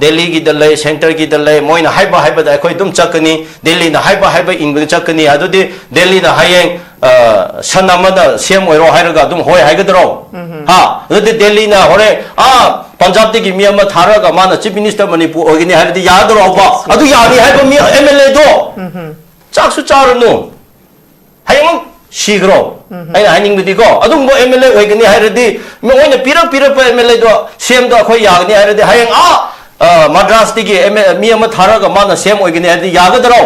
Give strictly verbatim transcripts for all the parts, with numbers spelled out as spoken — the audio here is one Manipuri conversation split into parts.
ꯗꯦꯜꯂꯤꯒꯤꯗ ꯂꯩ, ꯁꯦꯟꯇꯔꯒꯤꯗ ꯂꯩ, ꯃꯣꯏꯅ ꯍꯥꯏꯕ ꯍꯥꯏꯕꯗ ꯑꯩꯈꯣꯏ ꯑꯗꯨꯝ ꯆꯠꯀꯅꯤ, ꯗꯦꯜꯂꯤꯅ ꯍꯥꯏꯕ ꯍꯥꯏꯕ ꯏꯟꯕꯗ ꯆꯠꯀꯅꯤ꯫ ꯑꯗꯨꯗꯤ ꯗꯦꯜꯂꯤꯅ ꯍꯌꯦꯡ, ꯑ, ꯁꯟ ꯑꯃꯅ ꯁꯤ ꯑꯦꯝ ꯑꯣꯏꯔꯣ ꯍꯥꯏꯔꯒ ꯑꯗꯨꯝ ꯍꯣꯏ ꯍꯥꯏꯒꯗ꯭ꯔꯣ? ꯍꯥ? ꯑꯗꯨꯗꯤ ꯗꯦꯜꯂꯤꯅ ꯍꯣꯔꯦꯟ, ꯑꯥ, ꯄꯟꯖꯥꯕꯇꯒꯤ ꯃꯤ ꯑꯃ ꯊꯥꯔꯒ ꯃꯥꯅ Chief Minister ꯃꯅꯤꯄꯨꯔ ꯑꯣꯏꯒꯅꯤ ꯍꯥꯏꯔꯗꯤ ꯌꯥꯗ꯭ꯔꯣꯕ? ꯑꯗꯨ ꯌꯥꯅꯤ ꯍꯥꯏꯕ ꯃꯤ, ꯑꯦꯝ ꯑꯦꯜ ꯑꯦꯗꯣ ꯆꯥꯛꯁꯨ ꯆꯥꯔꯨꯅꯨ꯫ ꯍꯌꯦꯡꯃꯛ ꯁꯤꯈ꯭ꯔꯣ꯫ ꯑꯩꯅ ꯍꯥꯏꯅꯤꯡꯕꯗꯤꯀꯣ, ꯑꯗꯨꯒꯨꯝꯕ ꯑꯦꯝ ꯑꯦꯜ ꯑꯦ ꯑꯣꯏꯒꯅꯤ ꯍꯥꯏꯔꯗꯤ, ꯃꯣꯏꯅ ꯄꯤꯔꯛ ꯄꯤꯔꯛꯄ ꯑꯦꯝ ꯑꯦꯜ ꯑꯦꯗꯣ ꯁꯤ ꯑꯦꯝꯗꯣ ꯑꯩꯈꯣꯏ ꯌꯥꯒꯅꯤ ꯍꯥꯏꯔꯗꯤ, ꯍꯌꯦꯡ ꯑꯥ, ꯑ, ꯃꯗ꯭ꯔꯥꯁꯇꯒꯤ ꯑꯦꯝ ꯑꯦꯜ ꯑꯦ ꯃꯤ ꯑꯃ ꯊꯥꯔꯒ ꯃꯥꯅ ꯁꯤ ꯑꯦꯝ ꯑꯣꯏꯒꯅꯤ ꯍꯥꯏꯔꯗꯤ ꯌꯥꯒꯗ꯭ꯔꯣ?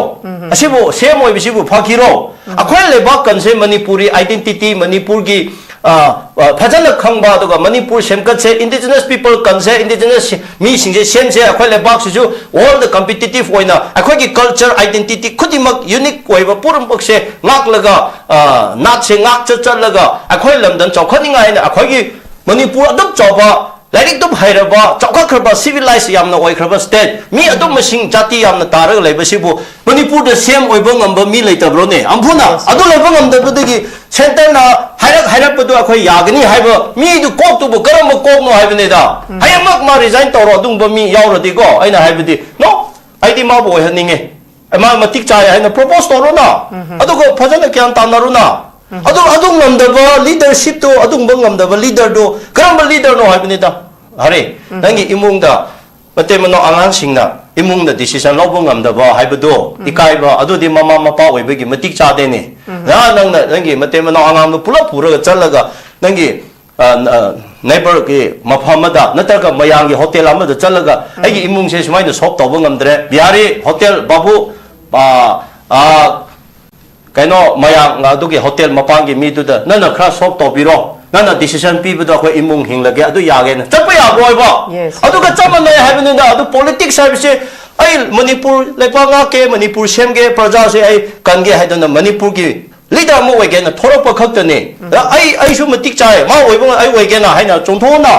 ꯑꯁꯤꯕꯨ ꯁꯤ ꯑꯦꯝ ꯑꯣꯏꯕꯁꯤꯕꯨ ꯐꯈꯤꯔꯣ? ꯑꯩꯈꯣꯏ ꯂꯩꯕꯥꯛ ꯀꯟꯁꯦ, ꯃꯅꯤꯄꯨꯔꯤ identity, ꯃꯅꯤꯄꯨꯔꯒꯤ, ꯑ, ꯑ, ꯐꯖꯅ ꯈꯪꯕ, ꯑꯗꯨꯒ ꯃꯅꯤꯄꯨꯔ ꯁꯦꯝꯒꯠꯁꯦ, indigenous people ꯀꯟꯁꯦ, indigenous ꯁꯤ-, ꯃꯤꯁꯤꯡꯁꯦ ꯁꯦꯝꯁꯦ, ꯑꯩꯈꯣꯏ ꯂꯩꯕꯥꯛꯁꯤꯁꯨ world competitive ꯑꯣꯏꯅ ꯑꯩꯈꯣꯏꯒꯤ culture identity ꯈꯨꯗꯤꯡꯃꯛ unique ꯑꯣꯏꯕ ꯄꯨꯝꯅꯃꯛꯁꯦ ꯉꯥꯛꯂꯒ, ꯑ, ꯅꯥꯠꯁꯦ ꯉꯥꯛꯆ ꯆꯠꯂꯒ ꯑꯩꯈꯣꯏ ꯂꯝꯗꯝ ꯆꯥꯎꯈꯠꯅꯤꯡꯉꯥꯏ ꯍꯥꯏꯅ ꯑꯩꯈꯣꯏꯒꯤ ꯃꯅꯤꯄꯨꯔ ꯑꯗꯨꯝ ꯆꯥꯎꯕ, ꯂꯥꯏꯔꯤꯛ ꯑꯗꯨꯝ ꯍꯩꯔꯕ, ꯆꯥꯎꯈꯠꯈ꯭ꯔꯕ, civilized ꯌꯥꯝꯅ ꯑꯣꯏꯈ꯭ꯔꯕ state, ꯃꯤ ꯑꯗꯨꯝ ꯃꯁꯤꯡ ꯖꯥꯇꯤ ꯌꯥꯝꯅ ꯇꯥꯔꯒ ꯂꯩꯕꯁꯤꯕꯨ ꯃꯅꯤꯄꯨꯔꯗ ꯁꯤ ꯑꯦꯝ ꯑꯣꯏꯕ ꯉꯝꯕ ꯃꯤ ꯂꯩꯇꯕ꯭ꯔꯣꯅꯦ? ꯑꯝꯐꯨꯅ ꯑꯗꯨ ꯂꯩꯕ ꯉꯝꯗꯕꯗꯒꯤ centreꯅ ꯍꯥꯏꯔꯛ ꯍꯥꯏꯔꯛꯄꯗꯣ ꯑꯩꯈꯣꯏ ꯌꯥꯒꯅꯤ ꯍꯥꯏꯕ ꯃꯤꯗꯨ ꯀꯣꯛꯇꯨꯕꯨ ꯀꯔꯝꯕ ꯀꯣꯛꯅꯣ ꯍꯥꯏꯕꯅꯤꯗ꯫ ꯍꯌꯦꯡꯃꯛ ꯃꯥ resign ꯇꯧꯔꯣ, ꯑꯗꯨꯒꯨꯝꯕ ꯃꯤ ꯌꯥꯎꯔꯗꯤꯀꯣ, ꯑꯩꯅ ꯍꯥꯏꯕꯗꯤ, no, ꯑꯩꯗꯤ ꯃꯥꯕꯨ ꯑꯣꯏꯍꯟꯅꯤꯡꯉꯦ꯫ ꯃꯥ ꯃꯇꯤꯛ ꯆꯥꯏ ꯍꯥꯏꯅ propose ꯇꯧꯔꯣꯅ꯫ ꯑꯗꯨꯒ ꯐꯖꯅ ꯒ꯭ꯌꯥꯟ ꯇꯥꯅꯔꯣꯅ꯫ ꯑꯗꯨ, ꯑꯗꯨ ꯉꯝꯗꯕ leadershipꯇꯣ, ꯑꯗꯨꯒꯨꯝꯕ ꯉꯝꯗꯕ leaderꯗꯣ ꯀꯔꯝꯕ leaderꯅꯣ ꯍꯥꯏꯕꯅꯤꯗ꯫ ꯑꯔꯦ, ꯅꯪꯒꯤ ꯏꯃꯨꯡꯗ ꯃꯇꯩ ꯃꯅꯥꯎ ꯑꯉꯥꯡꯁꯤꯡꯅ ꯏꯃꯨꯡꯗ decision ꯂꯧꯕ ꯉꯝꯗꯕ ꯍꯥꯏꯕꯗꯣ, ꯏꯀꯥꯏꯕ, ꯑꯗꯨꯗꯤ ꯃꯃꯥ ꯃꯄꯥ ꯑꯣꯏꯕꯒꯤ ꯃꯇꯤꯛ ꯆꯥꯗꯦꯅꯦ꯫ ꯅꯍꯥꯟ ꯅꯪꯅ ꯅꯪꯒꯤ ꯃꯇꯩ ꯃꯅꯥꯎ ꯑꯉꯥꯡꯗꯣ ꯄꯨꯂꯞ ꯄꯨꯔꯒ ꯆꯠꯂꯒ ꯅꯪꯒꯤ, ꯑ, ꯑ, neighbourꯒꯤ ꯃꯐꯝ ꯑꯃꯗ ꯅꯠꯇ꯭ꯔꯒ ꯃꯌꯥꯝꯒꯤ hotel ꯑꯃꯗ ꯆꯠꯂꯒ, "ꯑꯩꯒꯤ ꯏꯃꯨꯡꯁꯦ ꯁꯨꯃꯥꯏꯅ solve ꯇꯧꯕ ꯉꯝꯗ꯭ꯔꯦ, ꯕꯤꯍꯥꯔꯤ hotel ꯕꯥꯕꯨ, ꯑ, ꯑ, ꯀꯩꯅꯣ, ꯃꯌꯥꯝ ꯑꯗꯨꯒꯤ hotel ꯃꯄꯥꯟꯒꯤ ꯃꯤꯗꯨꯗ ꯅꯪꯅ ꯈꯔ solve ꯇꯧꯕꯤꯔꯣ, ꯅꯪꯅ decision ꯄꯤꯕꯗꯣ ꯑꯩꯈꯣꯏ ꯏꯃꯨꯡ ꯍꯤꯡꯂꯒꯦ, ꯑꯗꯨ ꯌꯥꯒꯦꯅ ꯆꯠꯄ ꯌꯥꯕ꯭ꯔꯣꯏꯕ?" Yes. ꯑꯗꯨꯒ ꯆꯞ ꯃꯥꯟꯅꯩ ꯍꯥꯏꯕꯅꯤꯅ꯫ ꯑꯗꯨ politics ꯍꯥꯏꯕꯁꯦ, ꯑꯩ ꯃꯅꯤꯄꯨꯔ ꯂꯩꯕꯥꯛ ꯉꯥꯛꯀꯦ, ꯃꯅꯤꯄꯨꯔ ꯁꯦꯝꯒꯦ, ꯄ꯭ꯔꯖꯥꯁꯦ ꯑꯩ ꯀꯟꯒꯦ ꯍꯥꯏꯗꯅ ꯃꯅꯤꯄꯨꯔꯒꯤ leader ꯑꯃ ꯑꯣꯏꯒꯦꯅ ꯊꯣꯔꯛꯄ ꯈꯛꯇꯅꯤ꯫ ꯑꯩ, ꯑꯩꯁꯨ ꯃꯇꯤꯛ ꯆꯥꯏ, ꯃꯥ ꯑꯣꯏꯕ ꯑꯩ ꯑꯣꯏꯒꯦꯅ ꯍꯥꯏꯅ ꯆꯣꯡꯊꯣꯛꯑꯣꯅ꯫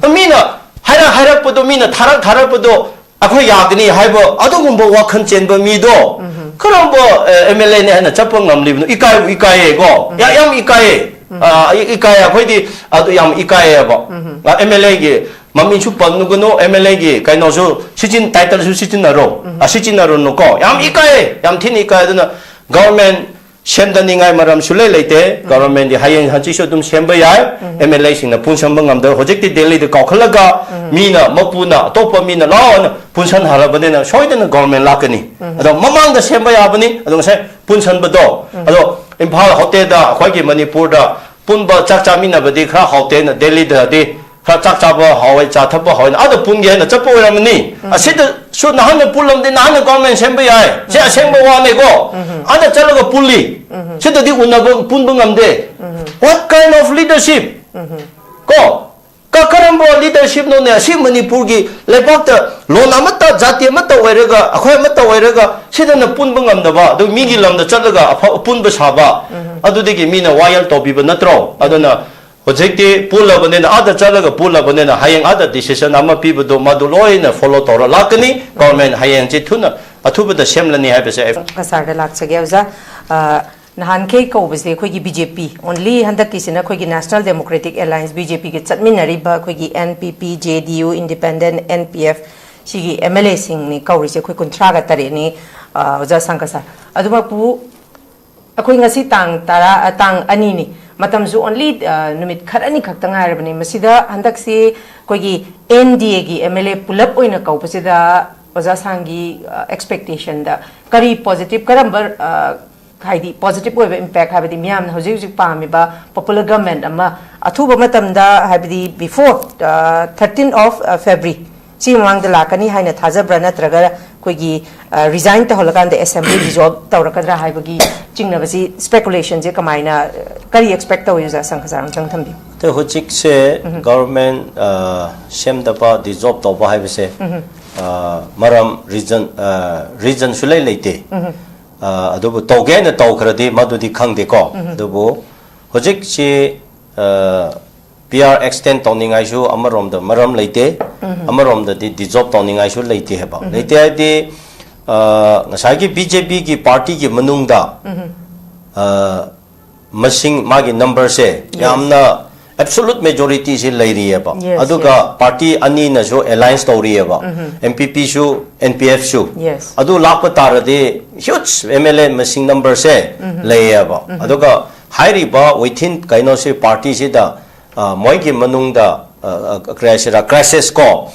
ꯃꯤꯅ ꯍꯥꯏꯔꯛ ꯍꯥꯏꯔꯛꯄꯗꯣ, ꯃꯤꯅ ꯊꯥꯔꯛ ꯊꯥꯔꯛꯄꯗꯣ ꯑꯩꯈꯣꯏ ꯌꯥꯒꯅꯤ ꯍꯥꯏꯕ ꯑꯗꯨꯒꯨꯝꯕ ꯋꯥꯈꯜ ꯆꯦꯟꯕ ꯃꯤꯗꯣ ꯀꯔꯝꯕ, ꯑꯦ, ꯑꯦꯝ ꯑꯦꯜ ꯑꯦꯅꯤ ꯍꯥꯏꯅ ꯆꯠꯄ ꯉꯝꯂꯤꯕꯅꯣ? ꯏꯀꯥꯏꯕꯨ ꯏꯀꯥꯏꯌꯦꯀꯣ꯫ ꯌꯥ-, ꯌꯥꯝ ꯏꯀꯥꯏꯌꯦ꯫ ꯑ, ꯏ-, ꯏꯀꯥꯏꯌꯦ꯫ ꯑꯩꯈꯣꯏꯗꯤ ꯑꯗꯨ ꯌꯥꯝ ꯏꯀꯥꯏꯌꯦꯕ꯫ ꯑ, ꯑꯦꯝ ꯑꯦꯜ ꯑꯦꯒꯤ ꯃꯃꯤꯡꯁꯨ ꯄꯟꯒꯅꯨ, ꯑꯦꯝ ꯑꯦꯜ ꯑꯦꯒꯤ ꯀꯩꯅꯣꯁꯨ ꯁꯤꯖꯤꯟ-, ꯇꯥꯏꯇꯜꯁꯨ ꯁꯤꯖꯤꯟꯅꯔꯣ꯫ ꯎꯝ꯫ ꯑ, ꯁꯤꯖꯤꯟꯅꯔꯨꯅꯨꯀꯣ꯫ ꯌꯥꯝ ꯏꯀꯥꯏ, ꯌꯥꯝ ꯊꯤꯅ ꯏꯀꯥꯏ꯫ ꯑꯗꯨꯅ ꯒꯚꯔꯟꯃꯦꯟꯠ ꯁꯦꯝꯗꯅꯤꯡꯉꯥꯏ ꯃꯔꯝ ꯁꯨꯂꯩ ꯂꯩꯇꯦ꯫ ꯎꯝ꯫ ꯒꯚꯔꯟꯃꯦꯟꯠꯗꯤ ꯍꯌꯦꯡ ꯍꯪꯆꯤꯠꯁꯨ ꯑꯗꯨꯝ ꯁꯦꯝꯕ ꯌꯥꯏ꯫ ꯎꯝ꯫ ꯑꯦꯝ ꯑꯦꯜ ꯑꯦꯁꯤꯡꯅ ꯄꯨꯟꯁꯟꯕ ꯉꯝꯗꯕ, ꯍꯧꯖꯤꯛꯇꯤ ꯗꯦꯜꯂꯤꯗ ꯀꯥꯎꯈꯠꯂꯒ ꯎꯝ꯫ ꯃꯤꯅ, ꯃꯄꯨꯅ, ꯑꯇꯣꯞꯄ ꯃꯤꯅ ꯂꯥꯛꯑꯣꯅ ꯄꯨꯟꯁꯟꯍꯜꯂꯕꯅꯤꯅ ꯁꯣꯏꯗꯅ ꯒꯚꯔꯟꯃꯦꯟꯠ ꯂꯥꯛꯀꯅꯤ꯫ ꯎꯝ꯫ ꯑꯗꯣ ꯃꯃꯥꯡꯗ ꯁꯦꯝꯕ ꯌꯥꯕꯅꯤ꯫ ꯑꯗꯣ ꯉꯁꯥꯏ ꯄꯨꯟꯁꯟꯕꯗꯣ, ꯎꯝ꯫ ꯑꯗꯣ ꯏꯝꯐꯥꯜ ꯍꯣꯇꯦꯜꯗ ꯑꯩꯈꯣꯏꯒꯤ ꯃꯅꯤꯄꯨꯔꯗ ꯄꯨꯟꯕ ꯆꯥꯛ ꯆꯥꯃꯤꯟꯅꯕꯗꯤ ꯈꯔ ꯍꯥꯎꯇꯦꯅ ꯗꯦꯜꯂꯤꯗꯗꯤ ꯈꯔ ꯆꯥꯛ ꯆꯥꯕ ꯍꯥꯎꯋꯦ, ꯆꯥ ꯊꯛꯄ ꯍꯥꯎꯋꯦꯅ ꯑꯥꯗ ꯄꯨꯟꯒꯦ ꯍꯥꯏꯅ ꯆꯠꯄ ꯑꯣꯏꯔꯝꯃꯅꯤ꯫ ꯎꯝ꯫ ꯑꯁꯤꯗꯁꯨ ꯅꯍꯥꯟꯅ ꯄꯨꯜꯂꯝꯗꯤ ꯅꯍꯥꯟꯅ ꯒꯚꯔꯟꯃꯦꯟꯠ ꯁꯦꯝꯕ ꯌꯥꯏ꯫ ꯁꯤ ꯎꯝ꯫ ꯑꯁꯦꯡꯕ ꯋꯥꯅꯤꯀꯣ꯫ ꯎꯝ꯫ ꯑꯥꯗ ꯆꯠꯂꯒ ꯄꯨꯜꯂꯤ꯫ ꯎꯝ꯫ ꯁꯤꯗꯗꯤ ꯎꯅꯕ, ꯄꯨꯟꯕ ꯉꯝꯗꯦ꯫ ꯎꯝ꯫ What kind of leadership? ꯎꯝ꯫ ꯀꯣ? ꯀ-, ꯀꯔꯝꯕ ꯂꯤꯗꯔꯁꯤꯞꯅꯣꯅꯦ? ꯑꯁꯤ ꯃꯅꯤꯄꯨꯔꯒꯤ ꯂꯩꯕꯥꯛꯇ ꯂꯣꯟ ꯑꯃꯠꯇ, ꯖꯥꯇꯤ ꯑꯃꯠꯇ ꯑꯣꯏꯔꯒ, ꯑꯩꯈꯣꯏ ꯑꯃꯠꯇ ꯑꯣꯏꯔꯒ, ꯁꯤꯗꯅ ꯄꯨꯟꯕ ꯉꯝꯗꯕ, ꯑꯗꯨ ꯃꯤꯒꯤ ꯂꯝꯗ ꯆꯠꯂꯒ ꯑꯐ-, ꯑꯄꯨꯟꯕ ꯁꯥꯕ, ꯎꯝ꯫ ꯑꯗꯨꯗꯒꯤ ꯃꯤꯅ ꯋꯥꯌꯦꯜ ꯇꯧꯕꯤꯕ ꯅꯠꯇ꯭ꯔꯣ? ꯑꯗꯨꯅ ꯍꯧꯖꯤꯛꯇꯤ ꯄꯨꯜꯂꯕꯅꯤꯅ, ꯑꯥꯗ ꯆꯠꯂꯒ ꯄꯨꯜꯂꯕꯅꯤꯅ, ꯍꯌꯦꯡ ꯑꯥꯗ decision ꯑꯃ ꯄꯤꯕꯗꯣ ꯃꯗꯨ ꯂꯣꯏꯅ follow ꯇꯧꯔ ꯂꯥꯛꯀꯅꯤ꯫ ꯒꯚꯔꯟꯃꯦꯟꯠ ꯍꯌꯦꯡꯁꯤ ꯊꯨꯅ, ꯑꯊꯨꯕꯗ ꯁꯦꯝꯂꯅꯤ ꯍꯥꯏꯕꯁꯦ ꯑꯩ ꯀꯁꯥꯔꯗ ꯂꯥꯛꯆꯒꯦ ꯑꯣꯖꯥ꯫ ꯑ, ꯅꯍꯥꯟꯈꯩ ꯀꯧꯕꯁꯦ ꯑꯩꯈꯣꯏꯒꯤ ꯕꯤ ꯖꯦ ꯄꯤ, only ꯍꯟꯗꯛꯀꯤꯁꯤꯅ ꯑꯩꯈꯣꯏꯒꯤ National Democratic Alliance, B J ꯄꯤꯒ ꯆꯠꯃꯤꯟꯅꯔꯤꯕ ꯑꯩꯈꯣꯏꯒꯤ N P P, J D U, Independent, N P F, ꯁꯤꯒꯤ ꯑꯦꯝ ꯑꯦꯜ ꯑꯦꯁꯤꯡꯅꯤ ꯀꯧꯔꯤꯁꯦ, ꯑꯩꯈꯣꯏ ꯀꯨꯟꯊ꯭ꯔꯥꯒ ꯇꯔꯦꯠꯅꯤ, ꯑ, ꯑꯣꯖꯥ ꯁꯪꯒ ꯁꯥꯔ꯫ ꯑꯗꯨꯃꯛꯄꯨ ꯑꯩꯈꯣꯏ ꯉꯁꯤ ꯇꯥꯡ ꯇꯔꯥ, ꯑ, ꯇꯥꯡ ꯑꯅꯤꯅꯤ, ꯃꯇꯝꯁꯨ only, ꯑ, ꯅꯨꯃꯤꯠ ꯈꯔꯅꯤ ꯈꯛꯇ ꯉꯥꯏꯔꯕꯅꯤ꯫ ꯃꯁꯤꯗ ꯍꯟꯗꯛꯁꯤ ꯑꯩꯈꯣꯏꯒꯤ ꯑꯦꯟ ꯗꯤ ꯑꯦꯒꯤ ꯑꯦꯝ ꯑꯦꯜ ꯑꯦ ꯄꯨꯂꯞ ꯑꯣꯏꯅ ꯀꯧꯕꯁꯤꯗ ꯑꯣꯖꯥ ꯁꯥꯡꯒꯤ, ꯑ, expectationꯗ ꯀꯔꯤ positive, ꯀꯔꯝꯕ, ꯑ, ꯍꯥꯏꯗꯤ positive ꯑꯣꯏꯕ impact, ꯍꯥꯏꯕꯗꯤ ꯃꯤꯌꯥꯝꯅ ꯍꯧꯖꯤꯛ ꯍꯧꯖꯤꯛ ꯄꯥꯝꯃꯤꯕ popular government ꯑꯃ ꯑꯊꯨꯕ ꯃꯇꯝꯗ, ꯍꯥꯏꯕꯗꯤ before, ꯑ, thirteen of, ꯑ, February, ꯁꯤ ꯃꯃꯥꯡꯗ ꯂꯥꯛꯀꯅꯤ ꯍꯥꯏꯅ ꯊꯥꯖꯕ꯭ꯔꯥ, ꯅꯠꯇ꯭ꯔꯒ ꯑꯩꯈꯣꯏꯒꯤ, ꯑ, resign ꯇꯧꯍꯜꯂꯀꯥꯟꯗ assembly dissolve ꯇꯧꯔꯛꯀꯗ꯭ꯔꯥ ꯍꯥꯏꯕꯒꯤ ꯆꯤꯡꯅꯕꯁꯤ, speculationꯁꯦ ꯀꯃꯥꯏꯅ, ꯑ, ꯀꯔꯤ expect ꯇꯧꯏ, ꯑꯣꯖꯥ ꯁꯪꯒ ꯁꯥꯔ, ꯑꯝꯇꯪ ꯊꯝꯕꯤꯌꯨ꯫ ꯑꯗꯣ ꯍꯧꯖꯤꯛꯁꯦ ꯎꯝ꯫ Government, ꯑ, ꯁꯦꯝꯗꯕ, dissolve ꯇꯧꯕ ꯍꯥꯏꯕꯁꯦ, ꯎꯝ꯫ ꯑ, ꯃꯔꯝ, reason, ꯑ, reason ꯁꯨꯂꯩ ꯂꯩꯇꯦ꯫ ꯎꯝ꯫ ꯑ, ꯑꯗꯨꯕꯨ ꯇꯧꯒꯦ ꯍꯥꯏꯅ ꯇꯧꯈ꯭ꯔꯗꯤ ꯃꯗꯨꯗꯤ ꯈꯪꯗꯦꯀꯣ꯫ ꯎꯝ꯫ ꯑꯗꯨꯕꯨ ꯍꯧꯖꯤꯛꯁꯤ, ꯑ, ꯄꯤ ꯑꯥꯔ extend ꯇꯧꯅꯤꯡꯉꯥꯏꯁꯨ ꯑꯃꯔꯣꯝꯗ ꯃꯔꯝ ꯂꯩꯇꯦ, ꯎꯝ꯫ ꯑꯃꯔꯣꯝꯗꯗꯤ dissolve ꯇꯧꯅꯤꯡꯉꯥꯏꯁꯨ ꯂꯩꯇꯦ ꯍꯥꯏꯕ꯫ ꯎꯝ꯫ ꯂꯩꯇꯦ ꯍꯥꯏꯗꯤ, ꯑ, ꯉꯁꯥꯏꯒꯤ ꯕꯤ ꯖꯦ ꯄꯤꯒꯤ partyꯒꯤ ꯃꯅꯨꯡꯗ, ꯎꯝ꯫ ꯑ, ꯃꯁꯤꯡ, ꯃꯥꯒꯤ numberꯁꯦ Yes. ꯌꯥꯝꯅ absolute majority ꯁꯤ ꯂꯩꯔꯤꯑꯕ꯫ Yes, ꯑꯗꯨꯒ party ꯑꯅꯤꯅꯁꯨ alliance ꯇꯧꯔꯤꯑꯕ, NPP ꯁꯨ, NPF ꯁꯨ꯫ Yes. ꯑꯗꯨ ꯂꯥꯛꯄ ꯇꯥꯔꯗꯤ huge MLA ꯃꯁꯤꯡ number ꯁꯦ ꯂꯩꯌꯦꯕ꯫ ꯑꯗꯨꯒ ꯍꯥꯏꯔꯤꯕ within ꯀꯩꯅꯣꯁꯤ party ꯁꯤꯗ, ꯑ, ꯃꯣꯏꯒꯤ ꯃꯅꯨꯡꯗ, ꯑ, ꯑ, ꯀꯔꯤ ꯍꯥꯏꯁꯤꯔꯥ, crisis ꯀꯣ,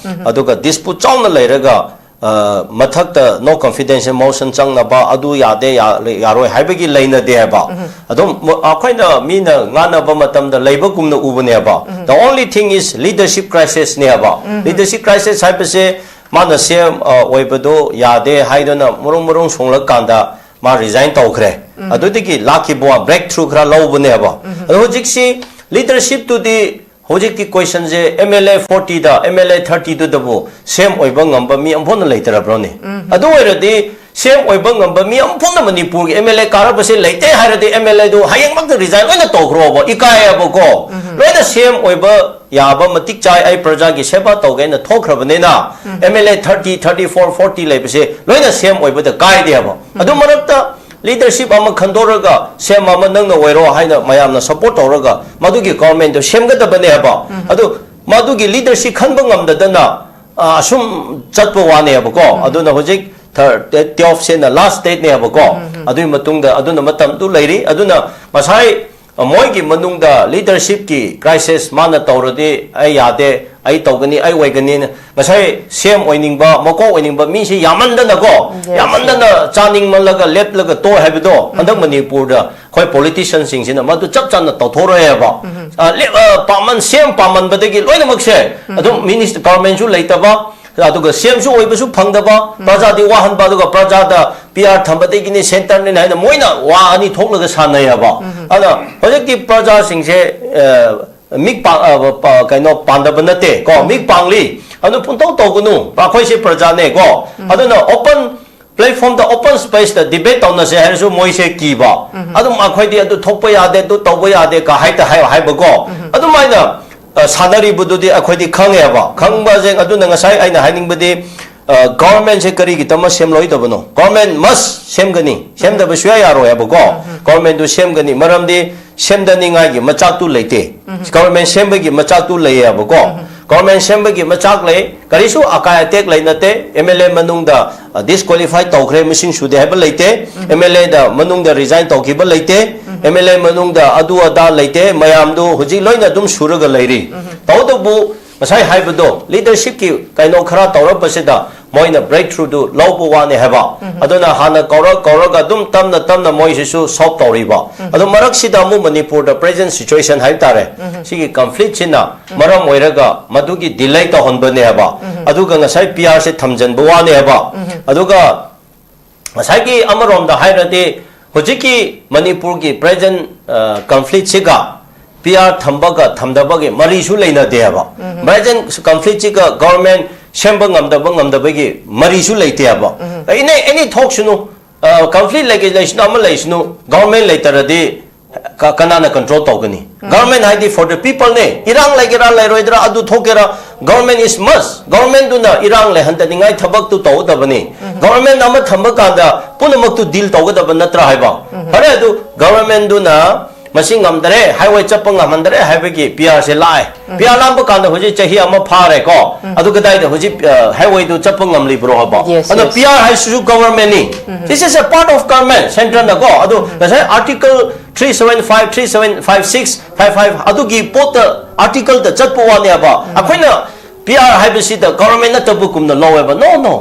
ꯑꯗꯨꯒ dispute ꯆꯥꯎꯅ ꯂꯩꯔꯒ, ꯑ, ꯃꯊꯛꯇ no confidence motion ꯆꯪꯅꯕ, ꯑꯗꯨ ꯌꯥꯗꯦ, ꯌꯥ-, ꯌꯥꯔꯣꯏ ꯍꯥꯏꯕꯒꯤ ꯂꯩꯅꯗꯦ ꯍꯥꯏꯕ꯫ ꯑꯗꯨꯝ ꯃ-, ꯑꯩꯈꯣꯏꯅ ꯃꯤꯅ ꯉꯥꯡꯅꯕ ꯃꯇꯝꯗ ꯂꯩꯕꯒꯨꯝꯅ ꯎꯕꯅꯦꯕ꯫ The only thing is leadership crisis ꯅꯦꯕ꯫ Leadership crisis ꯍꯥꯏꯕꯁꯦ ꯃꯥꯅ ꯁꯤ ꯑꯦꯝ, ꯑ, ꯑꯣꯏꯕꯗꯣ ꯌꯥꯗꯦ ꯍꯥꯏꯗꯨꯅ ꯃꯔꯨꯡ ꯃꯔꯨꯡ ꯁꯣꯡꯂꯀꯥꯟꯗ ꯃꯥ resign ꯇꯧꯈ꯭ꯔꯦ꯫ ꯑꯗꯨꯗꯒꯤ ꯂꯥꯛꯈꯤꯕ ꯋꯥ breakthrough ꯈꯔ ꯂꯧꯕꯅꯦꯕ꯫ ꯑꯗꯣ ꯍꯧꯖꯤꯛꯁꯤ leadership ꯇꯨꯗꯤ ꯍꯧꯖꯤꯛꯀꯤ question ꯁꯦ MLA forty ꯗ MLA thirty ꯗꯨꯗꯕꯨ ꯁꯤ ꯑꯦꯝ ꯑꯣꯏꯕ ꯉꯝꯕ ꯃꯤ ꯑꯃꯐꯥꯎꯅ ꯂꯩꯇꯔꯕ꯭ꯔꯣꯅꯦ? ꯑꯗꯨ ꯑꯣꯏꯔꯗꯤ ꯁꯤ ꯑꯦꯝ ꯑꯣꯏꯕ ꯉꯝꯕ ꯃꯤ ꯑꯃꯐꯥꯎꯅ ꯃꯅꯤꯄꯨꯔꯒꯤ MLA ꯀꯥꯔꯛꯄꯁꯦ ꯂꯩꯇꯦ ꯍꯥꯏꯔꯗꯤ MLA ꯗꯨ ꯍꯌꯦꯡꯃꯛꯇ resign ꯂꯣꯏꯅ ꯇꯧꯈ꯭ꯔꯣꯕ, ꯏꯀꯥꯏꯌꯦꯕꯀꯣ꯫ ꯂꯣꯏꯅ ꯁꯤ ꯑꯦꯝ ꯑꯣꯏꯕ ꯌꯥꯕ ꯃꯇꯤꯛ ꯆꯥꯏ, ꯑꯩ ꯄ꯭ꯔꯖꯥꯒꯤ ꯁꯦꯕꯥ ꯇꯧꯒꯦꯅ ꯊꯣꯛꯈ꯭ꯔꯕꯅꯤꯅ MLA thirty, thirty-four, forty ꯂꯩꯕꯁꯦ ꯂꯣꯏꯅ ꯁꯤ ꯑꯦꯝ ꯑꯣꯏꯕꯗ ꯀꯥꯏꯗꯦꯕ꯫ ꯑꯗꯨ ꯃꯔꯛꯇ leadership ꯑꯃ ꯈꯟꯗꯣꯛꯑꯒ ꯁꯤ ꯑꯦꯝ ꯑꯃ ꯅꯪꯅ ꯑꯣꯏꯔꯣ ꯍꯥꯏꯅ ꯃꯌꯥꯝꯅ support ꯇꯧꯔꯒ ꯃꯗꯨꯒꯤ government ꯗꯨ ꯁꯦꯝꯒꯗꯕꯅꯦꯕ꯫ ꯑꯗꯨ ꯃꯗꯨꯒꯤ leadership ꯈꯟꯕ ꯉꯝꯗꯗꯅ, ꯑ, ꯑꯁꯨꯝ ꯆꯠꯄ ꯋꯥꯅꯦꯕꯀꯣ꯫ ꯑꯗꯨꯅ ꯍꯧꯖꯤꯛ thir-, twelve ꯁꯤꯅ last date ꯅꯦꯕꯀꯣ꯫ ꯑꯗꯨꯒꯤ ꯃꯇꯨꯡꯗ ꯑꯗꯨꯅ ꯃꯇꯝꯗꯨ ꯂꯩꯔꯤ꯫ ꯑꯗꯨꯅ ꯉꯁꯥꯏ, ꯑ, ꯃꯣꯏꯒꯤ ꯃꯅꯨꯡꯗ leadership ꯀꯤ crisis ꯃꯥꯅ ꯇꯧꯔꯗꯤ ꯑꯩ ꯌꯥꯗꯦ, ꯑꯩ ꯇꯧꯒꯅꯤ, ꯑꯩ ꯑꯣꯏꯒꯅꯤꯅ ꯉꯁꯥꯏ ꯁꯤ ꯑꯦꯝ ꯑꯣꯏꯅꯤꯡꯕ, ꯃꯀꯣꯛ ꯑꯣꯏꯅꯤꯡꯕ ꯃꯤꯁꯤ ꯌꯥꯝꯃꯟꯗꯅꯀꯣ, Yes, ꯌꯥꯝꯃꯟꯗꯅ ꯆꯥꯅꯤꯡꯃꯜꯂꯒ ꯂꯦꯞꯂꯒ ꯇꯣꯛꯑꯦ ꯍꯥꯏꯕꯗꯣ ꯍꯟꯗꯛ ꯃꯅꯤꯄꯨꯔꯗ ꯑꯩꯈꯣꯏ politician ꯁꯤꯡꯁꯤꯅ ꯃꯗꯨ ꯆꯞ ꯆꯥꯅ ꯇꯧꯊꯣꯔꯛꯑꯦꯕ꯫ ꯑ, ꯂꯦꯞ-, ꯑ, ꯄꯥꯃꯟ-, ꯁꯤ ꯑꯦꯝ ꯄꯥꯝꯃꯟꯕꯗꯒꯤ ꯂꯣꯏꯅꯃꯛꯁꯦ ꯑꯗꯨꯝ minister, government ꯁꯨ ꯂꯩꯇꯕ, ꯑꯗꯨꯒ ꯁꯤ ꯑꯦꯝ ꯁꯨ ꯑꯣꯏꯕꯁꯨ ꯐꯪꯗꯕ, ꯄ꯭ꯔꯖꯥꯗꯤ ꯋꯥꯍꯟꯕ, ꯑꯗꯨꯒ ꯄ꯭ꯔꯖꯥꯗ P R ꯊꯝꯕꯗꯒꯤꯅꯤ, centre ꯅꯤꯅ ꯍꯥꯏꯅ ꯃꯣꯏꯅ ꯋꯥ ꯑꯅꯤ ꯊꯣꯛꯂꯒ ꯁꯥꯟꯅꯩꯑꯕ꯫ ꯑꯗ ꯍꯧꯖꯤꯛꯇꯤ ꯄ꯭ꯔꯖꯥꯁꯤꯡꯁꯦ, ꯑ, ꯃꯤꯛ ꯄꯥ-, ꯑ, ꯄ-, ꯀꯩꯅꯣ ꯄꯥꯟꯗꯕ ꯅꯠꯇꯦ ꯀꯣ, ꯃꯤꯛ ꯄꯥꯡꯂꯤ꯫ ꯑꯗꯨ ꯄꯨꯡꯇꯧ ꯇꯧꯒꯅꯨ, ꯑꯩꯈꯣꯏꯁꯦ ꯄ꯭ꯔꯖꯥꯅꯦ ꯀꯣ꯫ ꯑꯗꯨꯅ open platform ꯗ, open space ꯇ debate ꯇꯧꯅꯁꯦ ꯍꯥꯏꯔꯁꯨ ꯃꯣꯏꯁꯦ ꯀꯤꯕ꯫ ꯑꯗꯨꯝ ꯑꯩꯈꯣꯏꯗꯤ ꯑꯗꯨ ꯊꯣꯛꯄ ꯌꯥꯗꯦ, ꯑꯗꯨ ꯇꯧꯕ ꯌꯥꯗꯦ ꯀ ꯍꯥꯏꯇ ꯍꯥꯏ-, ꯍꯥꯏꯕꯀꯣ꯫ ꯑꯗꯨꯃꯥꯏꯅ, ꯑ, ꯁꯥꯟꯅꯔꯤꯕꯗꯨꯗꯤ ꯑꯩꯈꯣꯏꯗꯤ ꯈꯪꯉꯦꯕ꯫ ꯈꯪꯕꯁꯦ ꯑꯗꯨꯅ ꯉꯁꯥꯏ ꯑꯩꯅ ꯍꯥꯏꯅꯤꯡꯕꯗꯤ, ꯑ, government ꯁꯦ ꯀꯔꯤꯒꯤꯗꯃꯛ ꯁꯦꯝꯂꯣꯏꯗꯕꯅꯣ? Government must ꯁꯦꯝꯒꯅꯤ, ꯁꯦꯝꯗꯕ ꯁꯨꯌꯥ ꯌꯥꯔꯣꯏ ꯍꯥꯏꯕꯀꯣ꯫ Government ꯇꯨ ꯁꯦꯝꯒꯅꯤ, ꯃꯔꯝꯗꯤ ꯁꯦꯝꯗꯅꯤꯡꯉꯥꯏꯒꯤ ꯃꯆꯥꯛꯇꯨ ꯂꯩꯇꯦ꯫ ꯒꯣꯕꯔꯃꯦꯟ ꯁꯦꯝꯕꯒꯤ ꯃꯆꯥꯛꯇꯨ ꯂꯩꯌꯦꯕꯀꯣ꯫ ꯒꯣꯕꯔꯃꯦꯟ ꯁꯦꯝꯕꯒꯤ ꯃꯆꯥꯛ ꯂꯩ, ꯀꯔꯤꯁꯨ ꯑꯀꯥꯏ ꯑꯇꯦꯛ ꯂꯩ ꯅꯠꯇꯦ꯫ ꯑꯦꯝ ꯑꯦꯜ ꯑꯦ ꯃꯅꯨꯡꯗ ꯗꯤꯁꯀ꯭ꯋꯥꯂꯤꯐꯥꯏ ꯇꯧꯈ꯭ꯔꯦ, ꯃꯁꯤꯡ ꯁꯨꯗꯦ ꯍꯥꯏꯕ ꯂꯩꯇꯦ꯫ ꯑꯦꯝ ꯑꯦꯜ ꯑꯦꯗ ꯃꯅꯨꯡꯗ ꯔꯤꯖꯥꯏꯟ ꯇꯧꯈꯤꯕ ꯂꯩꯇꯦ꯫ ꯑꯦꯝ ꯑꯦꯜ ꯑꯦ ꯃꯅꯨꯡꯗ ꯑꯗꯨ ꯑꯗꯥ ꯂꯩꯇꯦ꯫ ꯃꯌꯥꯝꯗꯨ ꯍꯧꯖꯤꯛ ꯂꯣꯏꯅ ꯑꯗꯨꯝ ꯁꯨꯔꯒ ꯂꯩꯔꯤ꯫ ꯇꯧꯕꯇꯕꯨ ꯉꯁꯥꯏ ꯍꯥꯏꯕꯗꯣ, ꯂꯤꯗꯔꯁꯤꯞꯀꯤ ꯀꯩꯅꯣ ꯈꯔ ꯇꯧꯔꯛꯄꯁꯤꯗ ꯃꯣꯏꯅ ꯕ꯭ꯔꯦꯛ ꯊ꯭ꯔꯨꯗꯨ ꯂꯧꯕ ꯋꯥꯅꯤ ꯍꯥꯏꯕ꯫ ꯑꯗꯨꯅ ꯍꯥꯟꯅ ꯀꯧꯔ ꯀꯧꯔꯒ ꯑꯗꯨꯝ ꯇꯞꯅ ꯇꯞꯅ ꯃꯣꯏꯁꯤꯁꯨ ꯁꯣꯜꯕ ꯇꯧꯔꯤꯕ꯫ ꯑꯗꯨ ꯃꯔꯛꯁꯤꯗ ꯑꯃꯨꯛ ꯃꯅꯤꯄꯨꯔꯗ ꯄ꯭ꯔꯦꯖꯦꯟ ꯁꯤꯆꯨꯋꯦꯁꯟ ꯍꯥꯏꯕ ꯇꯥꯔꯦ, ꯁꯤꯒꯤ ꯀꯟꯐ꯭ꯂꯤꯛꯁꯤꯅ ꯃꯔꯝ ꯑꯣꯏꯔꯒ ꯃꯗꯨꯒꯤ ꯗꯤꯂꯦ ꯇꯧꯍꯟꯕꯅꯦ ꯍꯥꯏꯕ꯫ ꯑꯗꯨꯒ ꯉꯁꯥꯏ ꯄꯤ ꯑꯥꯔꯁꯦ ꯊꯝꯖꯤꯟꯕ ꯋꯥꯅꯦ ꯍꯥꯏꯕ꯫ ꯑꯗꯨꯒ ꯉꯁꯥꯏꯒꯤ ꯑꯃꯔꯣꯝꯗ ꯍꯥꯏꯔꯗꯤ, ꯍꯧꯖꯤꯛꯀꯤ ꯃꯅꯤꯄꯨꯔꯒꯤ ꯄ꯭ꯔꯦꯖꯦꯟ ꯀꯟꯐ꯭ꯂꯤꯛꯁꯤꯒ ꯄꯤ ꯑꯥꯔ ꯊꯝꯕꯒ ꯊꯝꯗꯕꯒꯤ ꯃꯔꯤꯁꯨ ꯂꯩꯅꯗꯦ ꯍꯥꯏꯕ꯫ ꯄ꯭ꯔꯦꯖꯦꯟ ꯀꯟꯐ꯭ꯂꯤꯛꯁꯤꯒ ꯒꯣꯕꯔꯃꯦꯟ ꯁꯦꯝꯕ ꯉꯝꯗꯕ ꯉꯝꯗꯕꯒꯤ ꯃꯔꯤꯁꯨ ꯂꯩꯇꯦ ꯍꯥꯏꯕ꯫ ꯑꯦꯅꯤ ꯑꯦꯅꯤ ꯊꯣꯛꯁꯅꯨ, ꯀꯟꯐ꯭ꯂꯤꯛ ꯂꯩꯒꯦ ꯂꯩꯁꯅꯨ, ꯑꯃ ꯂꯩꯁꯅꯨ, ꯒꯣꯕꯔꯃꯦꯟ ꯂꯩꯇꯔꯗꯤ ꯀ- ꯀꯅꯥꯅ ꯀꯟꯇ꯭ꯔꯣꯜ ꯇꯧꯒꯅꯤ? ꯒꯣꯕꯔꯃꯦꯟ ꯍꯥꯏꯗꯤ for the people ꯅꯦ꯫ ꯏꯔꯥꯡ ꯂꯩꯒꯦꯔꯥ ꯂꯩꯔꯣꯏꯗ꯭ꯔꯥ ꯑꯗꯨ ꯊꯣꯛꯀꯦꯔꯥ, ꯒꯣꯕꯔꯃꯦꯟ is must꯫ ꯒꯣꯕꯔꯃꯦꯟꯗꯨꯅ ꯏꯔꯥꯡ ꯂꯩꯍꯟꯗꯅꯤꯡꯉꯥꯏ ꯊꯕꯛꯇꯨ ꯇꯧꯒꯗꯕꯅꯤ꯫ ꯒꯣꯕꯔꯃꯦꯟ ꯑꯃ ꯊꯝꯕ ꯀꯥꯟꯗ ꯄꯨꯝꯅꯃꯛꯇꯨ ꯗꯤꯜ ꯇꯧꯒꯗꯕ ꯅꯠꯇ꯭ꯔꯥ ꯍꯥꯏꯕ꯫ ꯐꯔꯦ, ꯑꯗꯨ ꯒꯣꯕꯔꯃꯦꯟꯗꯨꯅ ꯃꯁꯤ ꯉꯝꯗꯔꯦ, ꯍꯥꯏꯋꯦ ꯆꯠꯄ ꯉꯝꯍꯟꯗꯔꯦ ꯍꯥꯏꯕꯒꯤ ꯄꯤ ꯑꯥꯔꯁꯦ ꯂꯥꯛꯑꯦ꯫ ꯄꯤ ꯑꯥꯔ ꯂꯥꯛꯄ ꯀꯥꯟꯗ ꯍꯧꯖꯤꯛ ꯆꯍꯤ ꯑꯃ ꯐꯥꯔꯦꯀꯣ꯫ ꯑꯗꯨ ꯀꯗꯥꯏꯗ ꯍꯧꯖꯤꯛ, ꯑ, ꯍꯥꯏꯋꯦꯗꯨ ꯆꯠꯄ ꯉꯝꯂꯤꯕ꯭ꯔꯣ ꯍꯥꯏꯕ? Yes, ꯑꯗꯣ yes. ꯄꯤ ꯑꯥꯔ ꯍꯥꯏꯁꯤꯁꯨ ꯒꯣꯕꯔꯃꯦꯟꯅꯤ꯫ This is a part of government, centreꯅꯀꯣ꯫ ꯑꯗꯨ ꯉꯁꯥꯏ Article three seven five, three seven five six, five five ꯑꯗꯨꯒꯤ ꯄꯣꯠꯇ, ꯑꯥꯔꯇꯤꯀꯜꯗ ꯆꯠꯄ ꯋꯥꯅꯦꯕ꯫ ꯑꯩꯈꯣꯏꯅ ꯄꯤ ꯑꯥꯔ ꯍꯥꯏꯕꯁꯤꯗ ꯒꯣꯕꯔꯃꯦꯟ ꯅꯠꯇꯕꯒꯨꯝꯅ ꯂꯧꯋꯦꯕ꯫ No, no.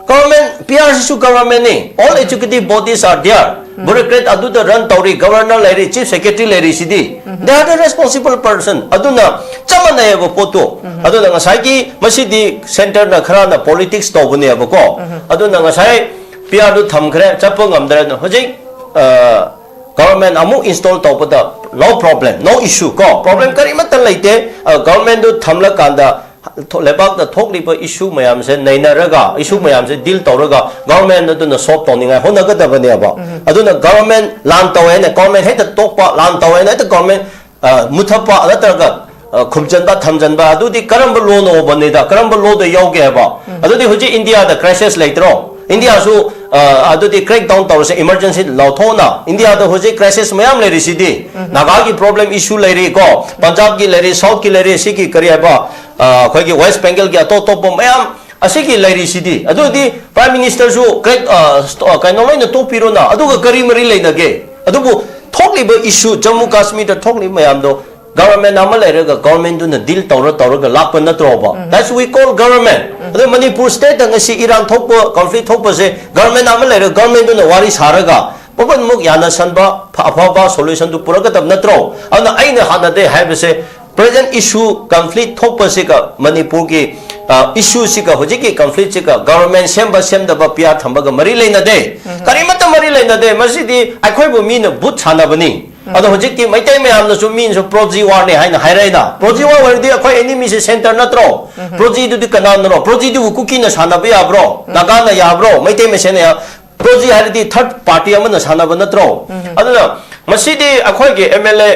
ꯒꯣꯕꯔꯃꯦꯟ, ꯄꯤ ꯑꯥꯔꯁꯤꯁꯨ ꯒꯣꯕꯔꯃꯦꯟꯅꯤ꯫ All executive bodies are there. Bureaucrat ꯑꯗꯨꯗ ꯔꯟ ꯇꯧꯔꯤ, ꯒꯕꯔꯅꯔ ꯂꯩꯔꯤ, ꯆꯤꯐ ꯁꯦꯀ꯭ꯔꯦꯇꯔꯤ ꯂꯩꯔꯤ, ꯁꯤꯗꯤ they are the responsible person. ꯑꯗꯨꯅ ꯆꯞ ꯃꯥꯟꯅꯩꯌꯦꯕ ꯄꯣꯠꯇꯣ꯫ ꯑꯗꯨꯅ ꯉꯁꯥꯏꯒꯤ ꯃꯁꯤꯗꯤ ꯁꯦꯟꯇꯔꯅ ꯈꯔꯅ ꯄꯣꯂꯤꯇꯤꯛꯁ ꯇꯧꯕꯅꯦꯕꯀꯣ꯫ ꯑꯗꯨꯅ ꯉꯁꯥꯏ ꯄꯤ ꯑꯥꯔꯗꯨ ꯊꯝꯈ꯭ꯔꯦ, ꯆꯠꯄ ꯉꯝꯗ꯭ꯔꯦ꯫ ꯑꯗꯨꯅ ꯍꯧꯖꯤꯛ, ꯑ, ꯒꯕꯔꯃꯦꯟ ꯑꯃꯨꯛ ꯏꯟꯁꯇꯣꯜ ꯇꯧꯕꯗ no problem, no issue ꯀꯣ, ꯄ꯭ꯔꯣꯕ꯭ꯂꯦꯝ ꯀꯔꯤꯃꯠꯇ ꯂꯩꯇꯦ꯫ ꯑ, ꯒꯕꯔꯃꯦꯟꯗꯨ ꯊꯝꯂꯀꯥꯟꯗ ꯊꯣ-, ꯂꯩꯕꯥꯛꯇ ꯊꯣꯛꯂꯤꯕ ꯏꯁꯨ ꯃꯌꯥꯝꯁꯦ ꯅꯩꯅꯔꯒ, ꯏꯁꯨ ꯃꯌꯥꯝꯁꯦ ꯗꯤꯜ ꯇꯧꯔꯒ ꯒꯕꯔꯃꯦꯟ ꯑꯗꯨꯅ ꯁꯣꯜꯕ ꯇꯧꯅꯤꯡꯉꯥꯏ ꯍꯣꯠꯅꯒꯗꯕꯅꯦꯕ꯫ ꯑꯗꯨꯅ ꯒꯕꯔꯃꯦꯟ ꯂꯥꯟ ꯇꯧꯋꯦ ꯍꯥꯏꯅ ꯒꯕꯔꯃꯦꯟ ꯍꯦꯛꯇ ꯇꯣꯛꯄ, ꯂꯥꯟ ꯇꯧꯋꯦ ꯍꯥꯏꯅ ꯍꯦꯛꯇ ꯒꯕꯔꯃꯦꯟ, ꯑ, ꯃꯨꯊꯠꯄ ꯅꯠꯇ꯭ꯔꯒ, ꯑ, ꯈꯨꯝꯖꯟꯕ, ꯊꯝꯖꯟꯕ, ꯑꯗꯨꯗꯤ ꯀꯔꯝꯕ ꯂꯣꯅ ꯑꯣꯏꯕꯅꯤꯗ, ꯀꯔꯝꯕ ꯂꯣꯗ ꯌꯥꯎꯒꯦ ꯍꯥꯏꯕ? ꯑꯗꯨꯗꯤ ꯍꯧꯖꯤꯛ ꯏꯟꯗꯤꯌꯥꯗ ꯀ꯭ꯔꯥꯏꯁꯤꯁ ꯂꯩꯇ꯭ꯔꯣ? ꯏꯟꯗꯤꯌꯥꯁꯨ ꯑ, ꯑꯗꯨꯗꯤ crack down ꯇꯧꯔꯁꯦ, emergency ꯂꯧꯊꯣꯛꯅ꯫ ꯏꯟꯗꯤꯌꯥꯗ ꯍꯧꯖꯤꯛ crisis ꯃꯌꯥꯝ ꯂꯩꯔꯤꯁꯤꯗꯤ, ꯅꯥꯒꯥꯒꯤ problem issue ꯂꯩꯔꯤ ꯀꯣ, ꯄꯟꯖꯥꯕꯀꯤ ꯂꯩꯔꯤ, Southꯀꯤ ꯂꯩꯔꯤ, ꯁꯤꯒꯤ ꯀꯔꯤ ꯍꯥꯏꯕ, ꯑ, ꯑꯩꯈꯣꯏꯒꯤ West Bengalꯒꯤ ꯑꯇꯣꯞ ꯑꯇꯣꯞꯄ ꯃꯌꯥꯝ ꯑꯁꯤꯒꯤ ꯂꯩꯔꯤꯁꯤꯗꯤ꯫ ꯑꯗꯨꯗꯤ Prime Ministerꯁꯨ crack, ꯑ, st-, ꯑ, ꯀꯩꯅꯣ ꯂꯣꯏꯅ ꯇꯣꯛꯄꯤꯔꯣꯅ, ꯑꯗꯨꯒ ꯀꯔꯤ ꯃꯔꯤ ꯂꯩꯅꯒꯦ? ꯑꯗꯨꯕꯨ ꯊꯣꯛꯂꯤꯕ issue, ꯖꯝꯃꯨ ꯀꯥꯁꯃꯤꯔꯗ ꯊꯣꯛꯂꯤꯕ ꯃꯌꯥꯝꯗꯣ government ꯑꯃ ꯂꯩꯔꯒ governmentꯗꯨꯅ deal ꯇꯧꯔ ꯇꯧꯔꯒ ꯂꯥꯛꯄ ꯅꯠꯇ꯭ꯔꯣꯕ? That's we call government. ꯑꯗꯣ ꯃꯅꯤꯄꯨꯔ stateꯇ ꯉꯁꯤ ꯏꯔꯥꯡ ꯊꯣꯛꯄ, conflict ꯊꯣꯛꯄꯁꯦ government ꯑꯃ ꯂꯩꯔꯒ governmentꯗꯨꯅ ꯋꯥꯔꯤ ꯁꯥꯔꯒ ꯃꯄꯨꯟꯃꯨꯛ ꯌꯥꯅꯁꯟꯕ, ꯐ-, ꯑꯐꯕ solutionꯗꯨ ꯄꯨꯔꯛꯀꯗꯕ ꯅꯠꯇ꯭ꯔꯣ? ꯑꯗꯨꯅ ꯑꯩꯅ ꯍꯥꯟꯅꯗꯩ ꯍꯥꯏꯕꯁꯦ, present issue, conflict ꯊꯣꯛꯄꯁꯤꯒ ꯃꯅꯤꯄꯨꯔꯒꯤ, ꯑ, issueꯁꯤꯒ ꯍꯧꯖꯤꯛꯀꯤ conflictꯁꯤꯒ government ꯁꯦꯝꯕ ꯁꯦꯝꯗꯕ, P R ꯊꯝꯕꯒ ꯃꯔꯤ ꯂꯩꯅꯗꯦ꯫ ꯀꯔꯤꯃꯠꯇ ꯃꯔꯤ ꯂꯩꯅꯗꯦ꯫ ꯃꯁꯤꯗꯤ ꯑꯩꯈꯣꯏꯕꯨ ꯃꯤꯅ vote ꯁꯥꯟꯅꯕꯅꯤ꯫ ꯑꯗꯣ ꯍꯧꯖꯤꯛꯇꯤ ꯃꯩꯇꯩ ꯃꯌꯥꯝꯅꯁꯨ, ꯃꯤꯅꯁꯨ proxy warꯅꯦ ꯍꯥꯏꯅ ꯍꯥꯏꯔꯛꯏꯅ꯫ Proxy war ꯑꯣꯏꯔꯗꯤ ꯑꯩꯈꯣꯏ enemyꯁꯦ centre ꯅꯠꯇ꯭ꯔꯣ? Proxyꯗꯨꯗꯤ ꯀꯅꯥꯅꯔꯣ? Proxyꯗꯨꯕꯨ ꯀꯨꯀꯤꯅ ꯁꯥꯟꯅꯕ ꯌꯥꯕ꯭ꯔꯣ? ꯅꯥꯒꯥꯅ ꯌꯥꯕ꯭ꯔꯣ? ꯃꯩꯇꯩ ꯃꯁꯦꯟꯅ ꯌꯥ-, proxy ꯍꯥꯏꯔꯗꯤ third party ꯑꯃꯅ ꯁꯥꯟꯅꯕ ꯅꯠꯇ꯭ꯔꯣ? ꯑꯗꯨꯅ ꯃꯁꯤꯗꯤ ꯑꯩꯈꯣꯏꯒꯤ M L A,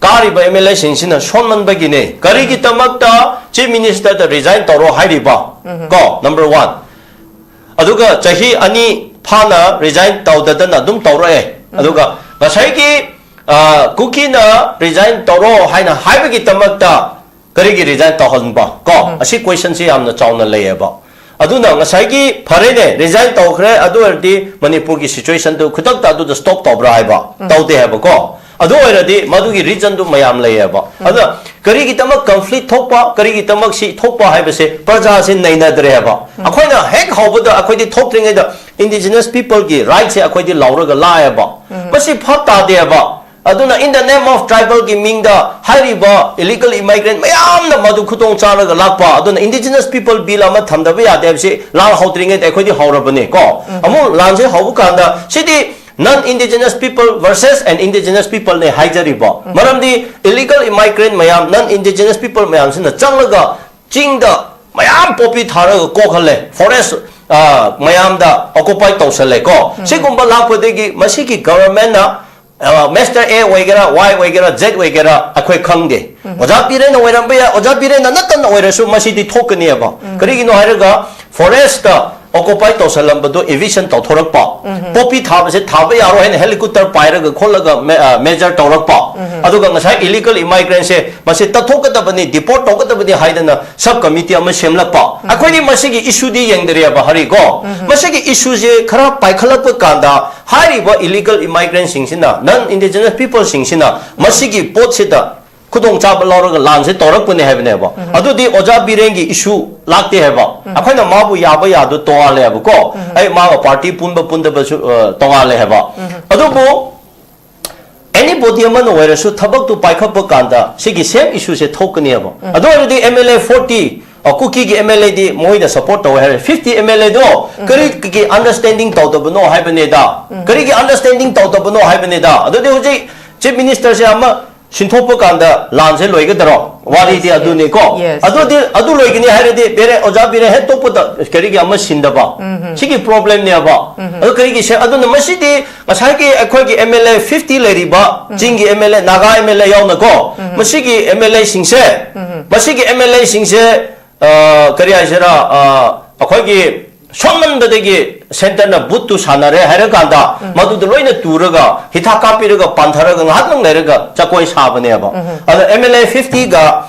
ꯀꯥꯔꯤꯕ M L Aꯁꯤꯡꯁꯤꯅ ꯁꯣꯟꯃꯟꯕꯒꯤꯅꯦ꯫ ꯀꯔꯤꯒꯤꯗꯃꯛꯇ Chief Ministerꯗ resign ꯇꯧꯔꯣ ꯍꯥꯏꯔꯤꯕ? ꯀꯣ, number one꯫ ꯑꯗꯨꯒ ꯆꯍꯤ ꯑꯅꯤ ꯐꯥꯅ resign ꯇꯧꯗꯗꯅ ꯑꯗꯨꯝ ꯇꯧꯔꯛꯑꯦ꯫ ꯑꯗꯨꯒ ꯉꯁꯥꯏꯒꯤ, ꯑ, ꯀꯨꯀꯤꯅ resign ꯇꯧꯔꯣ ꯍꯥꯏꯅ ꯍꯥꯏꯕꯒꯤꯗꯃꯛꯇ ꯀꯔꯤꯒꯤ resign ꯇꯧꯍꯟꯕ ꯀꯣ? ꯑꯁꯤ questionꯁꯤ ꯌꯥꯝꯅ ꯆꯥꯎꯅ ꯂꯩꯌꯦꯕ꯫ ꯑꯗꯨꯅ ꯉꯁꯥꯏꯒꯤ ꯐꯔꯦꯅꯦ, resign ꯇꯧꯈ꯭ꯔꯦ, ꯑꯗꯨ ꯑꯣꯏꯔꯗꯤ ꯃꯅꯤꯄꯨꯔꯒꯤ situationꯗꯨ ꯈꯨꯗꯛꯇ ꯑꯗꯨꯗ stop ꯇꯧꯕ꯭ꯔꯥ ꯍꯥꯏꯕ? ꯇꯧꯗꯦ ꯍꯥꯏꯕꯀꯣ꯫ ꯑꯗꯨ ꯑꯣꯏꯔꯗꯤ ꯃꯗꯨꯒꯤ reasonꯗꯨ ꯃꯌꯥꯝ ꯂꯩꯌꯦꯕ꯫ ꯑꯗꯨꯅ ꯀꯔꯤꯒꯤꯗꯃꯛ conflict ꯊꯣꯛꯄ, ꯀꯔꯤꯒꯤꯗꯃꯛ ꯁꯤ ꯊꯣꯛꯄ ꯍꯥꯏꯕꯁꯦ ꯄ꯭ꯔꯖꯥꯁꯦ ꯅꯩꯅꯗ꯭ꯔꯦ ꯍꯥꯏꯕ꯫ ꯑꯩꯈꯣꯏꯅ ꯍꯦꯛ ꯍꯧꯕꯗ ꯑꯩꯈꯣꯏꯗꯤ ꯊꯣꯛꯇ꯭ꯔꯤꯉꯩꯗ indigenous peopleꯒꯤ rightꯁꯦ ꯑꯩꯈꯣꯏꯗꯤ ꯂꯧꯔꯒ ꯂꯥꯛꯑꯦꯕ꯫ ꯃꯁꯤ ꯐꯛ ꯇꯥꯗꯦꯕ꯫ ꯑꯗꯨꯅ in the name of tribalꯒꯤ ꯃꯤꯡꯗ ꯍꯥꯏꯔꯤꯕ illegal immigrant ꯃꯌꯥꯝꯅ ꯃꯗꯨ ꯈꯨꯗꯣꯡ ꯆꯥꯔꯒ ꯂꯥꯛꯄ, ꯑꯗꯨꯅ indigenous people bill ꯑꯃ ꯊꯝꯗꯕ ꯌꯥꯗꯦ ꯍꯥꯏꯕꯁꯤ ꯂꯥꯟ ꯍꯧꯗ꯭ꯔꯤꯉꯩꯗ ꯑꯩꯈꯣꯏꯗꯤ ꯍꯧꯔꯕꯅꯦ ꯀꯣ꯫ ꯑꯃꯨꯛ ꯂꯥꯟꯁꯦ ꯍꯧꯕ ꯀꯥꯟꯗ ꯁꯤꯗꯤ non indigenous people versus an indigenous peopleꯅꯦ ꯍꯥꯏꯖꯔꯤꯕ꯫ ꯃꯔꯝꯗꯤ illegal immigrant ꯃꯌꯥꯝ, non indigenous people ꯃꯌꯥꯝꯁꯤꯅ ꯆꯪꯂꯒ ꯆꯤꯡꯗ ꯃꯌꯥꯝ poppy ꯊꯥꯔꯒ ꯀꯣꯛꯍꯜꯂꯦ, forest, ꯑ, ꯃꯌꯥꯝꯗ occupy ꯇꯧꯁꯜꯂꯦ ꯀꯣ꯫ ꯁꯤꯒꯨꯝꯕ ꯂꯥꯛꯄꯗꯒꯤ ꯃꯁꯤꯒꯤ governmentꯅ, ꯑ, Mister A ꯑꯣꯏꯒꯦꯔꯥ, Y ꯑꯣꯏꯒꯦꯔꯥ, Z ꯑꯣꯏꯒꯦꯔꯥ, ꯑꯩꯈꯣꯏ ꯈꯪꯗꯦ꯫ ꯑꯣꯖꯥ ꯕꯤꯔꯦꯟꯅ ꯑꯣꯏꯔꯝꯕ ꯌꯥꯏ, ꯑꯣꯖꯥ ꯕꯤꯔꯦꯟꯅ ꯅꯠꯇꯅ ꯑꯣꯏꯔꯁꯨ ꯃꯁꯤꯗꯤ ꯊꯣꯛꯀꯅꯦꯕ꯫ ꯀꯔꯤꯒꯤꯅꯣ ꯍꯥꯏꯔꯒ forestꯇ ꯑꯣꯀꯨꯄꯥꯏ ꯇꯧꯁꯜꯂꯝꯕꯗꯣ ꯏꯚꯤꯛꯁꯟ ꯇꯧꯊꯣꯔꯛꯄ, ꯄꯣꯄꯤ ꯊꯥꯕꯁꯦ ꯊꯥꯕ ꯌꯥꯔꯣꯏ ꯍꯥꯏꯅ ꯍꯦꯂꯤꯀꯣꯞꯇꯔ ꯄꯥꯏꯔꯒ ꯈꯣꯠꯂꯒ ꯃꯦ-, ꯑ, ꯃꯦꯖꯔ ꯇꯧꯔꯛꯄ, ꯑꯗꯨꯒ ꯉꯁꯥꯏ ꯏꯂꯤꯒꯜ ꯏꯃꯥꯏꯒ꯭ꯔꯦꯟꯁꯦ ꯃꯁꯤ ꯇꯠꯊꯣꯛꯀꯗꯕꯅꯤ, ꯗꯤꯄꯣꯔꯠ ꯇꯧꯒꯗꯕꯅꯤ ꯍꯥꯏꯗꯅ ꯁꯕ ꯀꯃꯤꯇꯤ ꯑꯃ ꯁꯦꯝꯂꯛꯄ꯫ ꯑꯩꯈꯣꯏꯗꯤ ꯃꯁꯤꯒꯤ ꯏꯁꯨꯗꯤ ꯌꯦꯡꯗꯔꯤꯑꯕ ꯍꯔꯤ ꯀꯣ꯫ ꯃꯁꯤꯒꯤ ꯏꯁꯨꯁꯦ ꯈꯔ ꯄꯥꯏꯈꯠꯂꯛꯄ ꯀꯥꯟꯗ ꯍꯥꯏꯔꯤꯕ ꯏꯂꯤꯒꯜ ꯏꯃꯥꯏꯒ꯭ꯔꯦꯟꯁꯤꯡꯁꯤꯅ, ꯅꯟ ꯏꯟꯗꯤꯖꯤꯅꯁ ꯄꯤꯄꯜꯁꯤꯡꯁꯤꯅ ꯃꯁꯤꯒꯤ ꯄꯣꯠꯁꯤꯗ ꯈꯨꯗꯣꯡꯆꯥꯕ ꯂꯧꯔꯒ ꯂꯥꯟꯁꯦ ꯇꯧꯔꯛꯄꯅꯦ ꯍꯥꯏꯕꯅꯦꯕ꯫ ꯑꯗꯨꯗꯤ ꯑꯣꯖꯥ ꯕꯤꯔꯦꯟꯒꯤ ꯏꯁꯨ ꯂꯥꯛꯇꯦ ꯍꯥꯏꯕ꯫ ꯑꯩꯈꯣꯏꯅ ꯃꯥꯕꯨ ꯌꯥꯕ ꯌꯥꯗꯨ ꯇꯣꯉꯥꯜꯂꯦ ꯍꯥꯏꯕꯀꯣ꯫ ꯑꯩ ꯃꯥꯒ ꯄꯥꯔꯇꯤ ꯄꯨꯟꯕ ꯄꯨꯟꯗꯕꯁꯨ, ꯑ, ꯇꯣꯉꯥꯜꯂꯦ ꯍꯥꯏꯕ꯫ ꯑꯗꯨꯕꯨ ꯑꯦꯅꯤ ꯕꯣꯗꯤ ꯑꯃꯅ ꯑꯣꯏꯔꯁꯨ ꯊꯕꯛꯇꯨ ꯄꯥꯏꯈꯠꯄ ꯀꯥꯟꯗ ꯁꯤꯒꯤ ꯁꯦꯝ ꯏꯁꯨꯁꯦ ꯊꯣꯛꯀꯅꯦꯕ꯫ ꯑꯗꯨ ꯑꯣꯏꯔꯗꯤ ꯑꯦꯝ ꯑꯦꯜ ꯑꯦ ꯐꯣꯔꯇꯤ, ꯑ, ꯀꯨꯀꯤꯒꯤ ꯑꯦꯝ ꯑꯦꯜ ꯑꯦꯗꯤ ꯃꯣꯏꯅ ꯁꯄꯣꯔꯠ ꯇꯧꯋꯦ ꯍꯥꯏꯔꯦ, ꯐꯤꯐꯇꯤ ꯑꯦꯝ ꯑꯦꯜ ꯑꯦꯗꯣ ꯀꯔꯤꯒꯤ ꯑꯟꯗꯔꯁꯇꯦꯟꯗꯤꯡ ꯇꯧꯗꯕꯅꯣ ꯍꯥꯏꯕꯅꯤꯗ꯫ ꯀꯔꯤꯒꯤ ꯑꯟꯗꯔꯁꯇꯦꯟꯗꯤꯡ ꯇꯧꯗꯕꯅꯣ ꯍꯥꯏꯕꯅꯤꯗ꯫ ꯑꯗꯨꯗꯤ ꯍꯧꯖꯤꯛ ꯆꯤꯐ ꯃꯤꯅꯤꯁꯇꯔꯁꯦ ꯑꯃ ꯁꯤꯟꯊꯣꯛꯄ ꯀꯥꯟꯗ ꯂꯥꯟꯁꯦ ꯂꯣꯏꯒꯗꯔꯣ? ꯋꯥꯔꯤꯗꯤ Yes, yes. ꯑꯗꯨꯅꯤꯀꯣ꯫ Yes, ꯑꯗꯨꯗꯤ yes. ꯑꯗꯨ ꯂꯣꯏꯒꯅꯤ ꯍꯥꯏꯔꯗꯤ ꯕꯦꯔꯦ, ꯑꯣꯖꯥ ꯕꯤꯔꯦ ꯍꯦꯛ ꯇꯣꯛꯄꯗ ꯀꯔꯤꯒꯤ ꯑꯃ ꯁꯤꯟꯗꯕ? ꯁꯤꯒꯤ ꯄ꯭ꯔꯣꯕ꯭ꯂꯦꯝꯅꯦꯕ꯫ ꯑꯗꯨ ꯀꯔꯤꯒꯤ ꯁꯦ-, ꯑꯗꯨꯅ ꯃꯁꯤꯗꯤ ꯉꯁꯥꯏꯒꯤ ꯑꯩꯈꯣꯏꯒꯤ ꯑꯦꯝ ꯑꯦꯜ ꯑꯦ ꯐꯤꯐꯇꯤ ꯂꯩꯔꯤꯕ ꯆꯤꯡꯒꯤ M L A, Naga M L A ꯌꯥꯎꯅꯀꯣ, ꯃꯁꯤꯒꯤ ꯑꯦꯝ ꯑꯦꯜ ꯑꯦꯁꯤꯡꯁꯦ, ꯃꯁꯤꯒꯤ ꯑꯦꯝ ꯑꯦꯜ ꯑꯦꯁꯤꯡꯁꯦ, ꯑ, ꯀꯔꯤ ꯍꯥꯏꯁꯤꯔꯥ, ꯑ, ꯑꯩꯈꯣꯏꯒꯤ ꯁꯣꯟꯃꯟꯕꯗꯒꯤ ꯁꯦꯟꯇꯔꯅ ꯕꯨꯠꯇꯨ ꯁꯥꯟꯅꯔꯦ ꯍꯥꯏꯔꯀꯥꯟꯗ ꯃꯗꯨꯗ ꯂꯣꯏꯅ ꯇꯨꯔꯒ ꯍꯤꯊꯥ ꯀꯥꯞꯄꯤꯔꯒ ꯄꯥꯟꯊꯔꯒ ꯉꯥꯏꯍꯥꯛꯇꯪ ꯂꯩꯔꯒ ꯆꯀꯣꯏ ꯁꯥꯕꯅꯦꯕ꯫ ꯑꯗꯣ ꯑꯦꯝ ꯑꯦꯜ ꯑꯦ ꯐꯤꯐꯇꯤꯒ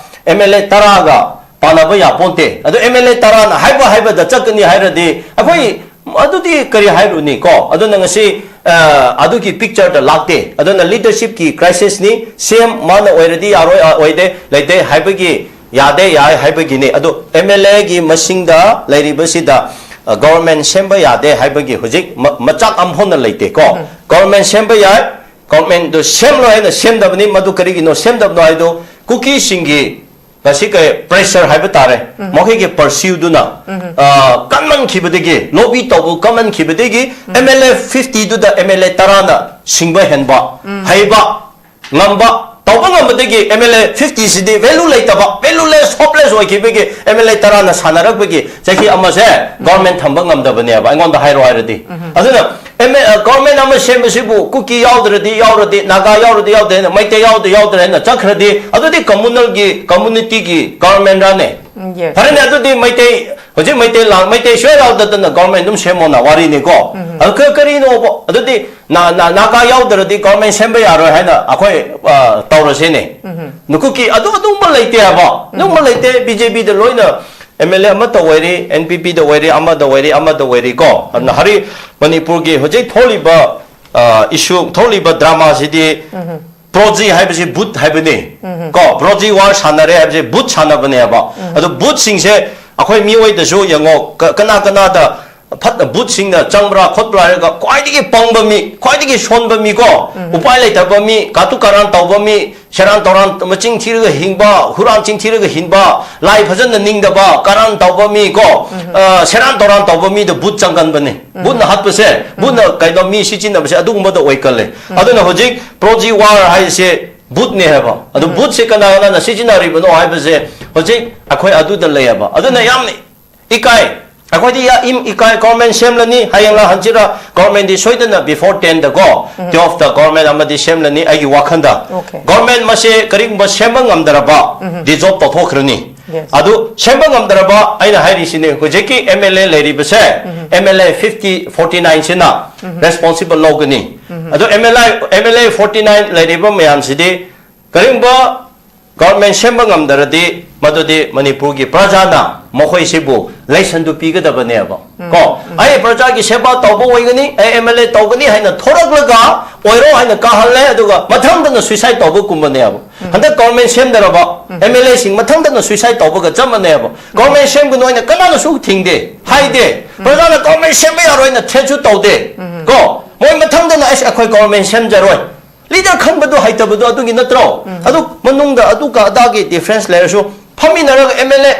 ꯑꯦꯝ ꯑꯦꯜ ꯑꯦ ꯇꯔꯥꯒ ꯄꯥꯟꯅꯕ ꯌꯥꯄꯣꯟꯇꯦ꯫ ꯑꯗꯣ ꯑꯦꯝ ꯑꯦꯜ ꯑꯦ ꯇꯔꯥꯅ ꯍꯥꯏꯕ ꯍꯥꯏꯕꯗ ꯆꯠꯀꯅꯤ ꯍꯥꯏꯔꯗꯤ ꯑꯩꯈꯣꯏ ꯑꯗꯨꯗꯤ ꯀꯔꯤ ꯍꯥꯏꯔꯨꯅꯤ ꯀꯣ? ꯑꯗꯨꯅ ꯉꯁꯤ, ꯑ, ꯑꯗꯨꯒꯤ ꯄꯤꯛꯆꯔꯗ ꯂꯥꯛꯇꯦ꯫ ꯑꯗꯨꯅ ꯂꯤꯗꯔꯁꯤꯞꯀꯤ ꯀ꯭ꯔꯥꯏꯁꯤꯁꯅꯤ꯫ ꯁꯤ ꯑꯦꯝ ꯃꯥꯅ ꯑꯣꯏꯔꯗꯤ ꯌꯥꯔꯣꯏ, ꯑ, ꯑꯣꯏꯗꯦ, ꯂꯩꯇꯦ ꯍꯥꯏꯕꯒꯤ, ꯌꯥꯗꯦ, ꯌꯥꯏ ꯍꯥꯏꯕꯒꯤꯅꯤ꯫ ꯑꯗꯨ ꯑꯦꯝ ꯑꯦꯜ ꯑꯦꯒꯤ ꯃꯁꯤꯡꯗ ꯂꯩꯔꯤꯕꯁꯤꯗ, ꯑ, ꯒꯣꯚꯔꯟꯃꯦꯟꯠ ꯁꯦꯝꯕ ꯌꯥꯗꯦ ꯍꯥꯏꯕꯒꯤ ꯍꯧꯖꯤꯛ ꯃ-, ꯃꯆꯥꯛ ꯑꯃꯐꯥꯎꯅ ꯂꯩꯇꯦ ꯀꯣ? ꯒꯣꯚꯔꯟꯃꯦꯟꯠ ꯁꯦꯝꯕ ꯌꯥꯏ, ꯒꯣꯚꯔꯟꯃꯦꯟꯠꯇꯨ ꯁꯦꯝꯂꯣ ꯍꯥꯏꯅ ꯁꯦꯝꯗꯕꯅꯤ꯫ ꯃꯗꯨ ꯀꯔꯤꯒꯤꯅꯣ ꯁꯦꯝꯗꯕꯅꯣ ꯍꯥꯏꯗꯨ ꯀꯨꯀꯤꯁꯤꯡꯒꯤ ꯉꯁꯤ ꯀꯩ ꯄ꯭ꯔꯦꯁꯔ ꯍꯥꯏꯕ ꯇꯥꯔꯦ, ꯃꯈꯣꯏꯒꯤ ꯄꯔꯁ꯭ꯌꯨꯗꯨꯅ, ꯑ, ꯀꯟꯃꯟꯈꯤꯕꯗꯒꯤ, ꯂꯣꯕꯤ ꯇꯧꯕ ꯀꯟꯃꯟꯈꯤꯕꯗꯒꯤ ꯑꯦꯝ ꯑꯦꯜ ꯑꯦ ꯐꯤꯐꯇꯤꯗꯨꯗ ꯑꯦꯝ ꯑꯦꯜ ꯑꯦ ꯇꯔꯥꯅ ꯁꯤꯡꯕ ꯍꯦꯟꯕ, ꯍꯩꯕ, ꯉꯝꯕ, ꯇꯧꯕ ꯉꯝꯕꯗꯒꯤ ꯑꯦꯝ ꯑꯦꯜ ꯑꯦ ꯐꯤꯐꯇꯤꯁꯤꯗꯤ ꯚꯦꯂꯨ ꯂꯩꯇꯕ, ꯚꯦꯂꯨꯂꯦꯁ, ꯍꯣꯞꯂꯦꯁ ꯑꯣꯏꯈꯤꯕꯒꯤ ꯑꯦꯝ ꯑꯦꯜ ꯑꯦ ꯇꯔꯥꯅ ꯁꯥꯟꯅꯔꯛꯄꯒꯤ ꯆꯍꯤ ꯑꯃꯁꯦ ꯒꯣꯚꯔꯟꯃꯦꯟꯠ ꯊꯝꯕ ꯉꯝꯗꯕꯅꯦꯕ, ꯑꯩꯉꯣꯟꯗ ꯍꯥꯏꯔꯣ ꯍꯥꯏꯔꯗꯤ꯫ ꯑꯗꯨꯅ ꯑꯦꯝ ꯑꯦ-, ꯑ, ꯒꯣꯚꯔꯟꯃꯦꯟꯠ ꯑꯃ ꯁꯦꯝꯕꯁꯤꯕꯨ ꯀꯨꯀꯤ ꯌꯥꯎꯗ꯭ꯔꯗꯤ ꯌꯥꯎꯔꯗꯤ, ꯅꯥꯒꯥ ꯌꯥꯎꯔꯗꯤ ꯌꯥꯎꯗ꯭ꯔꯦ ꯍꯥꯏꯅ, ꯃꯩꯇꯩ ꯌꯥꯎꯗ꯭ꯔꯗꯤ ꯌꯥꯎꯗ꯭ꯔꯦ ꯍꯥꯏꯅ ꯆꯠꯈ꯭ꯔꯗꯤ ꯑꯗꯨꯗꯤ ꯀꯝꯃꯨꯅꯦꯜꯒꯤ, ꯀꯝꯃꯨꯅꯤꯇꯤꯒꯤ ꯒꯣꯚꯔꯟꯃꯦꯟꯠꯔꯥꯅꯦ? Yes. ꯐꯔꯦꯅꯦ, ꯑꯗꯨꯗꯤ ꯃꯩꯇꯩ ꯍꯧꯖꯤꯛ ꯃꯩꯇꯩ ꯂꯥꯛ ꯃꯩꯇꯩ ꯁꯨꯌꯥ ꯌꯥꯎꯗꯗꯅ ꯒꯣꯔꯃꯦꯟ ꯑꯗꯨꯝ ꯁꯦꯝꯃꯣꯅ ꯋꯥꯔꯤꯅꯤꯀꯣ꯫ ꯑꯗꯨ ꯀ- ꯀꯔꯤꯅꯣꯕ? ꯑꯗꯨꯗꯤ ꯅꯥ- ꯅꯥ- ꯅꯥꯒꯥ ꯌꯥꯎꯗ꯭ꯔꯗꯤ ꯒꯣꯔꯃꯦꯟ ꯁꯦꯝꯕ ꯌꯥꯔꯣꯏ ꯍꯥꯏꯅ ꯑꯩꯈꯣꯏ, ꯑ, ꯇꯧꯔꯁꯦꯅꯦ꯫ ꯅꯀꯨꯀꯤ ꯑꯗꯨ ꯑꯗꯨꯝꯕ ꯂꯩꯇꯦ ꯍꯥꯏꯕ꯫ ꯑꯗꯨꯝꯕ ꯂꯩꯇꯦ꯫ ꯕꯤ ꯖꯦ ꯄꯤꯗ ꯂꯣꯏꯅ ꯑꯦꯝ ꯑꯦꯜ ꯑꯦ ꯑꯃꯠꯇ ꯑꯣꯏꯔꯤ, ꯑꯦꯟ ꯄꯤ ꯄꯤꯗ ꯑꯣꯏꯔꯤ, ꯑꯃꯗ ꯑꯣꯏꯔꯤ, ꯑꯃꯗ ꯑꯣꯏꯔꯤ ꯀꯣ꯫ ꯑꯗꯨꯅ ꯍꯧꯖꯤꯛ ꯃꯅꯤꯄꯨꯔꯒꯤ ꯍꯧꯖꯤꯛ ꯊꯣꯛꯂꯤꯕ, ꯑ, ꯏꯁꯨ, ꯊꯣꯛꯂꯤꯕ ꯗ꯭ꯔꯃꯥꯁꯤꯗꯤ ꯄ꯭ꯔꯣꯖꯤ ꯍꯥꯏꯕꯁꯤ ꯕꯨꯠ ꯍꯥꯏꯕꯅꯤ ꯀꯣ꯫ ꯄ꯭ꯔꯣꯖꯤ ꯋꯥꯔ ꯁꯥꯟꯅꯔꯦ ꯍꯥꯏꯕꯁꯤ ꯕꯨꯠ ꯁꯥꯟꯅꯕꯅꯦꯕ꯫ ꯑꯗꯣ ꯕꯨꯠꯁꯤꯡꯁꯦ ꯑꯩꯈꯣꯏ ꯃꯤꯑꯣꯏꯗꯁꯨ ꯌꯦꯡꯉꯣ, ꯀ- ꯀꯅꯥ ꯀꯅꯥꯗ ꯐꯠꯇ ꯕꯨꯠꯁꯤꯡꯅ ꯆꯪꯕ꯭ꯔꯥ ꯈꯣꯠꯄ꯭ꯔꯥ ꯍꯥꯏꯔꯒ ꯈ꯭ꯋꯥꯏꯗꯒꯤ ꯄꯪꯕ ꯃꯤ, ꯈ꯭ꯋꯥꯏꯗꯒꯤ ꯁꯣꯟꯕ ꯃꯤ ꯀꯣ, ꯎꯄꯥꯏ ꯂꯩꯇꯕ ꯃꯤ, ꯀꯥꯇꯨ ꯀꯥꯔꯥꯟ ꯇꯧꯕ ꯃꯤ, ꯁꯦꯔꯥꯟ ꯇꯧꯔꯥꯟ ꯃꯆꯤꯟ ꯊꯤꯔꯒ ꯍꯤꯡꯕ, ꯍꯨꯔꯥꯟ ꯆꯤꯟ ꯊꯤꯔꯒ ꯍꯤꯡꯕ, ꯂꯥꯏ ꯐꯖꯅ ꯅꯤꯡꯗꯕ, ꯀꯥꯔꯥꯟ ꯇꯧꯕ ꯃꯤ ꯀꯣ, ꯑ, ꯁꯦꯔꯥꯟ ꯇꯧꯔꯥꯟ ꯇꯧꯕ ꯃꯤꯗ ꯕꯨꯠ ꯆꯪꯒꯟꯕꯅꯦ꯫ ꯕꯨꯠꯅ ꯍꯥꯠꯄꯁꯦ, ꯕꯨꯠꯅ ꯀꯩꯅꯣ ꯃꯤ ꯁꯤꯖꯤꯟꯅꯕꯁꯦ ꯑꯗꯨꯒꯨꯝꯕꯗ ꯑꯣꯏꯀꯜꯂꯦ꯫ ꯑꯗꯨꯅ ꯍꯧꯖꯤꯛ ꯄ꯭ꯔꯣꯖꯤ ꯋꯥꯔ ꯍꯥꯏꯁꯦ ꯕꯨꯠꯅꯦ ꯍꯥꯏꯕ꯫ ꯑꯗꯨ ꯕꯨꯠꯁꯦ ꯀꯅꯥ ꯀꯅꯥꯅ ꯁꯤꯖꯤꯟꯅꯔꯤꯕꯅꯣ ꯍꯥꯏꯕꯁꯦ ꯍꯧꯖꯤꯛ ꯑꯩꯈꯣꯏ ꯑꯗꯨꯗ ꯂꯩꯌꯦꯕ꯫ ꯑꯗꯨꯅ ꯌꯥꯝꯅ ꯏꯀꯥꯏ꯫ ꯑꯩꯈꯣꯏꯗꯤ ꯌꯥ- ꯏꯝ- ꯏꯀꯥꯏ꯫ ꯒꯣꯔꯃꯦꯟ ꯁꯦꯝꯂꯅꯤ, ꯍꯌꯦꯡꯂ ꯍꯟꯆꯤꯠꯂ ꯒꯣꯔꯃꯦꯟꯗꯤ ꯁꯣꯏꯗꯅ before ten ꯗꯀꯣ, twelve ꯒꯣꯔꯃꯦꯟ ꯑꯃꯗꯤ ꯁꯦꯝꯂꯅꯤ ꯑꯩꯒꯤ ꯋꯥꯈꯟꯗ꯫ ꯒꯣꯔꯃꯦꯟ ꯃꯁꯦ ꯀꯔꯤꯒꯨꯝꯕ ꯁꯦꯝꯕ ꯉꯝꯗ꯭ꯔꯕ, ꯗꯤꯖꯣꯜꯕ ꯇꯧꯊꯣꯛꯈ꯭ꯔꯅꯤ꯫ ꯑꯗꯨ ꯁꯦꯝꯕ ꯉꯝꯗ꯭ꯔꯕ ꯑꯩꯅ ꯍꯥꯏꯔꯤꯁꯤꯅꯦ, ꯍꯧꯖꯤꯛꯀꯤ ꯑꯦꯝ ꯑꯦꯜ ꯑꯦ ꯂꯩꯔꯤꯕꯁꯦ, ꯑꯦꯝ ꯑꯦꯜ ꯑꯦ fifty, forty nine ꯁꯤꯅ ꯔꯦꯁꯄꯣꯟꯁꯤꯕꯜ ꯂꯧꯒꯅꯤ꯫ ꯑꯗꯣ ꯑꯦꯝ ꯑꯦꯜ ꯑꯦ, ꯑꯦꯝ ꯑꯦꯜ ꯑꯦ forty nine ꯂꯩꯔꯤꯕ ꯃꯌꯥꯝꯁꯤꯗꯤ ꯀꯔꯤꯒꯨꯝꯕ ꯒꯣꯔꯃꯦꯟ ꯁꯦꯝꯕ ꯉꯝꯗ꯭ꯔꯗꯤ ꯃꯗꯨꯗꯤ ꯃꯅꯤꯄꯨꯔꯒꯤ ꯄ꯭ꯔꯖꯥꯅ ꯃꯈꯣꯏꯁꯤꯕꯨ ꯂꯦꯁꯟꯗꯨ ꯄꯤꯒꯗꯕꯅꯦꯕ꯫ ꯀꯣ, ꯑꯩ ꯄ꯭ꯔꯖꯥꯒꯤ ꯁꯦꯕꯥ ꯇꯧꯕ ꯑꯣꯏꯒꯅꯤ, ꯑꯩ ꯑꯦꯝ ꯑꯦꯜ ꯑꯦ ꯇꯧꯒꯅꯤ ꯍꯥꯏꯅ ꯊꯣꯔꯛꯂꯒ ꯑꯣꯏꯔꯣ ꯍꯥꯏꯅ ꯀꯥꯍꯜꯂꯦ, ꯑꯗꯨꯒ ꯃꯊꯪꯗꯅ ꯁꯨꯏꯁꯥꯏꯗ ꯇꯧꯕꯒꯨꯝꯕꯅꯦꯕ꯫ ꯍꯟꯗꯛ ꯒꯣꯔꯃꯦꯟ ꯁꯦꯝꯗ꯭ꯔꯕ ꯑꯦꯝ ꯑꯦꯜ ꯑꯦꯁꯤꯡ ꯃꯊꯪꯗꯅ ꯁꯨꯏꯁꯥꯏꯗ ꯇꯧꯕꯒ ꯆꯞ ꯃꯥꯟꯅꯩꯕ꯫ ꯒꯣꯔꯃꯦꯟ ꯁꯦꯝꯒꯅꯨ ꯍꯥꯏꯅ ꯀꯅꯥꯅꯁꯨ ꯊꯤꯡꯗꯦ, ꯍꯥꯏꯗꯦ꯫ ꯄ꯭ꯔꯖꯥꯅ ꯒꯣꯔꯃꯦꯟ ꯁꯦꯝꯕ ꯌꯥꯔꯣꯏ ꯍꯥꯏꯅ ꯊ꯭ꯔꯦꯠꯁꯨ ꯇꯧꯗꯦ꯫ ꯀꯣ, ꯃꯣꯏ ꯃꯊꯪꯗꯅ ꯑꯩꯁ ꯑꯩꯈꯣꯏ ꯒꯣꯔꯃꯦꯟ ꯁꯦꯝꯖꯔꯣꯏ꯫ ꯂꯤꯗꯔ ꯈꯟꯕꯗꯣ ꯍꯩꯇꯕꯗꯣ ꯑꯗꯨꯒꯤ ꯅꯠꯇ꯭ꯔꯣ? ꯑꯗꯨ ꯃꯅꯨꯡꯗ ꯑꯗꯨꯒ ꯑꯗꯥꯒꯤ ꯗꯤꯐ꯭ꯔꯦꯟꯁ ꯂꯩꯔꯁꯨ ꯐꯝꯃꯤꯟꯅꯔꯒ ꯑꯦꯝ ꯑꯦꯜ ꯑꯦ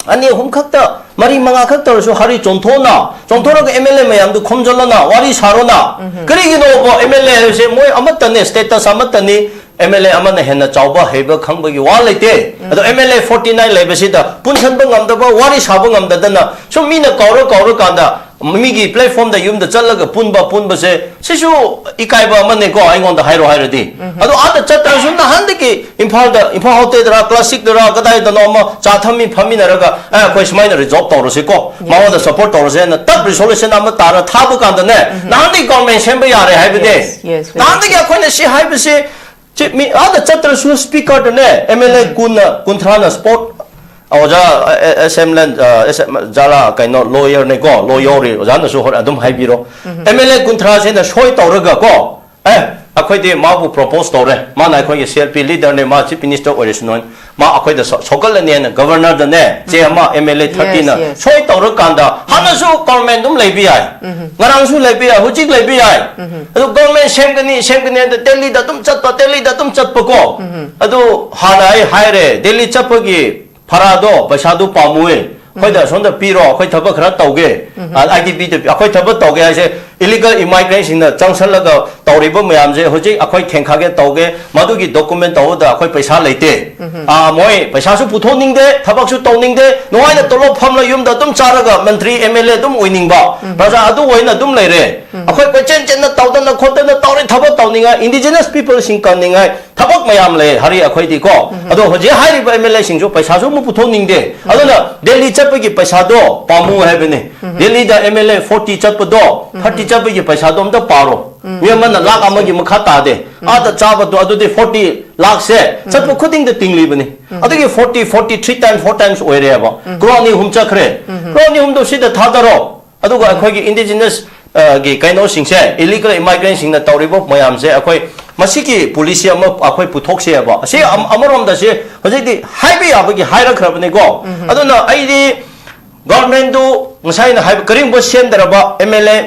ꯑꯅꯤ ꯑꯍꯨꯝ ꯈꯛꯇ, ꯃꯔꯤ ꯃꯉꯥ ꯈꯛꯇ ꯑꯣꯏꯔꯁꯨ ꯍꯔꯤ ꯆꯣꯟꯊꯣꯛꯑꯣꯅ, ꯆꯣꯟꯊꯣꯛꯑꯒ ꯑꯦꯝ ꯑꯦꯜ ꯑꯦ ꯃꯌꯥꯝꯗꯨ ꯈꯣꯝꯖꯤꯜꯂꯣꯅ, ꯋꯥꯔꯤ ꯁꯥꯔꯣꯅ꯫ ꯀꯔꯤꯒꯤꯅꯣꯕ ꯑꯦꯝ ꯑꯦꯜ ꯑꯦ ꯍꯥꯏꯕꯁꯦ ꯃꯣꯏ ꯑꯃꯠꯇꯅꯦ, ꯁ꯭ꯇꯦꯇꯁ ꯑꯃꯠꯇꯅꯤ꯫ ꯑꯦꯝ ꯑꯦꯜ ꯑꯦ ꯑꯃꯅ ꯍꯦꯟꯅ ꯆꯥꯎꯕ ꯍꯩꯕ ꯈꯪꯕꯒꯤ ꯋꯥ ꯂꯩꯇꯦ꯫ ꯑꯗꯣ ꯑꯦꯝ ꯑꯦꯜ ꯑꯦ forty nine ꯂꯩꯕꯁꯤꯗ ꯄꯨꯟꯁꯤꯟꯕ ꯉꯝꯗꯕ, ꯋꯥꯔꯤ ꯁꯥꯕ ꯉꯝꯗꯗꯅ ꯁꯨꯝ ꯃꯤꯅ ꯀꯧꯔ ꯀꯧꯔꯀꯥꯟꯗ ꯃꯤꯒꯤ ꯄ꯭ꯂꯦꯠꯐꯣꯝꯗ ꯌꯨꯝꯗ ꯆꯠꯂꯒ ꯄꯨꯟꯕ ꯄꯨꯟꯕꯁꯦ ꯁꯤꯁꯨ ꯏꯀꯥꯏꯕ ꯑꯃꯅꯦꯀꯣ, ꯑꯩꯉꯣꯟꯗ ꯍꯥꯏꯔꯣ ꯍꯥꯏꯔꯗꯤ꯫ ꯑꯗꯣ ꯑꯥꯗ ꯆꯠꯇ꯭ꯔꯁꯨ ꯅꯍꯥꯟꯗꯒꯤ ꯏꯝꯐꯥꯜꯗ, ꯏꯝꯐꯥꯜ ꯍꯣꯇꯦꯜꯗꯔ, ꯀ꯭ꯂꯥꯁꯤꯛꯇꯔ, ꯀꯗꯥꯏꯗꯅꯣ ꯑꯃ ꯆꯥ ꯊꯝꯃꯤ ꯐꯝꯃꯤꯟꯅꯔꯒ, "ꯑꯦ, ꯑꯩꯈꯣꯏ ꯁꯨꯃꯥꯏꯅ ꯔꯤꯖꯣꯜꯕ ꯇꯧꯔꯁꯤꯀꯣ, ꯃꯉꯣꯟꯗ ꯁꯄꯣꯔꯠ ꯇꯧꯔꯁꯦꯅ" ꯇꯛ ꯔꯤꯖꯣꯂꯨꯁꯟ ꯑꯃ ꯇꯥꯔ ꯊꯥꯕ ꯀꯥꯟꯗꯅꯦ, ꯅꯍꯥꯟꯗꯒꯤ ꯒꯣꯔꯃꯦꯟ ꯁꯦꯝꯕ ꯌꯥꯔꯦ ꯍꯥꯏꯕꯅꯦ꯫ Yes, yes, very ꯅꯍꯥꯟꯗꯒꯤ ꯑꯩꯈꯣꯏꯅ ꯁꯤ ꯍꯥꯏꯕꯁꯤ, ꯁꯤ ꯃꯤ ꯑꯥꯗ ꯆꯠꯇ꯭ꯔꯁꯨ ꯁ꯭ꯄꯤꯀꯔꯗꯅꯦ, ꯑꯦꯝ ꯑꯦꯜ ꯑꯦ ꯀꯨꯟꯅ, ꯀꯨꯟꯊ꯭ꯔꯥꯅ ꯁꯄꯣꯔꯠ, ꯑꯣꯖꯥ, ꯑꯦ, ꯑꯦ, ꯑꯦꯁ ꯑꯦꯝ ꯂꯦꯟ, ꯑ, ꯑꯦꯁ ꯑꯦꯝ, ꯖꯥꯂꯥ, ꯀꯩꯅꯣ, ꯂꯣꯌꯔꯅꯦꯀꯣ, ꯂꯣ ꯌꯧꯔꯤ, ꯑꯣꯖꯥꯅꯁꯨ ꯍꯣꯔꯦꯟ ꯑꯗꯨꯝ ꯍꯥꯏꯕꯤꯔꯣ꯫ ꯑꯦꯝ ꯑꯦꯜ ꯑꯦ ꯀꯨꯟꯊ꯭ꯔꯥꯁꯤꯅ ꯁꯣꯏ ꯇꯧꯔꯒ ꯀꯣ, "ꯑꯦ, ꯑꯩꯈꯣꯏꯗꯤ ꯃꯥꯕꯨ ꯄ꯭ꯔꯣꯄꯣꯁ ꯇꯧꯔꯦ, ꯃꯥꯅ ꯑꯩꯈꯣꯏꯒꯤ ꯁꯤ ꯑꯦꯜ ꯄꯤ ꯂꯤꯗꯔꯅꯦ, ꯃꯥ ꯆꯤꯐ ꯃꯤꯅꯤꯁꯇꯔ ꯑꯣꯏꯔꯁꯅꯨ", ꯃꯥ ꯑꯩꯈꯣꯏꯗ ꯁꯣ-, ꯁꯣꯛꯍꯜꯂꯅꯤ ꯍꯥꯏꯅ ꯒꯕꯔꯅꯔꯗꯅꯦ, ꯆꯦ ꯑꯃ ꯑꯦꯝ ꯑꯦꯜ ꯑꯦ ꯊꯥꯔꯇꯤꯅ Yes, yes. ꯁꯣꯏ ꯇꯧꯔꯀꯥꯟꯗ, ꯍꯥꯟꯅꯁꯨ ꯒꯣꯔꯃꯦꯟ ꯑꯗꯨꯝ ꯂꯩꯕ ꯌꯥꯏ, ꯉꯔꯥꯡꯁꯨ ꯂꯩꯕ ꯌꯥꯏ, ꯍꯧꯖꯤꯛ ꯂꯩꯕ ꯌꯥꯏ꯫ ꯑꯗꯨ ꯒꯣꯔꯃꯦꯟ ꯁꯦꯝꯒꯅꯤ, ꯁꯦꯝꯒꯅꯤ ꯍꯥꯏꯅ ꯗꯦꯜꯂꯤꯗ ꯑꯗꯨꯝ ꯆꯠꯄ, ꯗꯦꯜꯂꯤꯗ ꯑꯗꯨꯝ ꯆꯠꯄꯀꯣ꯫ ꯑꯗꯨ ꯍꯥꯟꯅ ꯑꯩ ꯍꯥꯏꯔꯦ, ꯗꯦꯜꯂꯤ ꯆꯠꯄꯒꯤ ꯐꯔꯥꯗꯣ, ꯄꯩꯁꯥꯗꯨ ꯄꯥꯝꯃꯨꯏ, ꯑꯩꯈꯣꯏꯗ ꯑꯁꯣꯝꯗ ꯄꯤꯔꯣ, ꯑꯩꯈꯣꯏ ꯊꯕꯛ ꯈꯔ ꯇꯧꯒꯦ꯫ ꯑꯥꯏ ꯗꯤ ꯄꯤꯗ ꯑꯩꯈꯣꯏ ꯊꯕꯛ ꯇꯧꯒꯦ ꯍꯥꯏꯁꯦ, ꯏꯂꯤꯒꯜ ꯏꯃꯥꯏꯒ꯭ꯔꯦꯟꯁꯤꯡꯅ ꯆꯪꯁꯜꯂꯒ ꯇꯧꯔꯤꯕ ꯃꯌꯥꯝꯁꯦ ꯍꯧꯖꯤꯛ ꯑꯩꯈꯣꯏ ꯊꯦꯡꯈꯥꯒꯦ ꯇꯧꯒꯦ, ꯃꯗꯨꯒꯤ ꯗꯣꯀꯨꯃꯦꯟ ꯇꯧꯕꯗ ꯑꯩꯈꯣꯏ ꯄꯩꯁꯥ ꯂꯩꯇꯦ꯫ ꯑꯥ, ꯃꯣꯏ ꯄꯩꯁꯥꯁꯨ ꯄꯨꯊꯣꯛꯅꯤꯡꯗꯦ, ꯊꯕꯛꯁꯨ ꯇꯧꯅꯤꯡꯗꯦ, ꯅꯨꯡꯉꯥꯏꯅ ꯇꯣꯂꯣꯞ ꯐꯝꯂ ꯌꯨꯝꯗ ꯑꯗꯨꯝ ꯆꯥꯔꯒ ꯃꯟꯇ꯭ꯔꯤ, ꯑꯦꯝ ꯑꯦꯜ ꯑꯦ ꯑꯗꯨꯝ ꯑꯣꯏꯅꯤꯡꯕ, ꯄ꯭ꯔꯖꯥ ꯑꯗꯨ ꯑꯣꯏꯅ ꯑꯗꯨꯝ ꯂꯩꯔꯦ꯫ ꯑꯩꯈꯣꯏ ꯀꯣꯏꯆꯦꯟ ꯆꯦꯟꯅ ꯇꯧꯗꯅ ꯈꯣꯠꯇꯅ ꯇꯧꯔꯦ, ꯊꯕꯛ ꯇꯧꯅꯤꯡꯉꯥꯏ, ꯏꯟꯗꯤꯖꯤꯅꯁ ꯄꯤꯄꯜꯁꯤꯡ ꯀꯟꯅꯤꯡꯉꯥꯏ, ꯊꯕꯛ ꯃꯌꯥꯝ ꯂꯩ ꯍꯔꯤ ꯑꯩꯈꯣꯏꯗꯤꯀꯣ꯫ ꯑꯗꯣ ꯍꯧꯖꯤꯛ ꯍꯥꯏꯔꯤꯕ ꯑꯦꯝ ꯑꯦꯜ ꯑꯦꯁꯤꯡꯁꯨ ꯄꯩꯁꯥꯁꯨ ꯑꯃꯨꯛ ꯄꯨꯊꯣꯛꯅꯤꯡꯗꯦ꯫ ꯑꯗꯨꯅ ꯗꯦꯜꯂꯤ ꯆꯠꯄꯒꯤ ꯄꯩꯁꯥꯗꯣ ꯄꯥꯝꯃꯨ ꯍꯥꯏꯕꯅꯤ꯫ ꯗꯦꯜꯂꯤꯗ ꯑꯦꯝ ꯑꯦꯜ ꯑꯦ ꯐꯣꯔꯇꯤ ꯆꯠꯄꯗꯣ, ꯊꯥꯔꯇꯤ ꯆꯠꯄꯒꯤ ꯄꯩꯁꯥꯗꯣ ꯑꯝꯇ ꯄꯥꯔꯣ꯫ ꯃꯤ ꯑꯃꯅ ꯂꯥꯛ ꯑꯃꯒꯤ ꯃꯈꯥ ꯇꯥꯗꯦ꯫ ꯑꯥꯗ ꯆꯥꯕꯗꯣ ꯑꯗꯨꯗꯤ ꯐꯣꯔꯇꯤ ꯂꯥꯛꯁꯦ ꯆꯠꯄ ꯈꯨꯗꯤꯡꯗ ꯇꯤꯡꯂꯤꯕꯅꯤ꯫ ꯑꯗꯨꯒꯤ forty, forty three times, four times ꯑꯣꯏꯔꯦꯕ꯫ ꯀ꯭ꯔꯣꯔ ꯑꯅꯤ ꯑꯍꯨꯝ ꯆꯠꯈ꯭ꯔꯦ꯫ ꯀ꯭ꯔꯣꯔ ꯑꯅꯤ ꯑꯍꯨꯝꯗꯣ ꯁꯤꯗ ꯊꯥꯗꯔꯣ꯫ ꯑꯗꯨꯒ ꯑꯩꯈꯣꯏꯒꯤ ꯏꯟꯗꯤꯖꯤꯅꯁ, ꯑ, ꯒꯤ ꯀꯩꯅꯣꯁꯤꯡꯁꯦ, ꯏꯂꯤꯒꯜ ꯏꯃꯥꯏꯒ꯭ꯔꯦꯟꯁꯤꯡꯅ ꯇꯧꯔꯤꯕ ꯃꯌꯥꯝꯁꯦ, ꯑꯩꯈꯣꯏ ꯃꯁꯤꯒꯤ ꯄꯣꯂꯤꯁꯤ ꯑꯃ ꯑꯩꯈꯣꯏ ꯄꯨꯊꯣꯛꯁꯦꯕ꯫ ꯑꯁꯤ ꯑꯝ-, ꯑꯃꯔꯣꯝꯗ ꯁꯤ ꯍꯧꯖꯤꯛꯇꯤ ꯍꯥꯏꯕ ꯌꯥꯕꯒꯤ ꯍꯥꯏꯔꯛꯈ꯭ꯔꯕꯅꯤꯀꯣ꯫ ꯑꯗꯨꯅ ꯑꯩꯗꯤ ꯒꯣꯔꯃꯦꯟꯗꯨ ꯉꯁꯥꯏ ꯑꯩꯅ ꯍꯥꯏꯕ ꯀꯔꯤꯒꯨꯝꯕ ꯁꯦꯝꯗ꯭ꯔꯕ ꯑꯦꯝ ꯑꯦꯜ ꯑꯦ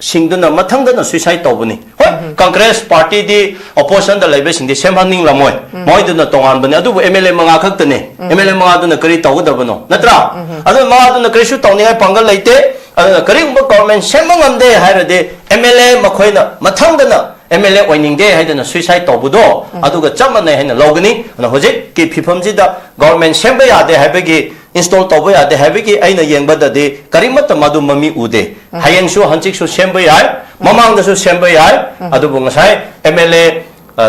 ꯁꯤꯡꯗꯨꯅ ꯃꯊꯪꯗꯅ ꯁꯨꯏꯁꯥꯏꯗ ꯇꯧꯕꯅꯤ꯫ ꯍꯣꯏ, ꯀꯪꯒ꯭ꯔꯦꯁ ꯄꯥꯔꯇꯤꯗꯤ ꯑꯣꯄꯣꯖꯤꯁꯟꯗ ꯂꯩꯕꯁꯤꯡꯗꯤ ꯁꯦꯝꯍꯟꯅꯤꯡꯂꯝꯃꯣꯏ, ꯃꯣꯏꯗꯨꯅ ꯇꯣꯉꯥꯟꯕꯅꯤ꯫ ꯑꯗꯨꯕꯨ ꯑꯦꯝ ꯑꯦꯜ ꯑꯦ ꯃꯉꯥ ꯈꯛꯇꯅꯦ, ꯑꯦꯝ ꯑꯦꯜ ꯑꯦ ꯃꯉꯥꯗꯨꯅ ꯀꯔꯤ ꯇꯧꯒꯗꯕꯅꯣ, ꯅꯠꯇ꯭ꯔꯥ? ꯑꯗꯨ ꯃꯉꯥꯗꯨꯅ ꯀꯔꯤꯁꯨ ꯇꯧꯅꯤꯡꯉꯥꯏ ꯄꯥꯡꯒꯜ ꯂꯩꯇꯦ꯫ ꯑꯗꯨꯅ ꯀꯔꯤꯒꯨꯝꯕ ꯒꯣꯔꯃꯦꯟ ꯁꯦꯝꯕ ꯉꯝꯗꯦ ꯍꯥꯏꯔꯗꯤ ꯑꯦꯝ ꯑꯦꯜ ꯑꯦ ꯃꯈꯣꯏꯅ ꯃꯊꯪꯗꯅ ꯑꯦꯝ ꯑꯦꯜ ꯑꯦ ꯑꯣꯏꯅꯤꯡꯗꯦ ꯍꯥꯏꯗꯅ ꯁꯨꯏꯁꯥꯏꯗ ꯇꯧꯕꯗꯣ ꯑꯗꯨꯒ ꯆꯞ ꯃꯥꯟꯅꯩ ꯍꯥꯏꯅ ꯂꯧꯒꯅꯤ꯫ ꯑꯗꯨꯅ ꯍꯧꯖꯤꯛꯀꯤ ꯐꯤꯕꯝꯁꯤꯗ ꯒꯣꯔꯃꯦꯟ ꯁꯦꯝꯕ ꯌꯥꯗꯦ ꯍꯥꯏꯕꯒꯤ ꯏꯟꯁꯇꯣꯜ ꯇꯧꯕ ꯌꯥꯗꯦ ꯍꯥꯏꯕꯒꯤ ꯑꯩꯅ ꯌꯦꯡꯕꯗꯗꯤ ꯀꯔꯤꯃꯠꯇ ꯃꯗꯨ ꯃꯃꯤ ꯎꯗꯦ꯫ ꯍꯌꯦꯡꯁꯨ ꯍꯪꯆꯤꯠꯁꯨ ꯁꯦꯝꯕ ꯌꯥꯏ, ꯃꯃꯥꯡꯗꯁꯨ ꯁꯦꯝꯕ ꯌꯥꯏ꯫ ꯑꯗꯨꯕꯨ ꯉꯁꯥꯏ M L A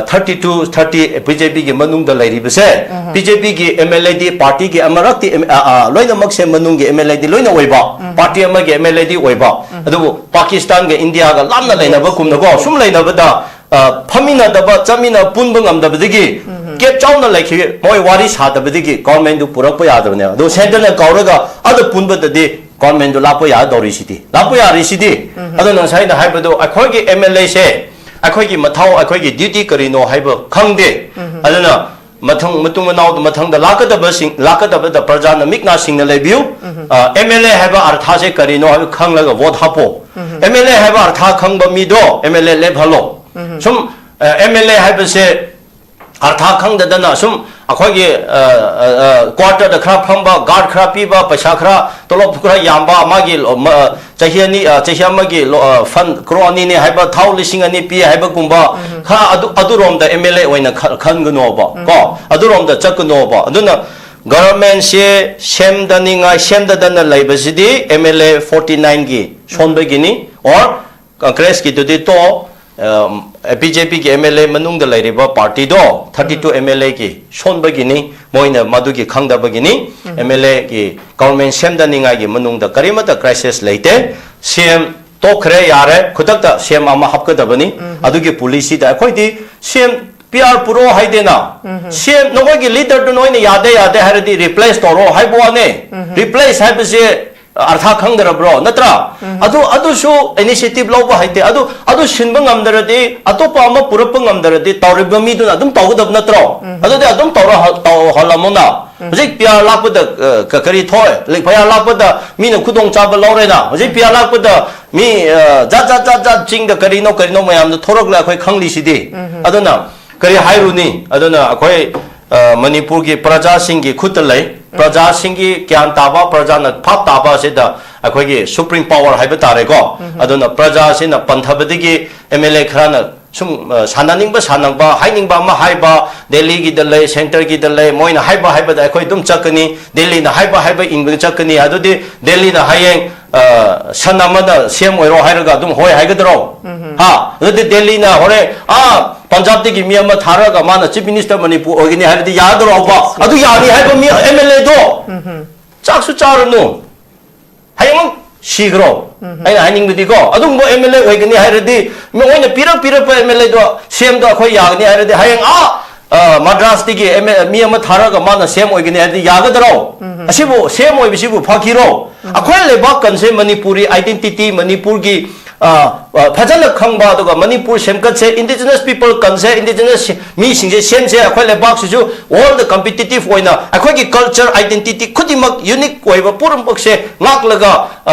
thirty two thirty B J ꯄꯤꯒꯤ ꯃꯅꯨꯡꯗ ꯂꯩꯔꯤꯕꯁꯦ, ꯕꯤ ꯖꯦ ꯄꯤꯒꯤ ꯑꯦꯝ ꯑꯦꯜ ꯑꯦꯗꯤ ꯄꯥꯔꯇꯤꯒꯤ ꯑꯃꯔꯛꯇꯤ ꯑꯦꯝ- ꯑ, ꯑ, ꯂꯣꯏꯅꯃꯛꯁꯦ ꯃꯅꯨꯡꯒꯤ ꯑꯦꯝ ꯑꯦꯜ ꯑꯦꯗꯤ ꯂꯣꯏꯅ ꯑꯣꯏꯕ, ꯄꯥꯔꯇꯤ ꯑꯃꯒꯤ ꯑꯦꯝ ꯑꯦꯜ ꯑꯦꯗꯤ ꯑꯣꯏꯕ꯫ ꯑꯗꯨꯕꯨ ꯄꯥꯀꯤꯁꯇꯥꯟꯒ ꯏꯟꯗꯤꯌꯥꯒ ꯂꯥꯞꯅ ꯂꯩꯅꯕ ꯀꯨꯝꯅꯀꯣ, ꯁꯨꯝ ꯂꯩꯅꯕꯗ ꯑ, ꯐꯝꯃꯤꯟꯅꯗꯕ, ꯆꯠꯃꯤꯟꯅ ꯄꯨꯟꯕ ꯉꯝꯗꯕꯗꯒꯤ ꯒꯦꯞ ꯆꯥꯎꯅ ꯂꯩꯈꯤ꯫ ꯃꯣꯏ ꯋꯥꯔꯤ ꯁꯥꯗꯕꯗꯒꯤ ꯒꯣꯔꯃꯦꯟꯗꯨ ꯄꯨꯔꯛꯄ ꯌꯥꯗꯕꯅꯦ꯫ ꯑꯗꯣ ꯁꯦꯟꯇꯔꯅ ꯀꯧꯔꯒ ꯑꯗ ꯄꯨꯟꯕꯗꯗꯤ ꯒꯣꯔꯃꯦꯟꯗꯨ ꯂꯥꯛꯄ ꯌꯥꯗꯧꯔꯤꯁꯤꯗꯤ, ꯂꯥꯛꯄ ꯌꯥꯔꯤꯁꯤꯗꯤ꯫ ꯑꯗꯨꯅ ꯉꯁꯥꯏꯅ ꯍꯥꯏꯕꯗꯣ, ꯑꯩꯈꯣꯏꯒꯤ ꯑꯦꯝ ꯑꯦꯜ ꯑꯦꯁꯦ ꯑꯩꯈꯣꯏꯒꯤ ꯃꯊꯧ, ꯑꯩꯈꯣꯏꯒꯤ ꯗ꯭ꯌꯨꯇꯤ ꯀꯔꯤꯅꯣ ꯍꯥꯏꯕ ꯈꯪꯗꯦ꯫ ꯑꯗꯨꯅ ꯃꯊꯪ, ꯃꯇꯨꯡ ꯃꯅꯥꯎꯗ, ꯃꯊꯪꯗ ꯂꯥꯛꯀꯗꯕꯁꯤꯡ, ꯂꯥꯛꯀꯗꯕꯗ ꯄ꯭ꯔꯖꯥꯅ ꯃꯤꯠ ꯅꯥ ꯁꯤꯡꯅ ꯂꯩꯕꯤꯌꯨ꯫ ꯑꯦꯝ ꯑꯦꯜ ꯑꯦ ꯍꯥꯏꯕ ꯑꯔꯊꯥꯁꯦ ꯀꯔꯤꯅꯣ ꯍꯥꯏꯕ ꯈꯪꯂꯒ ꯚꯣꯠ ꯍꯥꯞꯄꯣ꯫ ꯑꯦꯝ ꯑꯦꯜ ꯑꯦ ꯍꯥꯏꯕ ꯑꯔꯊꯥ ꯈꯪꯕ ꯃꯤꯗꯣ ꯑꯦꯝ ꯑꯦꯜ ꯑꯦ ꯂꯦꯞꯍꯜꯂꯣ꯫ ꯁꯨꯝ ꯑꯦꯝ ꯑꯦꯜ ꯑꯦ ꯍꯥꯏꯕꯁꯦ ꯑꯔꯊꯥ ꯈꯪꯗꯗꯅ ꯁꯨꯝ ꯑꯩꯈꯣꯏꯒꯤ ꯀ꯭ꯋꯥꯇꯔꯗ ꯈꯔ ꯐꯝꯕ, ꯒꯥꯔꯗ ꯈꯔ ꯄꯤꯕ, ꯄꯩꯁꯥ ꯈꯔ, ꯇꯣꯂꯣꯞ ꯈꯔ ꯌꯥꯝꯕ, ꯃꯥꯒꯤ ꯂꯣ- ꯃ- ꯆꯍꯤ ꯑꯅꯤ, ꯑ, ꯆꯍꯤ ꯑꯃꯒꯤ ꯂꯣ- ꯑ, ꯐꯟ ꯀ꯭ꯔꯣꯔ ꯑꯅꯤꯅꯤ ꯍꯥꯏꯕ, ꯊꯥꯎ ꯂꯤꯁꯤꯡ ꯑꯅꯤ ꯄꯤ ꯍꯥꯏꯕꯒꯨꯝꯕ, ꯈꯔ ꯑꯗꯨ, ꯑꯗꯨꯔꯣꯝꯗ ꯑꯦꯝ ꯑꯦꯜ ꯑꯦ ꯑꯣꯏꯅ ꯈ- ꯈꯟꯒꯅꯣꯕ꯫ ꯀꯣ, ꯑꯗꯨꯔꯣꯝꯗ ꯆꯠꯀꯅꯣꯕ꯫ ꯑꯗꯨꯅ ꯒꯚꯔꯟꯃꯦꯟꯁꯦ ꯁꯦꯝꯗꯅꯤꯡꯉꯥꯏ, ꯁꯦꯝꯗꯗꯅ ꯂꯩꯕꯁꯤꯗꯤ ꯑꯦꯝ ꯑꯦꯜ ꯑꯦ ꯐꯣꯔꯇꯤ ꯅꯥꯏꯟꯒꯤ ꯁꯣꯟꯕꯒꯤꯅꯤ꯫ ꯑꯣꯔ ꯀꯪꯒ꯭ꯔꯦꯁꯀꯤꯗꯨꯗꯤ ꯇꯣ, ꯕꯤ ꯖꯦ ꯄꯤꯒꯤ ꯑꯦꯝ ꯑꯦꯜ ꯑꯦ ꯃꯅꯨꯡꯗ ꯂꯩꯔꯤꯕ ꯄꯥꯔꯇꯤꯗꯣ, ꯊꯥꯔꯇꯤ ꯇꯨ ꯑꯦꯝ ꯑꯦꯜ ꯑꯦꯒꯤ ꯁꯣꯟꯕꯒꯤꯅꯤ, ꯃꯣꯏꯅ ꯃꯗꯨꯒꯤ ꯈꯪꯗꯕꯒꯤꯅꯤ꯫ ꯑꯦꯝ ꯑꯦꯜ ꯑꯦꯒꯤ ꯒꯚꯔꯟꯃꯦꯟ ꯁꯦꯝꯗꯅꯤꯡꯉꯥꯏꯒꯤ ꯃꯅꯨꯡꯗ ꯀꯔꯤꯃꯠꯇ ꯀ꯭ꯔꯥꯏꯁꯤꯁ ꯂꯩꯇꯦ꯫ ꯁꯤ ꯑꯦꯝ ꯇꯣꯛꯈ꯭ꯔꯦ, ꯌꯥꯔꯦ, ꯈꯨꯗꯛꯇ ꯁꯤ ꯑꯦꯝ ꯑꯃ ꯍꯥꯞꯀꯗꯕꯅꯤ꯫ ꯑꯗꯨꯒꯤ ꯄꯣꯂꯤꯁꯤꯗ ꯑꯩꯈꯣꯏꯗꯤ ꯁꯤ ꯑꯦꯝ ꯄꯤ ꯑꯥꯔ ꯄꯨꯔꯛꯑꯣ ꯍꯥꯏꯗꯦꯅ꯫ ꯁꯤ ꯑꯦꯝ ꯅꯈꯣꯏꯒꯤ ꯂꯤꯗꯔꯗꯨ ꯅꯣꯏꯅ ꯌꯥꯗꯦ, ꯌꯥꯗꯦ ꯍꯥꯏꯔꯗꯤ ꯔꯤꯄ꯭ꯂꯦꯁ ꯇꯧꯔꯣ ꯍꯥꯏꯕ ꯋꯥꯅꯦ꯫ ꯔꯤꯄ꯭ꯂꯦꯁ ꯍꯥꯏꯕꯁꯦ ꯑꯔꯊ ꯈꯪꯗ꯭ꯔꯕ꯭ꯔꯣ? ꯅꯠꯇ꯭ꯔꯥ? ꯑꯗꯨ, ꯑꯗꯨꯁꯨ ꯏꯅꯤꯁꯤꯌꯦꯇꯤꯚ ꯂꯧꯕ ꯍꯩꯇꯦ꯫ ꯑꯗꯨ, ꯑꯗꯨ ꯁꯤꯟꯕ ꯉꯝꯗ꯭ꯔꯗꯤ, ꯑꯇꯣꯞꯄ ꯑꯃ ꯄꯨꯔꯛꯄ ꯉꯝꯗ꯭ꯔꯗꯤ, ꯇꯧꯔꯤꯕ ꯃꯤꯗꯨꯅ ꯑꯗꯨꯝ ꯇꯧꯒꯗꯕ ꯅꯠꯇ꯭ꯔꯣ? ꯑꯗꯨꯗꯤ ꯑꯗꯨꯝ ꯇꯧꯔ ꯍ- ꯇꯧꯍꯜꯂꯝꯃꯣꯅ꯫ ꯍꯧꯖꯤꯛ ꯄꯤ ꯑꯥꯔ ꯂꯥꯛꯄꯗ, ꯑ, ꯀ- ꯀꯔꯤ ꯊꯣꯛꯑꯦ? ꯂꯤꯛ ꯄꯤ ꯑꯥꯔ ꯂꯥꯛꯄꯗ ꯃꯤꯅ ꯈꯨꯗꯣꯡꯆꯥꯕ ꯂꯧꯔꯦꯅ꯫ ꯍꯧꯖꯤꯛ ꯄꯤ ꯑꯥꯔ ꯂꯥꯛꯄꯗ ꯃꯤ, ꯑ, ꯖꯥꯠ ꯖꯥꯠ ꯖꯥꯠ ꯖꯥꯠ ꯆꯤꯡꯗ ꯀꯔꯤꯅꯣ ꯀꯔꯤꯅꯣ ꯃꯌꯥꯝꯗꯣ ꯊꯣꯔꯛꯂꯦ, ꯑꯩꯈꯣꯏ ꯈꯪꯂꯤꯁꯤꯗꯤ꯫ ꯑꯗꯨꯅ ꯀꯔꯤ ꯍꯥꯏꯔꯨꯅꯤ? ꯑꯗꯨꯅ ꯑꯩꯈꯣꯏ, ꯑ, ꯃꯅꯤꯄꯨꯔꯒꯤ ꯄ꯭ꯔꯖꯥꯁꯤꯡꯒꯤ ꯈꯨꯠꯇ ꯂꯩ꯫ ꯄ꯭ꯔꯖꯥꯁꯤꯡꯒꯤ ꯒ꯭ꯌꯥꯟ ꯇꯥꯕ, ꯄ꯭ꯔꯖꯥꯅ ꯚꯥꯞ ꯇꯥꯕ ꯑꯁꯤꯗ ꯑꯩꯈꯣꯏꯒꯤ ꯁꯨꯄ꯭ꯔꯤꯝ ꯄꯥꯋꯔ ꯍꯥꯏꯕ ꯇꯥꯔꯦꯀꯣ꯫ ꯑꯗꯨꯅ ꯄ꯭ꯔꯖꯥꯁꯤꯅ ꯄꯟꯊꯕꯗꯒꯤ ꯑꯦꯝ ꯑꯦꯜ ꯑꯦ ꯈꯔꯅ ꯁꯨꯝ ꯁꯥꯟꯅꯅꯤꯡꯕ ꯁꯥꯟꯅꯕ, ꯍꯥꯏꯅꯤꯡꯕ ꯑꯃ ꯍꯥꯏꯕ, ꯗꯦꯜꯂꯤꯒꯤꯗ ꯂꯩ, ꯁꯦꯟꯇꯔꯒꯤꯗ ꯂꯩ, ꯃꯣꯏꯅ ꯍꯥꯏꯕ ꯍꯥꯏꯕꯗ ꯑꯩꯈꯣꯏ ꯑꯗꯨꯝ ꯆꯠꯀꯅꯤ, ꯗꯦꯜꯂꯤꯅ ꯍꯥꯏꯕ ꯍꯥꯏꯕ ꯏꯟꯕꯗ ꯆꯠꯀꯅꯤ꯫ ꯑꯗꯨꯗꯤ ꯗꯦꯜꯂꯤꯅ ꯍꯌꯦꯡ ꯁꯟ ꯑꯃꯅ ꯁꯤ ꯑꯦꯝ ꯑꯣꯏꯔꯣ ꯍꯥꯏꯔꯒ ꯑꯗꯨꯝ ꯍꯣꯏ ꯍꯥꯏꯒꯗ꯭ꯔꯣ? ꯍꯥ? ꯑꯗꯨꯗꯤ ꯗꯦꯜꯂꯤꯅ ꯍꯣꯔꯦꯟ ꯑꯥ ꯄꯟꯖꯥꯕꯇꯒꯤ ꯃꯤ ꯑꯃ ꯊꯥꯔꯒ ꯃꯥꯅ ꯆꯤꯐ ꯃꯤꯅꯤꯁꯇꯔ ꯃꯅꯤꯄꯨꯔ ꯑꯣꯏꯒꯅꯤ ꯍꯥꯏꯔꯗꯤ ꯌꯥꯗ꯭ꯔꯣꯕ? ꯑꯗꯨ ꯌꯥꯅꯤ ꯍꯥꯏꯕ ꯃꯤ ꯑꯦꯝ ꯑꯦꯜ ꯑꯦꯗꯣ ꯆꯥꯛꯁꯨ ꯆꯥꯔꯨꯅꯨ, ꯍꯌꯦꯡꯃꯛ ꯁꯤꯈ꯭ꯔꯣ꯫ ꯑꯩꯅ ꯍꯥꯏꯅꯤꯡꯕꯗꯤꯀꯣ, ꯑꯗꯨꯒꯨꯝꯕ ꯑꯦꯝ ꯑꯦꯜ ꯑꯦ ꯑꯣꯏꯒꯅꯤ ꯍꯥꯏꯔꯗꯤ, ꯃꯣꯏꯅ ꯄꯤꯔꯛ ꯄꯤꯔꯛꯄ ꯑꯦꯝ ꯑꯦꯜ ꯑꯦꯗꯣ ꯁꯤ ꯑꯦꯝꯗꯣ ꯑꯩꯈꯣꯏ ꯌꯥꯒꯅꯤ ꯍꯥꯏꯔꯗꯤ, ꯍꯌꯦꯡ ꯑꯥ ꯃꯗ꯭ꯔꯥꯁꯇꯒꯤ ꯑꯦꯝ ꯑꯦ ꯃꯤ ꯑꯃ ꯊꯥꯔꯒ ꯃꯥꯅ ꯁꯤ ꯑꯦꯝ ꯑꯣꯏꯒꯅꯤ ꯍꯥꯏꯔꯗꯤ ꯌꯥꯒꯗ꯭ꯔꯣ? ꯑꯁꯤꯕꯨ ꯁꯤ ꯑꯦꯝ ꯑꯣꯏꯕꯁꯤꯕꯨ ꯐꯈꯤꯔꯣ? ꯑꯩꯈꯣꯏ ꯂꯩꯕꯥꯛ ꯀꯟꯁꯦ ꯃꯅꯤꯄꯨꯔꯤ ꯑꯥꯏꯗꯦꯟꯇꯤꯇꯤ, ꯃꯅꯤꯄꯨꯔꯒꯤ ꯐꯖꯅ ꯈꯪꯕ, ꯑꯗꯨꯒ ꯃꯅꯤꯄꯨꯔ ꯁꯦꯝꯒꯠꯁꯦ, ꯏꯟꯗꯤꯖꯤꯅꯁ ꯄꯤꯄꯜ ꯀꯟꯁꯦ, ꯏꯟꯗꯤꯖꯤꯅꯁ ꯃꯤꯁꯤꯡꯁꯦ ꯁꯦꯝꯁꯦ, ꯑꯩꯈꯣꯏ ꯂꯩꯕꯥꯛꯁꯤꯁꯨ ꯋꯥꯔꯜꯗ ꯀꯝꯄꯤꯇꯤꯇꯤꯞ ꯑꯣꯏꯅ ꯑꯩꯈꯣꯏꯒꯤ ꯀꯜꯆꯔ, ꯑꯥꯏꯗꯦꯟꯇꯤꯇꯤ ꯈꯨꯗꯤꯡꯃꯛ ꯌꯨꯅꯤꯛ ꯑꯣꯏꯕ ꯄꯨꯝꯅꯃꯛꯁꯦ ꯉꯥꯛꯂꯒ,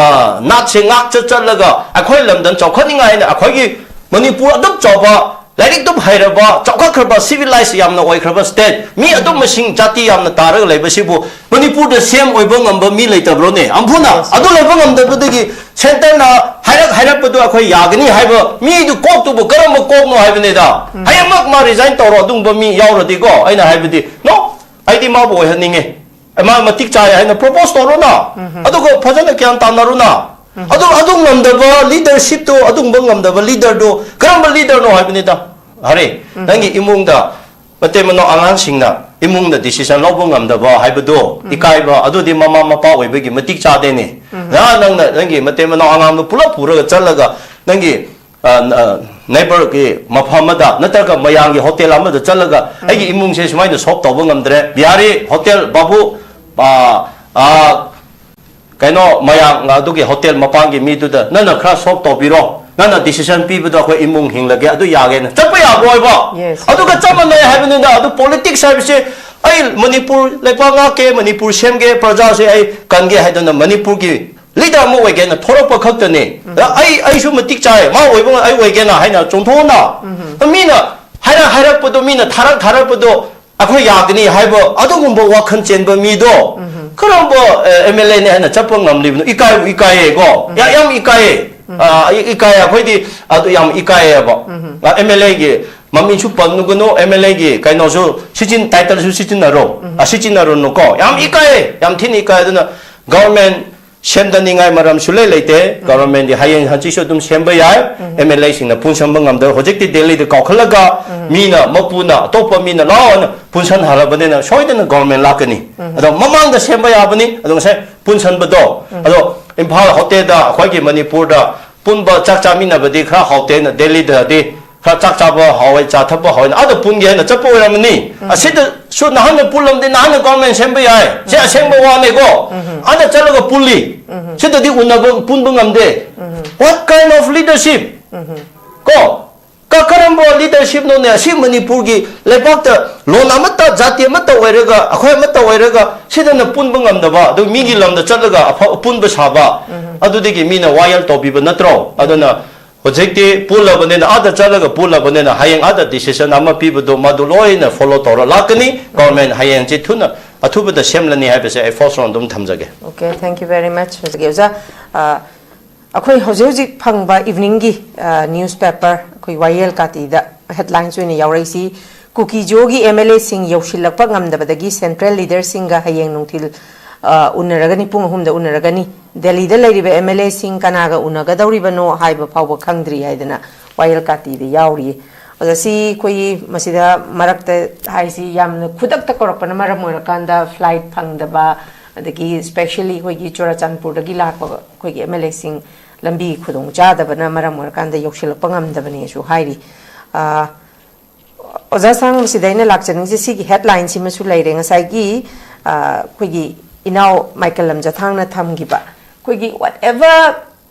ꯅꯥꯠꯁꯦ ꯉꯥꯛꯆ ꯆꯠꯂꯒ ꯑꯩꯈꯣꯏ ꯂꯝꯗꯝ ꯆꯥꯎꯈꯠꯅꯤꯡꯉꯥꯏ ꯍꯥꯏꯅ ꯑꯩꯈꯣꯏꯒꯤ ꯃꯅꯤꯄꯨꯔ ꯑꯗꯨꯛ ꯆꯥꯎꯕ, ꯂꯥꯏꯔꯤꯛ ꯑꯗꯨꯝ ꯍꯩꯔꯕ, ꯆꯥꯎꯈꯠꯈ꯭ꯔꯕ, ꯁꯤꯚꯤꯂꯥꯏꯁ ꯌꯥꯝꯅ ꯑꯣꯏꯈ꯭ꯔꯕ ꯁ꯭ꯇꯦꯠ, ꯃꯤ ꯑꯗꯨꯝ ꯃꯁꯤꯡ ꯖꯥꯇꯤ ꯌꯥꯝꯅ ꯇꯥꯔꯒ ꯂꯩꯕꯁꯤꯕꯨ ꯃꯅꯤꯄꯨꯔꯗ ꯁꯤ ꯑꯦꯝ ꯑꯣꯏꯕ ꯉꯝꯕ ꯃꯤ ꯂꯩꯇꯕ꯭ꯔꯣꯅꯦ? ꯑꯝꯐꯨꯅ ꯑꯗꯨ ꯂꯩꯕ ꯉꯝꯗꯕꯗꯒꯤ ꯁꯦꯟꯇꯔꯅ ꯍꯥꯏꯔꯛ ꯍꯥꯏꯔꯛꯄꯗꯣ ꯑꯩꯈꯣꯏ ꯌꯥꯒꯅꯤ ꯍꯥꯏꯕ ꯃꯤꯗꯨ ꯀꯣꯛꯇꯨꯕꯨ ꯀꯔꯝꯕ ꯀꯣꯛꯅꯣ ꯍꯥꯏꯕꯅꯤꯗ꯫ ꯍꯌꯦꯡꯃꯛ ꯃꯥ ꯔꯤꯖꯥꯏꯟ ꯇꯧꯔꯣ, ꯑꯗꯨꯒꯨꯝꯕ ꯃꯤ ꯌꯥꯎꯔꯗꯤꯀꯣ꯫ ꯑꯩꯅ ꯍꯥꯏꯕꯗꯤ, ꯅꯣ, ꯑꯩꯗꯤ ꯃꯥꯕꯨ ꯑꯣꯏꯍꯟꯅꯤꯡꯉꯦ꯫ ꯃꯥ ꯃꯇꯤꯛ ꯆꯥꯏ ꯍꯥꯏꯅ ꯄ꯭ꯔꯣꯄꯣꯁ ꯇꯧꯔꯣꯅ꯫ ꯑꯗꯨꯒ ꯐꯖꯅ ꯒ꯭ꯌꯥꯟ ꯇꯥꯅꯔꯣꯅ꯫ ꯑꯗꯨ, ꯑꯗꯨ ꯉꯝꯗꯕ ꯂꯤꯗꯔꯁꯤꯞꯇꯣ, ꯑꯗꯨꯒꯨꯝꯕ ꯉꯝꯗꯕ ꯂꯤꯗꯔꯗꯣ ꯀꯔꯝꯕ ꯂꯤꯗꯔꯅꯣ ꯍꯥꯏꯕꯅꯤꯗ꯫ ꯍꯔꯦ, ꯅꯪꯒꯤ ꯏꯃꯨꯡꯗ ꯃꯇꯩ ꯃꯅꯥꯎ ꯑꯉꯥꯡꯁꯤꯡꯅ ꯏꯃꯨꯡꯗ ꯗꯤꯁꯤꯖꯟ ꯂꯧꯕ ꯉꯝꯗꯕ ꯍꯥꯏꯕꯗꯣ, ꯏꯀꯥꯏꯕ, ꯑꯗꯨꯗꯤ ꯃꯃꯥ ꯃꯄꯥ ꯑꯣꯏꯕꯒꯤ ꯃꯇꯤꯛ ꯆꯥꯗꯦꯅꯦ꯫ ꯅ-, ꯅꯪꯅ ꯅꯪꯒꯤ ꯃꯇꯩ ꯃꯅꯥꯎ ꯑꯉꯥꯡꯗꯣ ꯄꯨꯂꯞ ꯄꯨꯔꯒ ꯆꯠꯂꯒ ꯅꯪꯒꯤ, ꯑ, ꯅ-, ꯅꯥꯏꯕꯔꯒꯤ ꯃꯐꯝ ꯑꯃꯗ ꯅꯠꯇ꯭ꯔꯒ ꯃꯌꯥꯝꯒꯤ ꯍꯣꯇꯦꯜ ꯑꯃꯗ ꯆꯠꯂꯒ, "ꯑꯩꯒꯤ ꯏꯃꯨꯡꯁꯦ ꯁꯨꯃꯥꯏꯅ ꯁꯣꯞ ꯇꯧꯕ ꯉꯝꯗ꯭ꯔꯦ, ꯕꯤꯍꯥꯔꯤ ꯍꯣꯇꯦꯜ ꯕꯥꯕꯨ, ꯑ, ꯑ, ꯀꯩꯅꯣ, ꯃꯌꯥꯝ ꯑꯗꯨꯒꯤ ꯍꯣꯇꯦꯜ ꯃꯄꯥꯟꯒꯤ ꯃꯤꯗꯨꯗ ꯅꯪꯅ ꯈꯔ ꯁꯣꯞ ꯇꯧꯕꯤꯔꯣ, ꯅꯪꯅ ꯗꯤꯁꯤꯖꯟ ꯄꯤꯕꯗꯣ ꯑꯩꯈꯣꯏ ꯏꯃꯨꯡ ꯍꯤꯡꯂꯒꯦ, ꯑꯗꯨ ꯌꯥꯒꯦꯅ ꯆꯠꯄ ꯌꯥꯕ꯭ꯔꯣꯏꯕ?" Yes. ꯑꯗꯨꯒ ꯆꯞ ꯃꯥꯟꯅꯩ ꯍꯥꯏꯕꯅꯤꯗ꯫ ꯑꯗꯨ ꯄꯣꯂꯤꯇꯤꯛꯁ ꯍꯥꯏꯕꯁꯦ, "ꯑꯩ ꯃꯅꯤꯄꯨꯔ ꯂꯩꯕꯥꯛ ꯉꯥꯛꯀꯦ, ꯃꯅꯤꯄꯨꯔ ꯁꯦꯝꯒꯦ, ꯄ꯭ꯔꯖꯥꯁꯦ ꯑꯩ ꯀꯟꯒꯦ" ꯍꯥꯏꯗꯅ ꯃꯅꯤꯄꯨꯔꯒꯤ ꯂꯤꯗꯔ ꯑꯃ ꯑꯣꯏꯒꯦꯅ ꯊꯣꯔꯛꯄ ꯈꯛꯇꯅꯦ꯫ ꯑꯩ, ꯑꯩꯁꯨ ꯃꯇꯤꯛ ꯆꯥꯏ, ꯃꯥ ꯑꯣꯏꯕ ꯑꯩ ꯑꯣꯏꯒꯦꯅ ꯍꯥꯏꯅ ꯆꯣꯡꯊꯣꯛꯑꯣꯅ꯫ ꯃꯤꯅ ꯍꯥꯏꯔꯛ ꯍꯥꯏꯔꯛꯄꯗꯣ, ꯃꯤꯅ ꯊꯥꯔꯛ ꯊꯥꯔꯛꯄꯗꯣ ꯑꯩꯈꯣꯏ ꯌꯥꯒꯅꯤ ꯍꯥꯏꯕ ꯑꯗꯨꯒꯨꯝꯕ ꯋꯥꯈꯜ ꯆꯦꯟꯕ ꯃꯤꯗꯣ ꯀꯔꯝꯕ ꯑꯦꯝ ꯑꯦꯜ ꯑꯦꯅꯦ ꯍꯥꯏꯅ ꯆꯠꯄ ꯉꯝꯂꯤꯕꯅꯣ? ꯏꯀꯥꯏꯕꯨ ꯏꯀꯥꯏꯌꯦꯀꯣ, ꯌꯥ-, ꯌꯥꯝ ꯏꯀꯥꯏꯌꯦ꯫ ꯑ, ꯑꯩ ꯏꯀꯥꯏ, ꯑꯩꯈꯣꯏꯗꯤ ꯑꯗꯨ ꯌꯥꯝ ꯏꯀꯥꯏꯌꯦꯕ꯫ ꯑꯦꯝ ꯑꯦꯜ ꯑꯦꯒꯤ ꯃꯃꯤꯡꯁꯨ ꯄꯟꯒꯅꯨ, ꯑꯦꯝ ꯑꯦꯜ ꯑꯦꯒꯤ ꯀꯩꯅꯣꯁꯨ ꯁꯤꯖꯤꯟ ꯇꯥꯏꯇꯜꯁꯨ ꯁꯤꯖꯤꯟꯅꯔꯣ꯫ ꯑ, ꯁꯤꯖꯤꯟꯅꯔꯨꯅꯨꯀꯣ꯫ ꯌꯥꯝ ꯏꯀꯥꯏꯌꯦ, ꯌꯥꯝ ꯊꯤꯅ ꯏꯀꯥꯏ꯫ ꯑꯗꯨꯅ ꯒꯚꯔꯟꯃꯦꯟ ꯁꯦꯝꯗꯅꯤꯡꯉꯥꯏ ꯃꯔꯝ ꯁꯨꯡꯂꯩ ꯂꯩꯇꯦ꯫ ꯒꯚꯔꯟꯃꯦꯟꯗꯤ ꯍꯌꯦꯡ ꯍꯪꯆꯤꯠꯁꯨ ꯑꯗꯨꯝ ꯁꯦꯝꯕ ꯌꯥꯏ꯫ ꯑꯦꯝ ꯑꯦꯜ ꯑꯦꯁꯤꯡꯅ ꯄꯨꯟꯁꯟꯕ ꯉꯝꯗꯕ, ꯍꯧꯖꯤꯛꯇꯤ ꯗꯦꯜꯂꯤꯗ ꯀꯥꯎꯈꯠꯂꯒ ꯃꯤꯅ, ꯃꯄꯨꯅ, ꯑꯇꯣꯞꯄ ꯃꯤꯅ ꯂꯥꯛꯑꯣꯅ ꯄꯨꯟꯁꯟꯍꯜꯂꯕꯅꯤꯅ ꯁꯣꯏꯗꯅ ꯒꯚꯔꯟꯃꯦꯟ ꯂꯥꯛꯀꯅꯤ꯫ ꯑꯗꯣ ꯃꯃꯥꯡꯗ ꯁꯦꯝꯕ ꯌꯥꯕꯅꯤ꯫ ꯑꯗꯣ ꯉꯁꯥꯏ ꯄꯨꯟꯁꯟꯕꯗꯣ, ꯑꯗꯣ ꯏꯝꯐꯥꯜ ꯍꯣꯇꯦꯜꯗ, ꯑꯩꯈꯣꯏꯒꯤ ꯃꯅꯤꯄꯨꯔꯗ ꯄꯨꯟꯕ ꯆꯥꯛ ꯆꯥꯃꯤꯟꯅꯕꯗꯤ ꯈꯔ ꯍꯥꯎꯇꯦꯅ ꯗꯦꯜꯂꯤꯗꯗꯤ ꯈꯔ ꯆꯥꯛ ꯆꯥꯕ ꯍꯥꯎꯋꯦ, ꯆꯥ ꯊꯛꯄ ꯍꯥꯎꯋꯦꯅ ꯑꯥꯗ ꯄꯨꯟꯒꯦ ꯍꯥꯏꯅ ꯆꯠꯄ ꯑꯣꯏꯔꯝꯃꯅꯤ꯫ ꯑꯁꯤꯗꯁꯨ ꯅꯍꯥꯟꯅ ꯄꯨꯜꯂꯝꯗꯤ ꯅꯍꯥꯟꯅ ꯒꯚꯔꯟꯃꯦꯟ ꯁꯦꯝꯕ ꯌꯥꯏ꯫ ꯁꯤ ꯑꯁꯦꯡꯕ ꯋꯥꯅꯦꯀꯣ꯫ ꯑꯥꯗ ꯆꯠꯂꯒ ꯄꯨꯜꯂꯤ꯫ ꯁꯤꯗꯗꯤ ꯎꯅꯕ, ꯄꯨꯟꯕ ꯉꯝꯗꯦ꯫ What kind of leadership? ꯀꯣ? ꯀ-, ꯀꯔꯝꯕ ꯂꯤꯗꯔꯁꯤꯞꯅꯣꯅꯦ? ꯑꯁꯤ ꯃꯅꯤꯄꯨꯔꯒꯤ ꯂꯩꯕꯥꯛꯇ ꯂꯣꯟ ꯑꯃꯠꯇ, ꯖꯥꯇꯤ ꯑꯃꯠꯇ ꯑꯣꯏꯔꯒ, ꯑꯩꯈꯣꯏ ꯑꯃꯠꯇ ꯑꯣꯏꯔꯒ, ꯁꯤꯗꯅ ꯄꯨꯟꯕ ꯉꯝꯗꯕ, ꯑꯗꯨ ꯃꯤꯒꯤ ꯂꯝꯗ ꯆꯠꯂꯒ ꯑꯐ-, ꯑꯄꯨꯟꯕ ꯁꯥꯕ, ꯑꯗꯨꯗꯒꯤ ꯃꯤꯅ ꯋꯥꯌꯦꯜ ꯇꯧꯕꯤꯕ ꯅꯠꯇ꯭ꯔꯣ? ꯑꯗꯨꯅ ꯍꯧꯖꯤꯛꯇꯤ ꯄꯨꯜꯂꯕꯅꯤꯅ, ꯑꯥꯗ ꯆꯠꯂꯒ ꯄꯨꯜꯂꯕꯅꯤꯅ, ꯍꯌꯦꯡ ꯑꯥꯗ ꯗꯤꯁꯤꯖꯟ ꯑꯃ ꯄꯤꯕꯗꯣ ꯃꯗꯨ ꯂꯣꯏꯅ ꯐꯣꯂꯣ ꯇꯧꯔ ꯂꯥꯛꯀꯅꯤ꯫ ꯒꯚꯔꯟꯃꯦꯟ ꯍꯌꯦꯡꯁꯤ ꯊꯨꯅ, ꯑꯊꯨꯕꯗ ꯁꯦꯝꯂꯅꯤ ꯍꯥꯏꯕꯁꯦ ꯑꯩ ꯐꯥꯔꯁ ꯔꯥꯎꯟ ꯑꯗꯨꯝ ꯊꯝꯖꯒꯦ꯫ Okay, thank you very much. ꯑꯣꯖꯥ, ꯑ, ꯑꯩꯈꯣꯏ ꯍꯧꯖꯤꯛ ꯍꯧꯖꯤꯛ ꯐꯪꯕ ꯏꯚꯅꯤꯡꯒꯤ, ꯑ, ꯅ꯭ꯌꯨꯁꯄꯦꯄꯔ, ꯑꯩꯈꯣꯏ ꯋꯥꯌꯦꯜ ꯀꯥꯇꯤꯗ ꯍꯦꯗꯂꯥꯏꯟꯁ ꯑꯣꯏꯅ ꯌꯥꯎꯔꯛꯏꯁꯤ, ꯀꯨꯀꯤꯖꯣꯒꯤ ꯑꯦꯝ ꯑꯦꯜ ꯑꯦꯁꯤꯡ ꯌꯧꯁꯤꯜꯂꯛꯄ ꯉꯝꯗꯕꯗꯒꯤ ꯁꯦꯟꯇ꯭ꯔꯦꯜ ꯂꯤꯗꯔꯁꯤꯡꯒ ꯍꯌꯦꯡ ꯅꯨꯡꯊꯤꯜ, ꯑ, ꯎꯅꯔꯒꯅꯤ, ꯄꯨꯡ ꯑꯍꯨꯝꯗ ꯎꯅꯔꯒꯅꯤ꯫ ꯗꯦꯜꯂꯤꯗ ꯂꯩꯔꯤꯕ ꯑꯦꯝ ꯑꯦꯜ ꯑꯦꯁꯤꯡ ꯀꯅꯥꯒ ꯎꯅꯒꯗꯧꯔꯤꯕꯅꯣ ꯍꯥꯏꯕ ꯐꯥꯎꯕ ꯈꯪꯗ꯭ꯔꯤ ꯍꯥꯏꯗꯅ ꯋꯥꯌꯦꯜ ꯀꯥꯇꯤꯗ ꯌꯥꯎꯔꯤ꯫ ꯑꯣꯖꯥ, ꯁꯤ ꯑꯩꯈꯣꯏꯒꯤ ꯃꯁꯤꯗ ꯃꯔꯛꯇ ꯍꯥꯏꯁꯤ ꯌꯥꯝꯅ ꯈꯨꯗꯛꯇ ꯀꯧꯔꯛꯄꯅ ꯃꯔꯝ ꯑꯣꯏꯔꯀꯥꯟꯗ ꯐ꯭ꯂꯥꯏꯠ ꯐꯪꯗꯕ, ꯑꯗꯒꯤ ꯁ꯭ꯄꯦꯁꯦꯜꯂꯤ ꯑꯩꯈꯣꯏꯒꯤ ꯆꯨꯔꯥꯆꯥꯟꯄꯨꯔꯗꯒꯤ ꯂꯥꯛꯄ ꯑꯩꯈꯣꯏꯒꯤ ꯑꯦꯝ ꯑꯦꯜ ꯑꯦꯁꯤꯡ ꯂꯝꯕꯤ ꯈꯨꯗꯣꯡ ꯆꯥꯗꯕꯅ ꯃꯔꯝ ꯑꯣꯏꯔꯀꯥꯟꯗ ꯌꯧꯁꯤꯜꯂꯛꯄ ꯉꯝꯗꯕꯅꯦꯁꯨ ꯍꯥꯏꯔꯤ꯫ ꯑ, ꯑꯣꯖꯥ ꯁꯥꯡ, ꯃꯁꯤꯗ ꯑꯩꯅ ꯂꯥꯛꯆꯅꯤꯡꯁꯦ ꯁꯤꯒꯤ ꯍꯦꯗꯂꯥꯏꯟꯁꯤꯃꯁꯨ ꯂꯩꯔꯦ꯫ ꯉꯁꯥꯏꯒꯤ, ꯑ, ꯑꯩꯈꯣꯏꯒꯤ ꯏꯅꯥꯎ ꯃꯥꯏꯀꯦꯜ ꯂꯝꯖꯊꯥꯡꯅ ꯊꯝꯈꯤꯕ, ꯑꯩꯈꯣꯏꯒꯤ whatever,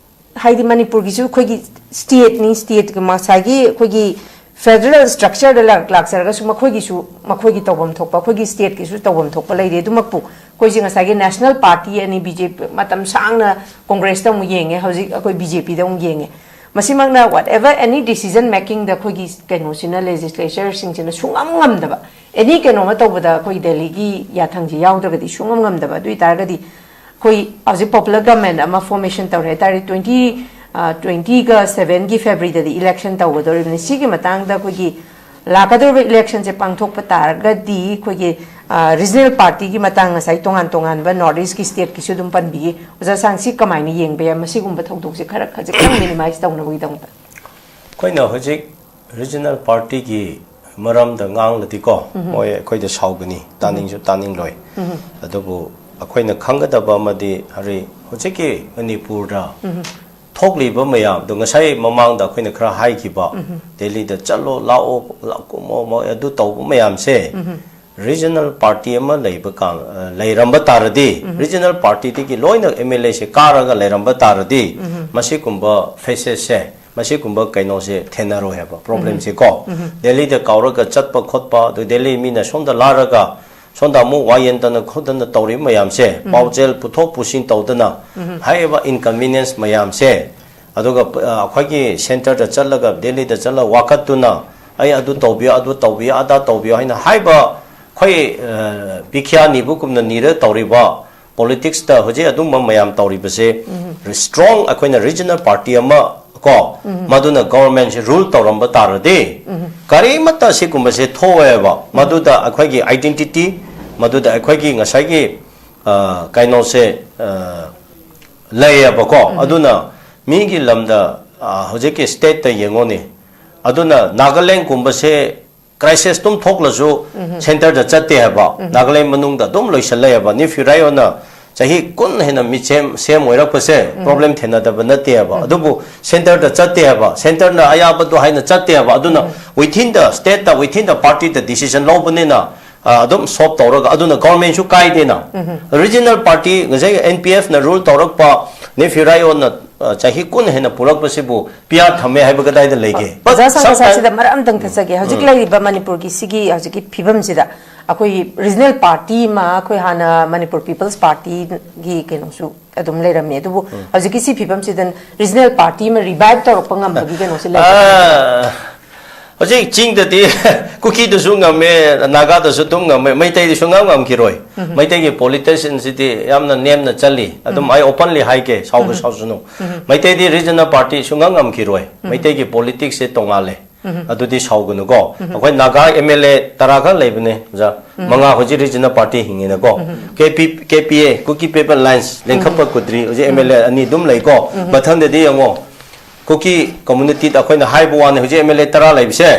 ꯍꯥꯏꯗꯤ ꯃꯅꯤꯄꯨꯔꯒꯤꯁꯨ ꯑꯩꯈꯣꯏꯒꯤ ꯁ꯭ꯇꯦꯠꯅꯤ, ꯁ꯭ꯇꯦꯠꯀꯤ ꯉꯁꯥꯏꯒꯤ ꯑꯩꯈꯣꯏꯒꯤ ꯐꯦꯗꯔꯦꯜ ꯁ꯭ꯇ꯭ꯔꯛꯆꯔꯗ ꯂꯥꯛ-, ꯂꯥꯛꯆꯔꯒꯁꯨ ꯃꯈꯣꯏꯒꯤꯁꯨ, ꯃꯈꯣꯏꯒꯤ ꯇꯧꯐꯝ ꯊꯣꯛꯄ, ꯑꯩꯈꯣꯏꯒꯤ ꯁ꯭ꯇꯦꯠꯀꯤꯁꯨ ꯇꯧꯐꯝ ꯊꯣꯛꯄ ꯂꯩꯔꯤ꯫ ꯑꯗꯨꯃꯛꯄꯨ ꯑꯩꯈꯣꯏꯁꯦ ꯉꯁꯥꯏꯒꯤ ꯅꯦꯁꯅꯦꯜ ꯄꯥꯔꯇꯤ ꯑꯅꯤ, ꯕꯤ ꯖꯦ ꯄꯤ, ꯃꯇꯝ ꯁꯥꯡꯅ ꯀꯣꯡꯒ꯭ꯔꯦꯁꯇ ꯑꯃꯨꯛ ꯌꯦꯡꯉꯦ, ꯍꯧꯖꯤꯛ ꯑꯩꯈꯣꯏ ꯕꯤ ꯖꯦ ꯄꯤꯗ ꯑꯃꯨꯛ ꯌꯦꯡꯉꯦ꯫ ꯃꯁꯤꯃꯛꯅ whatever any decision makingꯗ ꯑꯩꯈꯣꯏꯒꯤ ꯀꯩꯅꯣꯁꯤꯅ, ꯂꯦꯖꯤꯁꯂꯦꯆꯔꯁꯤꯡꯁꯤꯅ ꯁꯨꯡꯉꯝ ꯉꯝꯗꯕ, ꯑꯦꯅꯤ ꯀꯩꯅꯣꯝꯃ ꯇꯧꯕꯗ ꯑꯩꯈꯣꯏ ꯗꯦꯜꯂꯤꯒꯤ ꯌꯥꯊꯪꯁꯤ ꯌꯥꯎꯗ꯭ꯔꯒꯗꯤ ꯁꯨꯡꯉꯝ ꯉꯝꯗꯕ꯫ ꯑꯗꯨ ꯑꯣꯏꯇꯥꯔꯒꯗꯤ ꯑꯩꯈꯣꯏ ꯍꯧꯖꯤꯛ ꯄꯣꯄꯨꯂꯔ ꯒꯚꯔꯟꯃꯦꯟ ꯑꯃ ꯐꯣꯔꯃꯦꯁꯟ ꯇꯧꯔꯦ ꯍꯥꯏ ꯇꯥꯔꯗꯤ, ꯇ꯭ꯋꯦꯟꯇꯤ ꯇ꯭ꯋꯦꯟꯇꯤꯒ ꯁꯚꯦꯟꯒꯤ ꯐꯦꯕ꯭ꯔꯨꯋꯥꯔꯤꯗꯗꯤ ꯏꯂꯦꯛꯁꯟ ꯇꯧꯒꯗꯧꯔꯤꯕꯅꯤ꯫ ꯁꯤꯒꯤ ꯃꯇꯥꯡꯗ ꯑꯩꯈꯣꯏꯒꯤ ꯂꯥꯛꯀꯗꯧꯔꯤꯕ ꯏꯂꯦꯛꯁꯟꯁꯦ ꯄꯥꯡꯊꯣꯛꯄ ꯇꯥꯔꯒꯗꯤ ꯑꯩꯈꯣꯏꯒꯤ ꯔꯤꯖꯅꯦꯜ ꯄꯥꯔꯇꯤꯒꯤ ꯃꯇꯥꯡ, ꯉꯁꯥꯏ ꯇꯣꯉꯥꯟ ꯇꯣꯉꯥꯟꯕ ꯅꯣꯔꯠ ꯏꯁꯀꯤ ꯁ꯭ꯇꯦꯠꯀꯤꯁꯨ ꯑꯗꯨꯝ ꯄꯟꯕꯤꯈꯤ꯫ ꯑꯣꯖꯥ ꯁꯥꯡ, ꯁꯤ ꯀꯃꯥꯏꯅ ꯌꯦꯡꯕ ꯌꯥꯏ? ꯃꯁꯤꯒꯨꯝꯕ ꯊꯧꯗꯣꯛꯁꯦ ꯈꯔ ꯈꯖꯤꯛꯇꯪ ꯃꯤꯅꯤꯃꯥꯏꯁ ꯇꯧꯅꯕꯒꯤꯗꯃꯛꯇ꯫ ꯑꯩꯈꯣꯏꯅ ꯍꯧꯖꯤꯛ ꯔꯤꯖꯅꯦꯜ ꯄꯥꯔꯇꯤꯒꯤ ꯃꯔꯝꯗ ꯉꯥꯡꯂꯗꯤꯀꯣ, ꯃꯣꯏ ꯑꯩꯈꯣꯏꯗ ꯁꯥꯎꯒꯅꯤ, ꯇꯥꯅꯤꯡꯁꯨ ꯇꯥꯅꯤꯡꯂꯣꯏ꯫ ꯑꯗꯨꯕꯨ ꯑꯩꯈꯣꯏꯅ ꯈꯪꯒꯗꯕ ꯑꯃꯗꯤ, ꯍꯧꯖꯤꯛ ꯍꯧꯖꯤꯛꯀꯤ ꯃꯅꯤꯄꯨꯔꯗ ꯊꯣꯛꯂꯤꯕ ꯃꯌꯥꯝꯗꯣ, ꯉꯁꯥꯏ ꯃꯃꯥꯡꯗ ꯑꯩꯈꯣꯏꯅ ꯈꯔ ꯍꯥꯏꯈꯤꯕ, ꯗꯦꯜꯂꯤꯗ ꯆꯠꯂꯣ, ꯂꯥꯛꯑꯣ, ꯂꯥꯛ-, ꯀꯨꯝꯃꯣ, ꯃꯣꯏ ꯑꯗꯨ ꯇꯧꯕ ꯃꯌꯥꯝꯁꯦ, ꯔꯤꯖꯅꯦꯜ ꯄꯥꯔꯇꯤ ꯑꯃ ꯂꯩꯕ ꯀꯥꯟ-, ꯑ, ꯂꯩꯔꯝꯕ ꯇꯥꯔꯗꯤ, ꯔꯤꯖꯅꯦꯜ ꯄꯥꯔꯇꯤꯗꯒꯤ ꯂꯣꯏꯅ ꯑꯦꯝ ꯑꯦꯜ ꯑꯦꯁꯦ ꯀꯥꯔꯒ ꯂꯩꯔꯝꯕ ꯇꯥꯔꯗꯤ, ꯃꯁꯤꯒꯨꯝꯕ ꯐꯦꯁꯦꯁꯁꯦ, ꯃꯁꯤꯒꯨꯝꯕ ꯀꯩꯅꯣꯁꯦ ꯊꯦꯡꯅꯔꯣꯏ ꯍꯥꯏꯕ, ꯄ꯭ꯔꯣꯕ꯭ꯂꯦꯝꯁꯦ ꯀꯣ꯫ ꯗꯦꯜꯂꯤꯗ ꯀꯥꯎꯔꯒ ꯆꯠꯄ ꯈꯣꯠꯄ, ꯑꯗꯨ ꯗꯦꯜꯂꯤ ꯃꯤꯅ ꯁꯣꯝꯗ ꯂꯥꯔꯒ ꯁꯣꯝꯗ ꯑꯃꯨꯛ ꯋꯥ ꯌꯦꯟꯗꯅ ꯈꯣꯠꯇꯅ ꯇꯧꯔꯤꯕ ꯃꯌꯥꯝꯁꯦ, ꯄꯥꯎꯖꯦꯜ ꯄꯨꯊꯣꯛ ꯄꯨꯁꯤꯟ ꯇꯧꯗꯅ, ꯍꯥꯏꯔꯤꯕ ꯏꯟꯀꯟꯚꯤꯅꯤꯌꯦꯟꯁ ꯃꯌꯥꯝꯁꯦ, ꯑꯗꯨꯒ, ꯑ, ꯑꯩꯈꯣꯏꯒꯤ ꯁꯦꯟꯇꯔꯗ ꯆꯠꯂꯒ, ꯗꯦꯜꯂꯤꯗ ꯆꯠꯂꯒ ꯋꯥꯀꯠꯇꯨꯅ, "ꯑꯩ ꯑꯗꯨ ꯇꯧꯕꯤꯌꯨ, ꯑꯗꯨ ꯇꯧꯕꯤꯌꯨ, ꯑꯗꯥ ꯇꯧꯕꯤꯌꯨ" ꯍꯥꯏꯅ ꯍꯥꯏꯕ, ꯑꯩꯈꯣꯏ, ꯑ, ꯚꯤꯈ꯭ꯌꯥ ꯅꯤꯕꯒꯨꯝꯅ ꯅꯤꯔ ꯇꯧꯔꯤꯕ ꯄꯣꯂꯤꯇꯤꯛꯁꯇ ꯍꯧꯖꯤꯛ ꯑꯗꯨꯝꯕ ꯃꯌꯥꯝ ꯇꯧꯔꯤꯕꯁꯦ, ꯁ꯭ꯇ꯭ꯔꯣꯡ ꯑꯩꯈꯣꯏꯅ ꯔꯤꯖꯅꯦꯜ ꯄꯥꯔꯇꯤ ꯑꯃ ꯀꯣ, ꯃꯗꯨꯅ ꯒꯣꯚꯔꯟꯃꯦꯟꯁꯦ ꯔꯨꯜ ꯇꯧꯔꯝꯕ ꯇꯥꯔꯗꯤ, ꯀꯔꯤꯃꯠꯇ ꯁꯤꯒꯨꯝꯕꯁꯦ ꯊꯣꯛꯑꯣꯏꯕ꯫ ꯃꯗꯨꯗ ꯑꯩꯈꯣꯏꯒꯤ ꯑꯥꯏꯗꯦꯟꯇꯤꯇꯤ, ꯃꯗꯨꯗ ꯑꯩꯈꯣꯏꯒꯤ ꯉꯁꯥꯏꯒꯤ, ꯑ, ꯀꯩꯅꯣꯁꯦ, ꯑ, ꯂꯩꯌꯦꯕꯀꯣ꯫ ꯑꯗꯨꯅ ꯃꯤꯒꯤ ꯂꯝꯗ, ꯑ, ꯍꯧꯖꯤꯛꯀꯤ ꯁ꯭ꯇꯦꯠꯇ ꯌꯦꯡꯉꯣꯅꯦ, ꯑꯗꯨꯅ ꯅꯥꯒꯥꯂꯦꯟꯗꯀꯨꯝꯕꯁꯦ ꯀ꯭ꯔꯥꯏꯁꯤꯁ ꯑꯗꯨꯝ ꯊꯣꯛꯂꯁꯨ ꯁꯦꯟꯇꯔꯗ ꯆꯠꯇꯦ ꯍꯥꯏꯕ, ꯅꯥꯒꯥꯂꯦꯟꯗ ꯃꯅꯨꯡꯗ ꯑꯗꯨꯝ ꯂꯣꯏꯁꯜꯂꯦ ꯍꯥꯏꯕ꯫ ꯅꯤꯐꯨ ꯔꯥꯏꯌꯣꯟꯅ ꯆꯍꯤ ꯀꯨꯟ ꯍꯦꯟꯅ ꯃꯤꯁꯦꯝ ꯁꯦꯝ ꯑꯣꯏꯔꯛꯄꯁꯦ ꯄ꯭ꯔꯣꯕ꯭ꯂꯦꯝ ꯊꯦꯡꯅꯗꯕ ꯅꯠꯇꯦ ꯍꯥꯏꯕ꯫ ꯑꯗꯨꯕꯨ ꯁꯦꯟꯇꯔꯗ ꯆꯠꯇꯦ ꯍꯥꯏꯕ, ꯁꯦꯟꯇꯔꯅ ꯑꯌꯥꯕꯗꯣ ꯍꯥꯏꯅ ꯆꯠꯇꯦ ꯍꯥꯏꯕ꯫ ꯑꯗꯨꯅ ꯋꯤꯊꯤꯟ ꯗ ꯁ꯭ꯇꯦꯠꯇ, ꯋꯤꯊꯤꯟ ꯗ ꯄꯥꯔꯇꯤꯗ ꯗꯤꯁꯤꯖꯟ ꯂꯧꯕꯅꯤꯅ, ꯑ, ꯑꯗꯨꯝ ꯁꯣꯞ ꯇꯧꯔꯒ, ꯑꯗꯨꯅ ꯒꯣꯔꯃꯦꯟꯁꯨ ꯀꯥꯏꯗꯦꯅ꯫ ꯔꯤꯖꯅꯦꯜ ꯄꯥꯔꯇꯤ, ꯉꯁꯥꯏ ꯑꯦꯟ ꯄꯤ ꯑꯦꯐꯅ ꯔꯨꯜ ꯇꯧꯔꯛꯄ, ꯅꯤꯐꯨ ꯔꯥꯏꯌꯣꯟꯅ, ꯑ, ꯆꯍꯤ ꯀꯨꯟ ꯍꯦꯟꯅ ꯄꯨꯔꯛꯄꯁꯤꯕꯨ ꯄꯤ ꯑꯥꯔ ꯊꯝꯃꯦ ꯍꯥꯏꯕ ꯀꯗꯥꯏꯗ ꯂꯩꯒꯦ? ꯑꯣꯖꯥ ꯁꯥꯡ, Sometimes ꯉꯁꯥꯏꯁꯤꯗ ꯃꯔꯛ ꯑꯝꯇꯪ ꯊꯠꯆꯒꯦ꯫ ꯍꯧꯖꯤꯛ ꯂꯩꯔꯤꯕ ꯃꯅꯤꯄꯨꯔꯒꯤ ꯁꯤꯒꯤ ꯍꯧꯖꯤꯛꯀꯤ ꯐꯤꯕꯝꯁꯤꯗ ꯑꯩꯈꯣꯏꯒꯤ ꯔꯤꯖꯅꯦꯜ ꯄꯥꯔꯇꯤ ꯑꯃ, ꯑꯩꯈꯣꯏ ꯍꯥꯟꯅ ꯃꯅꯤꯄꯨꯔ ꯄꯤꯄꯜꯁ ꯄꯥꯔꯇꯤꯒꯤ ꯀꯩꯅꯣꯁꯨ ꯑꯗꯨꯝ ꯂꯩꯔꯝꯃꯤ, ꯑꯗꯨꯕꯨ ꯍꯧꯖꯤꯛꯀꯤ ꯁꯤ ꯐꯤꯕꯝꯁꯤꯗ ꯔꯤꯖꯅꯦꯜ ꯄꯥꯔꯇꯤ ꯑꯃ ꯔꯤꯚꯥꯏꯚ ꯇꯧꯔꯛꯄ ꯉꯝꯕꯒꯤ ꯀꯩꯅꯣꯁꯤ ꯂꯩꯕ꯭ꯔꯥ? ꯑ, ꯍꯧꯖꯤꯛ ꯆꯤꯡꯗꯗꯤ ꯀꯨꯀꯤꯗꯁꯨ ꯉꯝꯃꯦ, ꯅꯥꯒꯥꯗꯁꯨ ꯑꯗꯨꯝ ꯉꯝꯃꯦ, ꯃꯩꯇꯩꯗꯤ ꯁꯨꯡꯉꯝ ꯉꯝꯈꯤꯔꯣꯏ꯫ ꯃꯩꯇꯩꯒꯤ ꯄꯣꯂꯤꯇꯤꯁꯤꯌꯟꯁꯤꯗꯤ ꯌꯥꯝꯅ ꯅꯦꯝꯅ ꯆꯠꯂꯤ꯫ ꯑꯗꯨꯝ ꯑꯩ ꯑꯣꯄꯟꯂꯤ ꯍꯥꯏꯒꯦ, ꯁꯥꯎꯕ ꯁꯥꯎꯁꯅꯨ꯫ ꯃꯩꯇꯩꯗꯤ ꯔꯤꯖꯅꯦꯜ ꯄꯥꯔꯇꯤ ꯁꯨꯡꯉꯝ ꯉꯝꯈꯤꯔꯣꯏ꯫ ꯃꯩꯇꯩꯒꯤ ꯄꯣꯂꯤꯇꯤꯛꯁꯁꯦ ꯇꯣꯡꯉꯥꯜꯂꯦ꯫ ꯑꯗꯨꯗꯤ ꯁꯥꯎꯒꯅꯨꯀꯣ꯫ ꯑꯩꯈꯣꯏ ꯅꯥꯒꯥ ꯑꯦꯝ ꯑꯦꯜ ꯑꯦ ꯇꯔꯥ ꯈꯛ ꯂꯩꯕꯅꯦ ꯑꯣꯖꯥ꯫ ꯃꯉꯥ ꯍꯧꯖꯤꯛ regional party ꯍꯤꯡꯉꯤꯅꯀꯣ꯫ K P, K P ꯑꯦ, ꯀꯨꯀꯤ ꯄꯤꯄꯜ ꯑꯦꯂꯥꯏꯟꯁ, ꯂꯤꯡꯈꯠꯄ ꯀꯨꯗ꯭ꯔꯤ, ꯍꯧꯖꯤꯛ ꯑꯦꯝ ꯑꯦꯜ ꯑꯦ ꯑꯅꯤ ꯑꯗꯨꯝ ꯂꯩꯀꯣ꯫ ꯃꯊꯪꯗꯗꯤ ꯌꯦꯡꯉꯣ, ꯀꯨꯀꯤ ꯀꯝꯃꯨꯅꯤꯇꯤꯗ ꯑꯩꯈꯣꯏꯅ ꯍꯥꯏꯕ ꯋꯥꯅꯤ, ꯍꯧꯖꯤꯛ ꯑꯦꯝ ꯑꯦꯜ ꯑꯦ ꯇꯔꯥ ꯂꯩꯕꯁꯦ,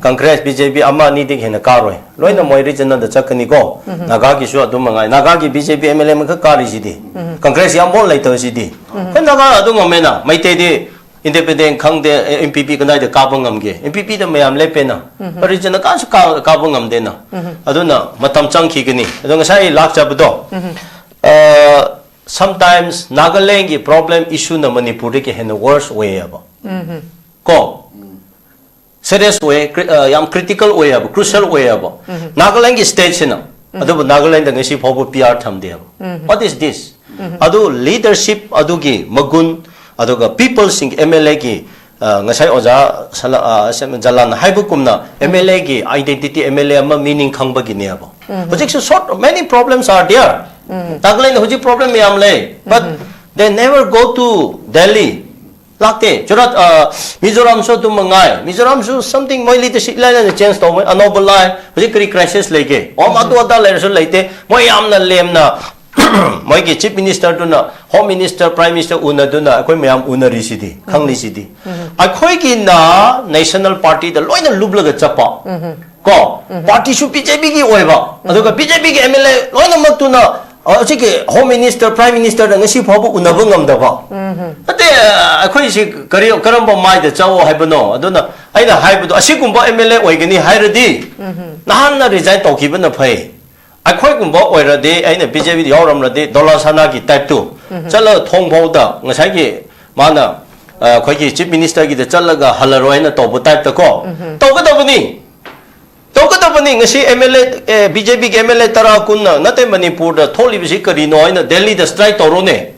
ꯀꯪꯒ꯭ꯔꯦꯁ, ꯕꯤ ꯖꯦ ꯄꯤ ꯑꯃ ꯑꯅꯤꯗꯒꯤ ꯍꯦꯟꯅ ꯀꯥꯔꯣꯏ꯫ ꯂꯣꯏꯅ ꯃꯣꯏ ꯔꯤꯖꯅꯦꯜꯗ ꯆꯠꯀꯅꯤꯀꯣ꯫ ꯅꯥꯒꯥꯒꯤꯁꯨ ꯑꯗꯨꯝ ꯃꯉꯥꯏ꯫ ꯅꯥꯒꯥꯒꯤ B J P M L A ꯑꯃꯈꯛ ꯀꯥꯔꯤꯁꯤꯗꯤ꯫ ꯀꯪꯒ꯭ꯔꯦꯁꯀꯤ ꯑꯃꯐꯥꯎ ꯂꯩꯇꯕꯁꯤꯗꯤ꯫ ꯑꯩꯈꯣꯏ ꯅꯥꯒꯥ ꯑꯗꯨꯝ ꯉꯝꯃꯦꯅ꯫ ꯃꯩꯇꯩꯗꯤ ꯏꯟꯗꯤꯄꯦꯟꯗꯦꯟ ꯈꯪꯗꯦ, ꯑꯦꯝ ꯄꯤ ꯄꯤ ꯀꯗꯥꯏꯗ ꯀꯥꯕ ꯉꯝꯒꯦ? ꯑꯦꯝ ꯄꯤ ꯄꯤꯗ ꯃꯌꯥꯝ ꯂꯦꯞꯄꯦꯅ꯫ ꯔꯤꯖꯅꯦꯜ ꯀꯥꯁꯨ ꯀꯥ-, ꯀꯥꯕ ꯉꯝꯗꯦꯅ꯫ ꯑꯗꯨꯅ ꯃꯇꯝ ꯆꯪꯈꯤꯒꯅꯤ꯫ ꯑꯗꯣ ꯉꯁꯥꯏ ꯂꯥꯛꯆꯕꯗꯣ, ꯑ, sometimes ꯅꯥꯒꯥꯂꯦꯟꯒꯤ ꯄ꯭ꯔꯣꯕ꯭ꯂꯦꯝ ꯏꯁꯨꯅ ꯃꯅꯤꯄꯨꯔꯗꯒꯤ ꯍꯦꯟꯅ ꯋꯔꯁ ꯑꯣꯏꯌꯦꯕ꯫ ꯀꯣ? ꯁꯦꯔꯤꯌꯁ ꯑꯣꯏꯌꯦ, ꯀ꯭ꯔꯤ-, ꯑ, ꯌꯥꯝ ꯀ꯭ꯔꯤꯇꯤꯀꯦꯜ ꯑꯣꯏꯌꯦꯕ, ꯀ꯭ꯔꯨꯁꯤꯌꯦꯜ ꯑꯣꯏꯌꯦꯕ꯫ ꯅꯥꯒꯥꯂꯦꯟꯒꯤ ꯁ꯭ꯇꯦꯠꯁꯤꯅ꯫ ꯑꯗꯨꯕꯨ ꯅꯥꯒꯥꯂꯦꯟꯗ ꯉꯁꯤ ꯐꯥꯎꯕ ꯄꯤ ꯑꯥꯔ ꯊꯝꯗꯦꯕ꯫ What is this? ꯑꯗꯨ ꯂꯤꯗꯔꯁꯤꯞ ꯑꯗꯨꯒꯤ ꯃꯒꯨꯟ, ꯑꯗꯨꯒ ꯄꯤꯄꯜꯁꯤꯡ ꯑꯦꯝ ꯑꯦꯜ ꯑꯦꯒꯤ, ꯑ, ꯉꯁꯥꯏ ꯑꯣꯖꯥ ꯁꯂ-, ꯑ, ꯁꯦꯝ-, ꯖꯂꯥꯟꯅ ꯍꯥꯏꯕꯒꯨꯝꯅ ꯑꯦꯝ ꯑꯦꯜ ꯑꯦꯒꯤ ꯑꯥꯏꯗꯦꯟꯇꯤꯇꯤ, ꯑꯦꯝ ꯑꯦꯜ ꯑꯦ ꯑꯃ ꯃꯤꯅꯤꯡ ꯈꯪꯕꯒꯤꯅꯦꯕ꯫ ꯍꯧꯖꯤꯛꯁꯨ sort, many problems are there꯫ ꯅꯥꯒꯥꯂꯦꯟꯗ ꯍꯧꯖꯤꯛ ꯄ꯭ꯔꯣꯕ꯭ꯂꯦꯝ ꯃꯌꯥꯝ ꯂꯩ꯫ But they never go to Delhi꯫ ꯂꯥꯛꯇꯦ꯫ ꯆꯨꯔꯥꯠ-, ꯑ, ꯃꯤꯖꯣꯔꯥꯝꯁꯨ ꯑꯗꯨꯝ ꯃꯉꯥꯏ꯫ ꯃꯤꯖꯣꯔꯥꯝꯁꯨ something ꯃꯣꯏ ꯂꯤꯗꯔꯁꯤꯞ ꯏꯂꯥꯏ ꯂꯥꯏꯅ ꯆꯦꯟꯖ ꯇꯧꯕ꯫ ꯑꯅꯧꯕ ꯂꯥꯛꯑꯦ꯫ ꯍꯧꯖꯤꯛ ꯀꯔꯤ ꯀ꯭ꯔꯥꯏꯁꯤꯁ ꯂꯩꯒꯦ? ꯑꯣ, ꯑꯗꯨ ꯑꯗꯥ ꯂꯩꯔꯁꯨ ꯂꯩꯇꯦ꯫ ꯃꯣꯏ ꯌꯥꯝꯅ ꯂꯦꯝꯅ ꯃꯣꯏꯒꯤ ꯆꯤꯐ ꯃꯤꯅꯤꯁꯇꯔꯗꯨꯅ, ꯍꯣꯝ ꯃꯤꯅꯤꯁꯇꯔ, ꯄ꯭ꯔꯥꯏꯝ ꯃꯤꯅꯤꯁꯇꯔ ꯎꯅꯗꯨꯅ ꯑꯩꯈꯣꯏ ꯃꯌꯥꯝ ꯎꯅꯔꯤꯁꯤꯗꯤ, ꯈꯪꯂꯤꯁꯤꯗꯤ꯫ ꯑꯩꯈꯣꯏꯒꯤꯅ ꯅꯦꯁꯅꯦꯜ ꯄꯥꯔꯇꯤꯗ ꯂꯣꯏꯅ ꯂꯨꯞꯂꯒ ꯆꯠꯄ꯫ ꯀꯣ? ꯄꯥꯔꯇꯤꯁꯨ ꯕꯤ ꯖꯦ ꯄꯤꯒꯤ ꯑꯣꯏꯕ, ꯑꯗꯨꯒ ꯕꯤ ꯖꯦ ꯄꯤꯒꯤ ꯑꯦꯝ ꯑꯦꯜ ꯑꯦ ꯂꯣꯏꯅꯃꯛꯇꯨꯅ, ꯑ, ꯍꯧꯖꯤꯛꯀꯤ ꯍꯣꯝ ꯃꯤꯅꯤꯁꯇꯔ, ꯄ꯭ꯔꯥꯏꯝ ꯃꯤꯅꯤꯁꯇꯔꯗ ꯉꯁꯤ ꯐꯥꯎꯕ ꯎꯅꯕ ꯉꯝꯗꯕ꯫ ꯅꯠꯇꯦ, ꯑ, ꯑꯩꯈꯣꯏꯁꯤ ꯀꯔꯤ, ꯀꯔꯝꯕ ꯃꯥꯏꯗ ꯆꯠꯂꯣ ꯍꯥꯏꯕꯅꯣ? ꯑꯗꯨꯅ ꯑꯩꯅ ꯍꯥꯏꯕꯗꯣ, ꯑꯁꯤꯒꯨꯝꯕ ꯑꯦꯝ ꯑꯦꯜ ꯑꯦ ꯑꯣꯏꯒꯅꯤ ꯍꯥꯏꯔꯗꯤ ꯅꯍꯥꯟꯅ ꯔꯤꯖꯥꯏꯟ ꯇꯧꯈꯤꯕꯅ ꯐꯩ꯫ ꯑꯩꯈꯣꯏꯒꯨꯝꯕ ꯑꯣꯏꯔꯗꯤ, ꯑꯩꯅ ꯕꯤ ꯖꯦ ꯄꯤꯗ ꯌꯥꯎꯔꯝꯂꯗꯤ, ꯗꯣꯂꯥ ꯁꯅꯥꯒꯤ ꯇꯥꯏꯞꯇꯨ ꯆꯠꯂꯒ ꯊꯣꯡ ꯐꯥꯎꯗ ꯉꯁꯥꯏꯒꯤ ꯃꯥꯅ, ꯑ, ꯑꯩꯈꯣꯏꯒꯤ ꯆꯤꯐ ꯃꯤꯅꯤꯁꯇꯔꯒꯤꯗ ꯆꯠꯂꯒ ꯍꯜꯂꯔꯣꯏ ꯍꯥꯏꯅ ꯇꯧꯕ ꯇꯥꯏꯞꯇ ꯀꯣ, ꯇꯧꯒꯗꯕꯅꯤ꯫ ꯇꯧꯒꯗꯕꯅꯤ꯫ ꯉꯁꯤ ꯑꯦꯝ ꯑꯦꯜ ꯑꯦ, ꯑꯦ, ꯕꯤ ꯖꯦ ꯄꯤꯒꯤ ꯑꯦꯝ ꯑꯦꯜ ꯑꯦ ꯇꯔꯥ ꯀꯨꯟꯅ ꯅꯠꯇꯦ ꯃꯅꯤꯄꯨꯔꯗ ꯊꯣꯛꯂꯤꯕꯁꯤ ꯀꯔꯤꯅꯣ ꯍꯥꯏꯅ ꯗꯦꯜꯂꯤꯗ ꯁ꯭ꯇ꯭ꯔꯥꯏꯛ ꯇꯧꯔꯣꯅꯦ꯫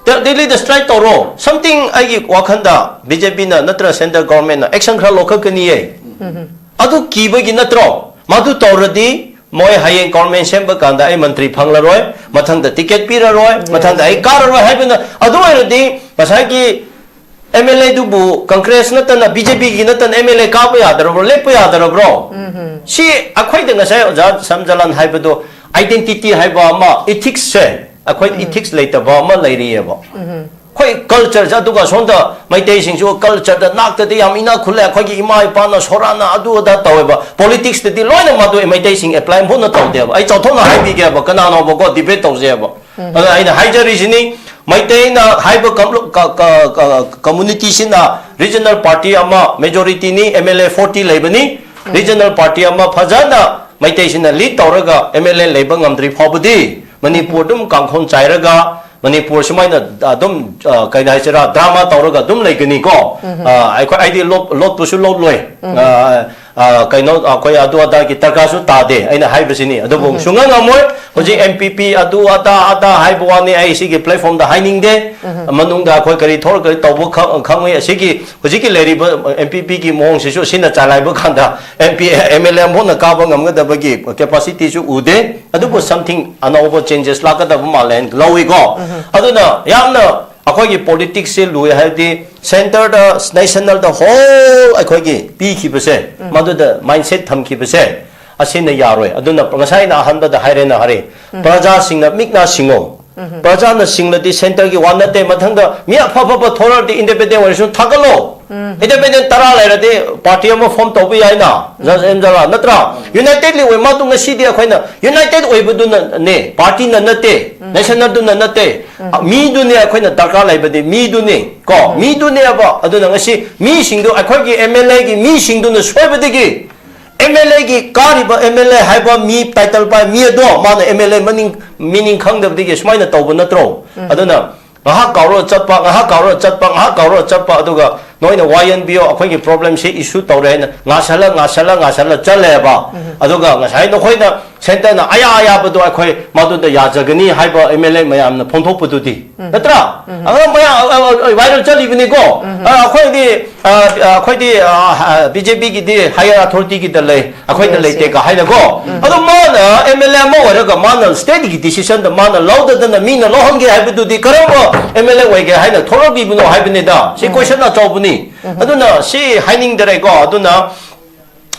ꯗꯦꯜꯂꯤꯗ ꯁ꯭ꯇ꯭ꯔꯥꯏꯛ ꯇꯧꯔꯣ, ꯁꯝꯊꯤꯡ ꯑꯩꯒꯤ ꯋꯥꯈꯟꯗ ꯕꯤ ꯖꯦ ꯄꯤꯅ ꯅꯠꯇ꯭ꯔ ꯁꯦꯟꯇ꯭ꯔꯦꯜ ꯒꯣꯔꯃꯦꯟꯅ ꯑꯦꯛꯁꯟ ꯈꯔ ꯂꯧꯈꯠꯀꯅꯤꯌꯦ꯫ ꯑꯗꯨ ꯀꯤꯕꯒꯤ ꯅꯠꯇ꯭ꯔꯣ? ꯃꯗꯨ ꯇꯧꯔꯗꯤ ꯃꯣꯏ ꯍꯌꯦꯡ ꯒꯣꯔꯃꯦꯟ ꯁꯦꯝꯕ ꯀꯥꯟꯗ ꯑꯩ ꯃꯟꯇ꯭ꯔꯤ ꯐꯪꯂꯔꯣꯏ, ꯃꯊꯪꯗ ꯇꯤꯀꯦꯠ ꯄꯤꯔꯔꯣꯏ, ꯃꯊꯪꯗ ꯑꯩ ꯀꯥꯔꯔꯣꯏ ꯍꯥꯏꯕꯅ, ꯑꯗꯨ ꯑꯣꯏꯔꯗꯤ ꯉꯁꯥꯏꯒꯤ ꯑꯦꯝ ꯑꯦꯜ ꯑꯦꯗꯨꯕꯨ ꯀꯪꯒ꯭ꯔꯦꯁ ꯅꯠꯇꯅ, ꯕꯤ ꯖꯦ ꯄꯤꯒꯤ ꯅꯠꯇꯅ ꯑꯦꯝ ꯑꯦꯜ ꯑꯦ ꯀꯥꯕ ꯌꯥꯗ꯭ꯔꯕ꯭ꯔꯣ, ꯂꯦꯞꯄ ꯌꯥꯗ꯭ꯔꯕ꯭ꯔꯣ? ꯁꯤ ꯑꯩꯈꯣꯏꯗ ꯉꯁꯥꯏ ꯑꯣꯖꯥ ꯁꯝꯖꯂꯥꯟ ꯍꯥꯏꯕꯗꯣ, ꯑꯥꯏꯗꯦꯟꯇꯤꯇꯤ ꯍꯥꯏꯕ ꯑꯃ, ꯏꯊꯤꯛꯁꯁꯦ, ꯑꯩꯈꯣꯏ ꯏꯊꯤꯛꯁ ꯂꯩꯇꯕ ꯑꯃ ꯂꯩꯔꯤꯑꯕ꯫ ꯑꯩꯈꯣꯏ ꯀꯜꯆꯔꯁꯦ, ꯑꯗꯨꯒ ꯁꯣꯝꯗ ꯃꯩꯇꯩꯁꯤꯡꯁꯨ ꯀꯜꯆꯔꯗ ꯅꯥꯛꯇꯗꯤ ꯌꯥꯝ ꯏꯅꯥꯛ ꯈꯨꯜꯂꯦ, ꯑꯩꯈꯣꯏꯒꯤ ꯏꯃꯥ ꯏꯄꯥꯅ ꯁꯣꯔꯥꯅ ꯑꯗꯨ ꯑꯗꯥ ꯇꯧꯋꯦꯕ꯫ ꯄꯣꯂꯤꯇꯤꯛꯁꯇꯗꯤ ꯂꯣꯏꯅ ꯃꯗꯨ ꯃꯩꯇꯩꯁꯤꯡ ꯑꯦꯄ꯭ꯂꯥꯏ ꯑꯃꯐꯥꯎꯅ ꯇꯧꯗꯦꯕ꯫ ꯑꯩ ꯆꯥꯎꯊꯣꯛꯅ ꯍꯥꯏꯕꯤꯒꯦꯕ, ꯀꯅꯥꯅꯣꯕꯀꯣ ꯗꯤꯕꯦꯠ ꯇꯧꯖꯩꯕ꯫ ꯑꯗꯨꯅ ꯑꯩꯅ ꯍꯥꯏꯖꯔꯤꯁꯤꯅꯤ, ꯃꯩꯇꯩꯅ ꯍꯥꯏꯕ ꯀꯝ-, ꯀ-, ꯀ-, ꯀ-, ꯀꯝꯃꯨꯅꯤꯇꯤꯁꯤꯅ ꯔꯤꯖꯅꯦꯜ ꯄꯥꯔꯇꯤ ꯑꯃ, ꯃꯦꯖꯣꯔꯤꯇꯤꯅꯤ, ꯑꯦꯝ ꯑꯦꯜ ꯑꯦ ꯐꯣꯔꯇꯤ ꯂꯩꯕꯅꯤ, ꯔꯤꯖꯅꯦꯜ ꯄꯥꯔꯇꯤ ꯑꯃ ꯐꯖꯅ ꯃꯩꯇꯩꯁꯤꯅ ꯂꯤꯗ ꯇꯧꯔꯒ ꯑꯦꯝ ꯑꯦꯜ ꯑꯦ ꯂꯩꯕ ꯉꯝꯗ꯭ꯔꯤ ꯐꯥꯎꯕꯗꯤ ꯃꯅꯤꯄꯨꯔ ꯑꯗꯨꯝ ꯀꯥꯡꯈꯣꯟ ꯆꯥꯏꯔꯒ, ꯃꯅꯤꯄꯨꯔ ꯁꯨꯃꯥꯏꯅ ꯑꯗꯨꯝ, ꯑ, ꯀꯩ ꯍꯥꯏꯁꯤꯔꯥ, ꯗ꯭ꯔꯥꯃꯥ ꯇꯧꯔꯒ ꯑꯗꯨꯝ ꯂꯩꯒꯅꯤꯀꯣ꯫ ꯑ, ꯑꯩꯈꯣꯏ, ꯑꯩꯗꯤ ꯂꯣꯠ-, ꯂꯣꯠꯄꯁꯨ ꯂꯣꯠꯂꯣꯏ꯫ ꯑ, ꯑ, ꯀꯩꯅꯣ, ꯑꯩꯈꯣꯏ ꯑꯗꯨ ꯑꯗꯥꯒꯤ ꯗꯔꯀꯥꯔꯁꯨ ꯇꯥꯗꯦ ꯑꯩꯅ ꯍꯥꯏꯕꯁꯤꯅꯤ꯫ ꯑꯗꯨꯕꯨ ꯁꯨꯡꯉꯝ ꯉꯝꯃꯣꯏ꯫ ꯍꯧꯖꯤꯛ ꯑꯦꯝ ꯄꯤ ꯄꯤ ꯑꯗꯨ ꯑꯗꯥ ꯑꯗꯥ ꯍꯥꯏꯕ ꯋꯥꯅꯤ, ꯑꯩ ꯁꯤꯒꯤ ꯄ꯭ꯂꯦꯠꯐꯣꯝꯗ ꯍꯥꯏꯅꯤꯡꯗꯦ꯫ ꯃꯅꯨꯡꯗ ꯑꯩꯈꯣꯏ ꯀꯔꯤ ꯊꯣꯛꯂꯛꯀ-, ꯇꯧꯕ ꯈꯪ-, ꯈꯪꯉꯣꯏ꯫ ꯑꯁꯤꯒꯤ ꯍꯧꯖꯤꯛꯀꯤ ꯂꯩꯔꯤꯕ ꯑꯦꯝ ꯄꯤ ꯄꯤꯒꯤ ꯃꯑꯣꯡꯁꯤꯁꯨ ꯁꯤꯅ ꯆꯂꯥꯏꯕ ꯀꯥꯟꯗ M P, M L A ꯑꯃꯐꯥꯎꯅ ꯀꯥꯕ ꯉꯝꯒꯗꯕꯒꯤ ꯀꯦꯄꯥꯁꯤꯇꯤꯁꯨ ꯎꯗꯦ꯫ ꯑꯗꯨꯕꯨ something ꯑꯅꯧꯕ changes ꯂꯥꯛꯀꯗꯕ ꯃꯥꯜꯂꯦ ꯍꯥꯏꯅ ꯂꯧꯏꯀꯣ꯫ ꯑꯗꯨꯅ ꯌꯥꯝꯅ ꯑꯩꯈꯣꯏꯒꯤ ꯄꯣꯂꯤꯇꯤꯛꯁꯁꯦ ꯂꯨꯏ ꯍꯥꯏꯕꯗꯤ ꯁꯦꯟꯇꯔꯗ, ꯅꯦꯁꯅꯦꯜꯗ ꯍꯣꯜ ꯑꯩꯈꯣꯏꯒꯤ ꯄꯤꯈꯤꯕꯁꯦ, ꯃꯗꯨꯗ ꯃꯥꯏꯟꯁꯦꯠ ꯊꯝꯈꯤꯕꯁꯦ, ꯑꯁꯤꯅ ꯌꯥꯔꯣꯏ꯫ ꯑꯗꯨꯅ ꯉꯁꯥꯏ ꯑꯩꯅ ꯑꯍꯥꯟꯕꯗ ꯍꯥꯏꯔꯦꯅ ꯍꯥꯏꯔꯦ, ꯄ꯭ꯔꯖꯥꯁꯤꯡꯅ ꯃꯤꯠ ꯅꯥ ꯁꯤꯡꯉꯣ꯫ ꯄ꯭ꯔꯖꯥꯅ ꯁꯤꯡꯂꯗꯤ ꯁꯦꯟꯇꯔꯒꯤ ꯋꯥ ꯅꯠꯇꯦ, ꯃꯊꯪꯗ ꯃꯤ ꯑꯐ ꯑꯐꯕ ꯊꯣꯔꯛꯑꯗꯤ ꯏꯟꯗꯤꯄꯦꯟꯗꯦꯟ ꯑꯣꯏꯔꯁꯨ ꯊꯥꯒꯠꯂꯣ꯫ ꯏꯟꯗꯤꯄꯦꯟꯗꯦꯟ ꯇꯔꯥ ꯂꯩꯔꯗꯤ ꯄꯥꯔꯇꯤ ꯑꯃ ꯐꯣꯝ ꯇꯧꯕ ꯌꯥꯏꯅ, ꯖꯁ ꯑꯦꯝ ꯖꯂꯥ, ꯅꯠꯇ꯭ꯔꯥ? ꯌꯨꯅꯥꯏꯇꯦꯗ ꯑꯣꯏ ꯃꯥꯗꯨ ꯉꯁꯤꯗꯤ ꯑꯩꯈꯣꯏꯅ ꯌꯨꯅꯥꯏꯇꯦꯗ ꯑꯣꯏꯕꯗꯨꯅꯅꯦ, ꯄꯥꯔꯇꯤꯅ ꯅꯠꯇꯦ, ꯅꯦꯁꯅꯦꯜꯗꯨꯅ ꯅꯠꯇꯦ꯫ ꯃꯤꯗꯨꯅꯦ ꯑꯩꯈꯣꯏꯅ ꯗꯔꯀꯥꯔ ꯂꯩꯕꯗꯤ, ꯃꯤꯗꯨꯅꯤ ꯀꯣ, ꯃꯤꯗꯨꯅꯦꯕ꯫ ꯑꯗꯨꯅ ꯉꯁꯤ ꯃꯤꯁꯤꯡꯗꯨ, ꯑꯩꯈꯣꯏꯒꯤ ꯑꯦꯝ ꯑꯦꯜ ꯑꯦꯒꯤ ꯃꯤꯁꯤꯡꯗꯨꯅ ꯁꯣꯏꯕꯗꯒꯤ ꯑꯦꯝ ꯑꯦꯜ ꯑꯦꯒꯤ ꯀꯥꯔꯤꯕ ꯑꯦꯝ ꯑꯦꯜ ꯑꯦ ꯍꯥꯏꯕ ꯃꯤ, ꯇꯥꯏꯇꯜ ꯄꯥꯏ ꯃꯤ ꯑꯗꯣ ꯃꯥꯅ ꯑꯦꯝ ꯑꯦꯜ ꯑꯦ ꯃꯅꯤꯡ, ꯃꯤꯅꯤꯡ ꯈꯪꯗꯕꯗꯒꯤ ꯁꯨꯃꯥꯏꯅ ꯇꯧꯕ ꯅꯠꯇ꯭ꯔꯣ? ꯑꯗꯨꯅ ꯉꯥꯏꯍꯥꯛ ꯀꯥꯎꯔ ꯆꯠꯄ, ꯉꯥꯏꯍꯥꯛ ꯀꯥꯎꯔ ꯆꯠꯄ, ꯉꯥꯏꯍꯥꯛ ꯀꯥꯎꯔ ꯆꯠꯄ, ꯑꯗꯨꯒ ꯅꯣꯏꯅ ꯋꯥ ꯌꯦꯟꯕꯤꯌꯣ, ꯑꯩꯈꯣꯏꯒꯤ ꯄ꯭ꯔꯣꯕ꯭ꯂꯦꯝꯁꯤ ꯏꯁꯨ ꯇꯧꯔꯦ ꯍꯥꯏꯅ ꯉꯥꯁꯜꯂ ꯉꯥꯁꯜꯂ ꯉꯥꯁꯜꯂ ꯆꯠꯂꯦꯕ꯫ ꯑꯗꯨꯒ ꯉꯁꯥꯏ ꯅꯈꯣꯏꯅ ꯁꯦꯟꯇꯔꯅ ꯑꯌꯥ ꯑꯌꯥꯕꯗꯣ ꯑꯩꯈꯣꯏ ꯃꯗꯨꯗ ꯌꯥꯖꯒꯅꯤ ꯍꯥꯏꯕ ꯑꯦꯝ ꯑꯦꯜ ꯑꯦ ꯃꯌꯥꯝꯅ ꯐꯣꯡꯗꯣꯛꯄꯗꯨꯗꯤ, ꯅꯠꯇ꯭ꯔꯥ? ꯑꯗꯨ ꯃꯌꯥꯝ ꯚꯥꯏꯔꯦꯜ ꯆꯠꯂꯤꯕꯅꯤꯀꯣ꯫ ꯑ, ꯑꯩꯈꯣꯏꯗꯤ ꯑ, ꯑ, ꯑꯩꯈꯣꯏꯗꯤ ꯕꯤ ꯖꯦ ꯄꯤꯒꯤꯗꯤ ꯍꯥꯏꯌꯔ ꯑꯊꯣꯔꯤꯇꯤꯒꯤꯗ ꯂꯩ, ꯑꯩꯈꯣꯏꯗ ꯂꯩꯇꯦꯒ ꯍꯥꯏꯅꯀꯣ꯫ ꯑꯗꯣ ꯃꯥꯅ ꯑꯦꯝ ꯑꯦꯜ ꯑꯦ ꯑꯃ ꯑꯣꯏꯔꯒ ꯃꯥꯅ ꯁ꯭ꯇꯦꯠꯀꯤ ꯗꯤꯁꯤꯖꯟꯗ ꯃꯥꯅ ꯂꯧꯗꯗꯅ ꯃꯤꯅ ꯂꯧꯍꯟꯒꯦ ꯍꯥꯏꯕꯗꯨꯗꯤ ꯀꯔꯝꯕ ꯑꯦꯝ ꯑꯦꯜ ꯑꯦ ꯑꯣꯏꯒꯦ ꯍꯥꯏꯅ ꯊꯣꯛꯂꯛꯂꯤꯕꯅꯣ ꯍꯥꯏꯕꯅꯤꯗ꯫ ꯁꯤ ꯀꯣꯏꯁꯟ ꯑꯆꯧꯕꯅꯤ꯫ ꯑꯗꯨꯅ ꯁꯤ ꯍꯥꯏꯅꯤꯡꯗꯔꯦꯀꯣ꯫ ꯑꯗꯨꯅ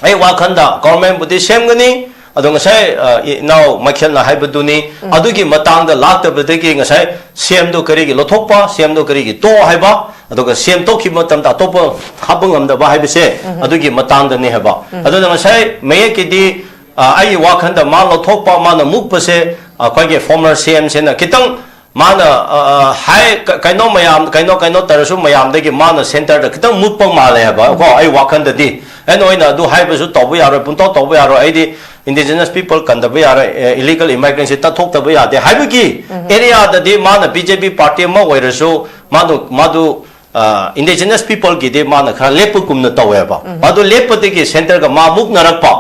ꯑꯩ ꯋꯥꯈꯜꯗ ꯒꯣꯔꯃꯦꯟꯕꯨꯗꯤ ꯁꯦꯝꯒꯅꯤ꯫ ꯑꯗꯣ ꯉꯁꯥꯏ, ꯑ, ꯏꯅꯥꯎ ꯃꯥꯏꯈꯦꯜꯅ ꯍꯥꯏꯕꯗꯨꯅꯤ, ꯑꯗꯨꯒꯤ ꯃꯇꯥꯡꯗ ꯂꯥꯛꯇꯕꯗꯒꯤ ꯉꯁꯥꯏ ꯁꯤ ꯑꯦꯝꯗꯣ ꯀꯔꯤꯒꯤ ꯂꯧꯊꯣꯛꯄ, ꯁꯤ ꯑꯦꯝꯗꯣ ꯀꯔꯤꯒꯤ ꯇꯣꯛ ꯍꯥꯏꯕ, ꯑꯗꯨꯒ ꯁꯤ ꯑꯦꯝ ꯇꯣꯛꯈꯤꯕ ꯃꯇꯝꯗ ꯑꯇꯣꯞꯄ ꯍꯥꯞꯄ ꯉꯝꯗꯕ ꯍꯥꯏꯕꯁꯦ ꯑꯗꯨꯒꯤ ꯃꯇꯥꯡꯗꯅꯤ ꯍꯥꯏꯕ꯫ ꯑꯗꯨꯅ ꯉꯁꯥꯏ ꯃꯌꯦꯛꯀꯤꯗꯤ, ꯑ, ꯑꯩꯒꯤ ꯋꯥꯈꯜꯗ ꯃꯥ ꯂꯧꯊꯣꯛꯄ, ꯃꯥꯅ ꯃꯨꯛꯄꯁꯦ ꯑꯩꯈꯣꯏꯒꯤ ꯐꯣꯔꯃꯔ ꯁꯤ ꯑꯦꯝꯁꯤꯅ ꯈꯤꯇꯪ ꯃꯥꯅ, ꯑ, ꯑ, ꯍꯥꯏ, ꯀ-, ꯀꯩꯅꯣ ꯃꯌꯥꯝ, ꯀꯩꯅꯣ, ꯀꯩꯅꯣ ꯇꯧꯔꯁꯨ ꯃꯌꯥꯝꯗꯒꯤ ꯃꯥꯅ ꯁꯦꯟꯇꯔꯗ ꯈꯤꯇꯪ ꯃꯨꯠꯄ ꯃꯥꯜꯂꯦ ꯍꯥꯏꯕ ꯀꯣ, ꯑꯩ ꯋꯥꯈꯜꯗꯗꯤ꯫ ꯑꯩꯅ ꯑꯣꯏꯅ ꯑꯗꯨ ꯍꯥꯏꯕꯁꯨ ꯇꯧꯕ ꯌꯥꯔꯣꯏ, ꯄꯨꯡꯇꯧ ꯇꯧꯕ ꯌꯥꯔꯣꯏ꯫ ꯑꯩꯗꯤ indigenous people ꯀꯟꯗꯕ ꯌꯥꯔꯣꯏ, ꯑꯦ, illegal immigrantꯁꯤ ꯇꯠꯊꯣꯛꯇꯕ ꯌꯥꯗꯦ ꯍꯥꯏꯕꯒꯤ ꯑꯦꯔꯤꯌꯥꯗꯗꯤ ꯃꯥꯅ ꯕꯤ ꯖꯦ ꯄꯤ ꯄꯥꯔꯇꯤ ꯑꯃ ꯑꯣꯏꯔꯁꯨ ꯃꯥꯗꯨ, ꯃꯥꯗꯨ, ꯑ, indigenous peopleꯒꯤꯗꯤ ꯃꯥꯅ ꯈꯔ ꯂꯦꯞꯄꯒꯨꯝꯅ ꯇꯧꯋꯦꯕ꯫ ꯃꯥꯗꯨ ꯂꯦꯞꯄꯗꯒꯤ ꯁꯦꯟꯇꯔꯒ ꯃꯥ ꯃꯨꯛꯅꯔꯛꯄ꯫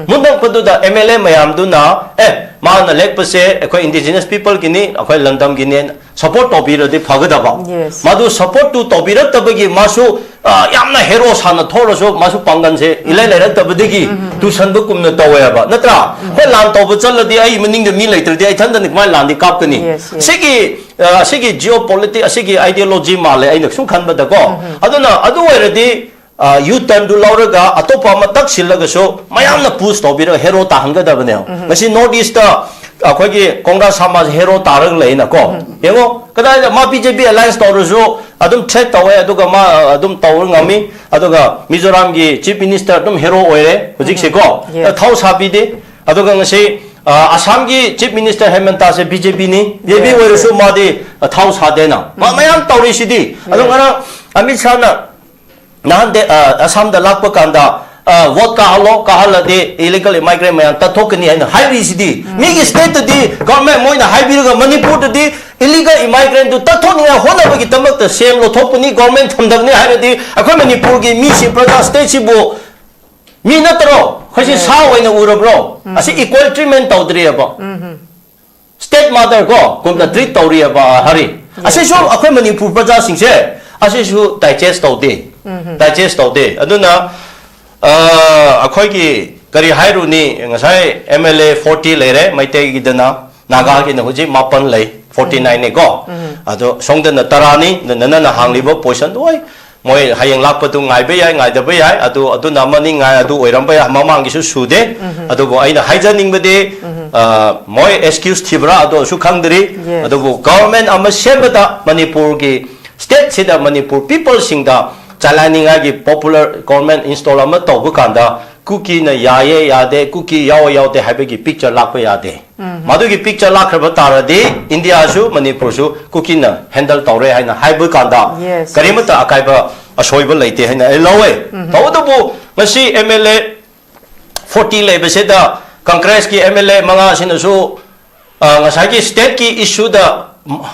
ꯃꯨꯛꯅꯔꯛꯄꯗꯨꯗ ꯑꯦꯝ ꯑꯦꯜ ꯑꯦ ꯃꯌꯥꯝꯗꯨꯅ, "ꯑꯦ, ꯃꯥꯅ ꯂꯦꯞꯄꯁꯦ ꯑꯩꯈꯣꯏ indigenous peopleꯒꯤꯅꯤ, ꯑꯩꯈꯣꯏ ꯂꯝꯗꯝꯒꯤꯅꯦꯅ" ꯁꯄꯣꯔꯠ ꯇꯧꯕꯤꯔꯗꯤ ꯐꯒꯗꯕ꯫ Yes. ꯃꯗꯨ ꯁꯄꯣꯔꯠꯇꯨ ꯇꯧꯕꯤꯔꯛꯇꯕꯒꯤ ꯃꯥꯁꯨ, ꯑ, ꯌꯥꯝꯅ ꯍꯦꯔꯣ ꯁꯥꯟꯅ ꯊꯣꯛꯂꯁꯨ ꯃꯥꯁꯨ ꯄꯥꯡꯒꯜꯁꯦ ꯏꯂꯩ ꯂꯩꯔꯛꯇꯕꯗꯒꯤ ꯇꯨꯁꯟꯕꯒꯨꯝꯅ ꯇꯧꯋꯦꯕ, ꯅꯠꯇ꯭ꯔꯥ? ꯑꯩꯈꯣꯏ ꯂꯥꯟ ꯇꯧꯕ ꯆꯠꯂꯗꯤ ꯑꯩ ꯃꯅꯤꯡꯗ ꯃꯤ ꯂꯩꯇ꯭ꯔꯗꯤ ꯑꯩ ꯏꯊꯟꯗꯅꯤ ꯀꯃꯥꯏꯅ ꯂꯥꯟꯗꯤ ꯀꯥꯞꯀꯅꯤ? Yes, yes. ꯁꯤꯒꯤ, ꯑ, ꯑꯁꯤꯒꯤ geopolitics, ꯑꯁꯤꯒꯤ ideology ꯃꯥꯜꯂꯦ ꯑꯩꯅ ꯁꯨꯝ ꯈꯟꯕꯗꯀꯣ꯫ ꯑꯗꯨꯅ ꯑꯗꯨ ꯑꯣꯏꯔꯗꯤ, ꯑ, U-turnꯗꯨ ꯂꯧꯔꯒ ꯑꯇꯣꯞꯄ ꯑꯃ ꯇꯛꯁꯤꯜꯂꯒꯁꯨ ꯃꯌꯥꯝꯅ push ꯇꯧꯕꯤꯔꯒ ꯍꯦꯔꯣ ꯇꯥꯍꯟꯒꯗꯕꯅꯦꯕ꯫ ꯉꯁꯤ North Eastꯇ ꯑꯩꯈꯣꯏꯒꯤ ꯀꯣꯡꯒ꯭ꯔꯥ ꯁꯃꯥꯖ ꯍꯦꯔꯣ ꯇꯥꯔꯒ ꯂꯩꯅꯀꯣ꯫ ꯌꯦꯡꯉꯣ, ꯀꯗꯥꯏꯗ ꯃꯥ ꯕꯤ ꯖꯦ ꯄꯤ alliance ꯇꯧꯔꯁꯨ ꯑꯗꯨꯝ threat ꯇꯧꯋꯦ, ꯑꯗꯨꯒ ꯃꯥ, ꯑ, ꯑꯗꯨꯝ ꯇꯧꯕ ꯉꯝꯃꯤ꯫ ꯑꯗꯨꯒ ꯃꯤꯖꯣꯔꯥꯝꯒꯤ Chief Minister ꯑꯗꯨꯝ ꯍꯦꯔꯣ ꯑꯣꯏꯔꯦ ꯍꯧꯖꯤꯛꯁꯦꯀꯣ꯫ Yes. ꯊꯥꯎ ꯁꯥꯕꯤꯗꯦ꯫ ꯑꯗꯨꯒ ꯉꯁꯤ, ꯑ, ꯑꯁꯥꯝꯒꯤ Chief Minister ꯍꯦꯃꯟꯇꯥꯁꯦ ꯕꯤ ꯖꯦ ꯄꯤꯅꯤ, ꯕꯤ ꯖꯦ ꯄꯤ ꯑꯣꯏꯔꯁꯨ ꯃꯥꯗꯤ, ꯑ, ꯊꯥꯎ ꯁꯥꯗꯦꯅ꯫ ꯃꯥ ꯃꯌꯥꯝ ꯇꯧꯔꯤꯁꯤꯗꯤ꯫ ꯑꯗꯣ ꯉꯔꯥꯡ ꯑꯃꯤꯠ ꯁꯥꯍꯅ ꯅꯍꯥꯟ ꯗꯦ-, ꯑ, ꯑꯁꯥꯝꯗ ꯂꯥꯛꯄ ꯀꯥꯟꯗ, ꯑ, vote ꯀꯥꯍꯜꯂꯣ, ꯀꯥꯍꯜꯂꯗꯤ illegal immigrant ꯃꯌꯥꯝ ꯇꯠꯊꯣꯛꯀꯅꯤ ꯍꯥꯏꯅ ꯍꯥꯏꯔꯤꯁꯤꯗꯤ꯫ ꯃꯤꯒꯤ stateꯇꯗꯤ government ꯃꯣꯏꯅ ꯍꯥꯏꯕꯤꯔꯒ ꯃꯅꯤꯄꯨꯔꯗꯗꯤ Illegal immigrant ꯇꯨ ꯇꯛꯊꯣꯛꯅꯤꯡꯉꯥꯏ ꯍꯣꯠꯅꯕꯒꯤꯗꯃꯛꯇ ꯁꯦꯝ ꯂꯧꯊꯣꯛꯄꯅꯤ, ꯒꯣꯔꯃꯦꯟ ꯊꯝꯗꯕꯅꯤ ꯍꯥꯏꯔꯗꯤ ꯑꯩꯈꯣꯏ ꯃꯅꯤꯄꯨꯔꯒꯤ ꯃꯤꯁꯤ, ꯄ꯭ꯔꯖꯥ, ꯁ꯭ꯇꯦꯠꯁꯤꯕꯨ ꯃꯤ ꯅꯠꯇ꯭ꯔꯣ? ꯑꯩꯈꯣꯏꯁꯤ ꯁꯥ ꯑꯣꯏꯅ ꯎꯔꯕ꯭ꯔꯣ? ꯑꯁꯤ ꯏꯀ꯭ꯋꯦꯜ ꯇ꯭ꯔꯤꯠꯃꯦꯟ ꯇꯧꯗ꯭ꯔꯤꯑꯕ꯫ ꯁ꯭ꯇꯦꯠ ꯃꯥꯗꯔ ꯀꯣ ꯀꯨꯝꯅ ꯇ꯭ꯔꯤꯠ ꯇꯧꯔꯤꯑꯕ, ꯍꯔꯤ꯫ ꯑꯁꯤꯁꯨ ꯑꯩꯈꯣꯏ ꯃꯅꯤꯄꯨꯔ ꯄ꯭ꯔꯖꯥꯁꯤꯡꯁꯦ ꯑꯁꯤꯁꯨ ꯗꯥꯏꯖꯦꯁ ꯇꯧꯗꯦ꯫ ꯗꯥꯏꯖꯦꯁ ꯇꯧꯗꯦ꯫ ꯑꯗꯨꯅ ꯑ, ꯑꯩꯈꯣꯏꯒꯤ ꯀꯔꯤ ꯍꯥꯏꯔꯨꯅꯤ, ꯉꯁꯥꯏ ꯑꯦꯝ ꯑꯦꯜ ꯑꯦ ꯐꯣꯔꯇꯤ ꯂꯩꯔꯦ, ꯃꯩꯇꯩꯒꯤꯗꯅ, ꯅꯥꯒꯥꯒꯤꯅ ꯍꯧꯖꯤꯛ ꯃꯥꯄꯟ ꯂꯩ, ꯐꯣꯔꯇꯤ ꯅꯥꯏꯟꯅꯦꯀꯣ꯫ ꯑꯗꯣ ꯁꯣꯝꯗꯅ ꯇꯔꯥꯅꯤ꯫ ꯑꯗꯨ ꯅꯪꯅ ꯍꯥꯡꯂꯤꯕ ꯄꯣꯖꯤꯁꯟꯗꯣ, ꯍꯣꯏ, ꯃꯣꯏ ꯍꯌꯦꯡ ꯂꯥꯛꯄꯗꯨ ꯉꯥꯏꯕ ꯌꯥꯏ, ꯉꯥꯏꯗꯕ ꯌꯥꯏ, ꯑꯗꯨ, ꯑꯗꯨꯅ ꯑꯃꯅꯤ ꯉꯥꯏ, ꯑꯗꯨ ꯑꯣꯏꯔꯝꯕ ꯌꯥꯏ, ꯃꯃꯥꯡꯒꯤꯁꯨ ꯁꯨꯗꯦ꯫ ꯑꯗꯨꯕꯨ ꯑꯩꯅ ꯍꯥꯏꯖꯅꯤꯡꯕꯗꯤ, ꯑ, ꯃꯣꯏ ꯑꯦꯛꯁꯀ꯭ꯌꯨꯁ ꯊꯤꯕ꯭ꯔꯥ ꯑꯗꯨꯁꯨ ꯈꯪꯗ꯭ꯔꯤ꯫ ꯑꯗꯨꯕꯨ ꯒꯚꯔꯟꯃꯦꯟ ꯑꯃ ꯁꯦꯝꯕꯗ ꯃꯅꯤꯄꯨꯔꯒꯤ ꯁ꯭ꯇꯦꯠꯁꯤꯗ ꯃꯅꯤꯄꯨꯔ ꯄꯤꯄꯜꯁꯤꯡꯗ ꯆꯂꯥꯏꯅꯤꯡꯉꯥꯏꯒꯤ ꯄꯣꯄꯨꯂꯔ ꯒꯣꯔꯃꯦꯟ ꯏꯟꯁꯇꯣꯜ ꯑꯃ ꯇꯧꯕ ꯀꯥꯟꯗ ꯀꯨꯀꯤꯅ ꯌꯥꯏꯌꯦ ꯌꯥꯗꯦ, ꯀꯨꯀꯤ ꯌꯥꯎꯋꯦ ꯌꯥꯎꯗꯦ ꯍꯥꯏꯕꯒꯤ ꯄꯤꯛꯆꯔ ꯂꯥꯛꯄ ꯌꯥꯗꯦ꯫ ꯃꯗꯨꯒꯤ ꯄꯤꯛꯆꯔ ꯂꯥꯛꯈ꯭ꯔꯕ ꯇꯥꯔꯗꯤ ꯏꯟꯗꯤꯌꯥꯁꯨ ꯃꯅꯤꯄꯨꯔꯁꯨ ꯀꯨꯀꯤꯅ ꯍꯦꯟꯗꯜ ꯇꯧꯔꯦ ꯍꯥꯏꯅ ꯍꯥꯏꯕ ꯀꯥꯟꯗ ꯀꯔꯤꯃꯠꯇ ꯑꯀꯥꯏꯕ ꯑꯁꯣꯏꯕ ꯂꯩꯇꯦ ꯍꯥꯏꯅ ꯑꯩ ꯂꯧꯋꯦ꯫ ꯇꯧꯕꯇꯕꯨ ꯉꯁꯤ ꯑꯦꯝ ꯑꯦꯜ ꯑꯦ ꯐꯣꯔꯇꯤ ꯂꯩꯕꯁꯤꯗ ꯀꯪꯒ꯭ꯔꯦꯁꯀꯤ ꯑꯦꯝ ꯑꯦꯜ ꯑꯦ ꯃꯉꯥꯁꯤꯅꯁꯨ, ꯑ, ꯉꯁꯥꯏꯒꯤ ꯁ꯭ꯇꯦꯠꯀꯤ ꯏꯁꯨꯗ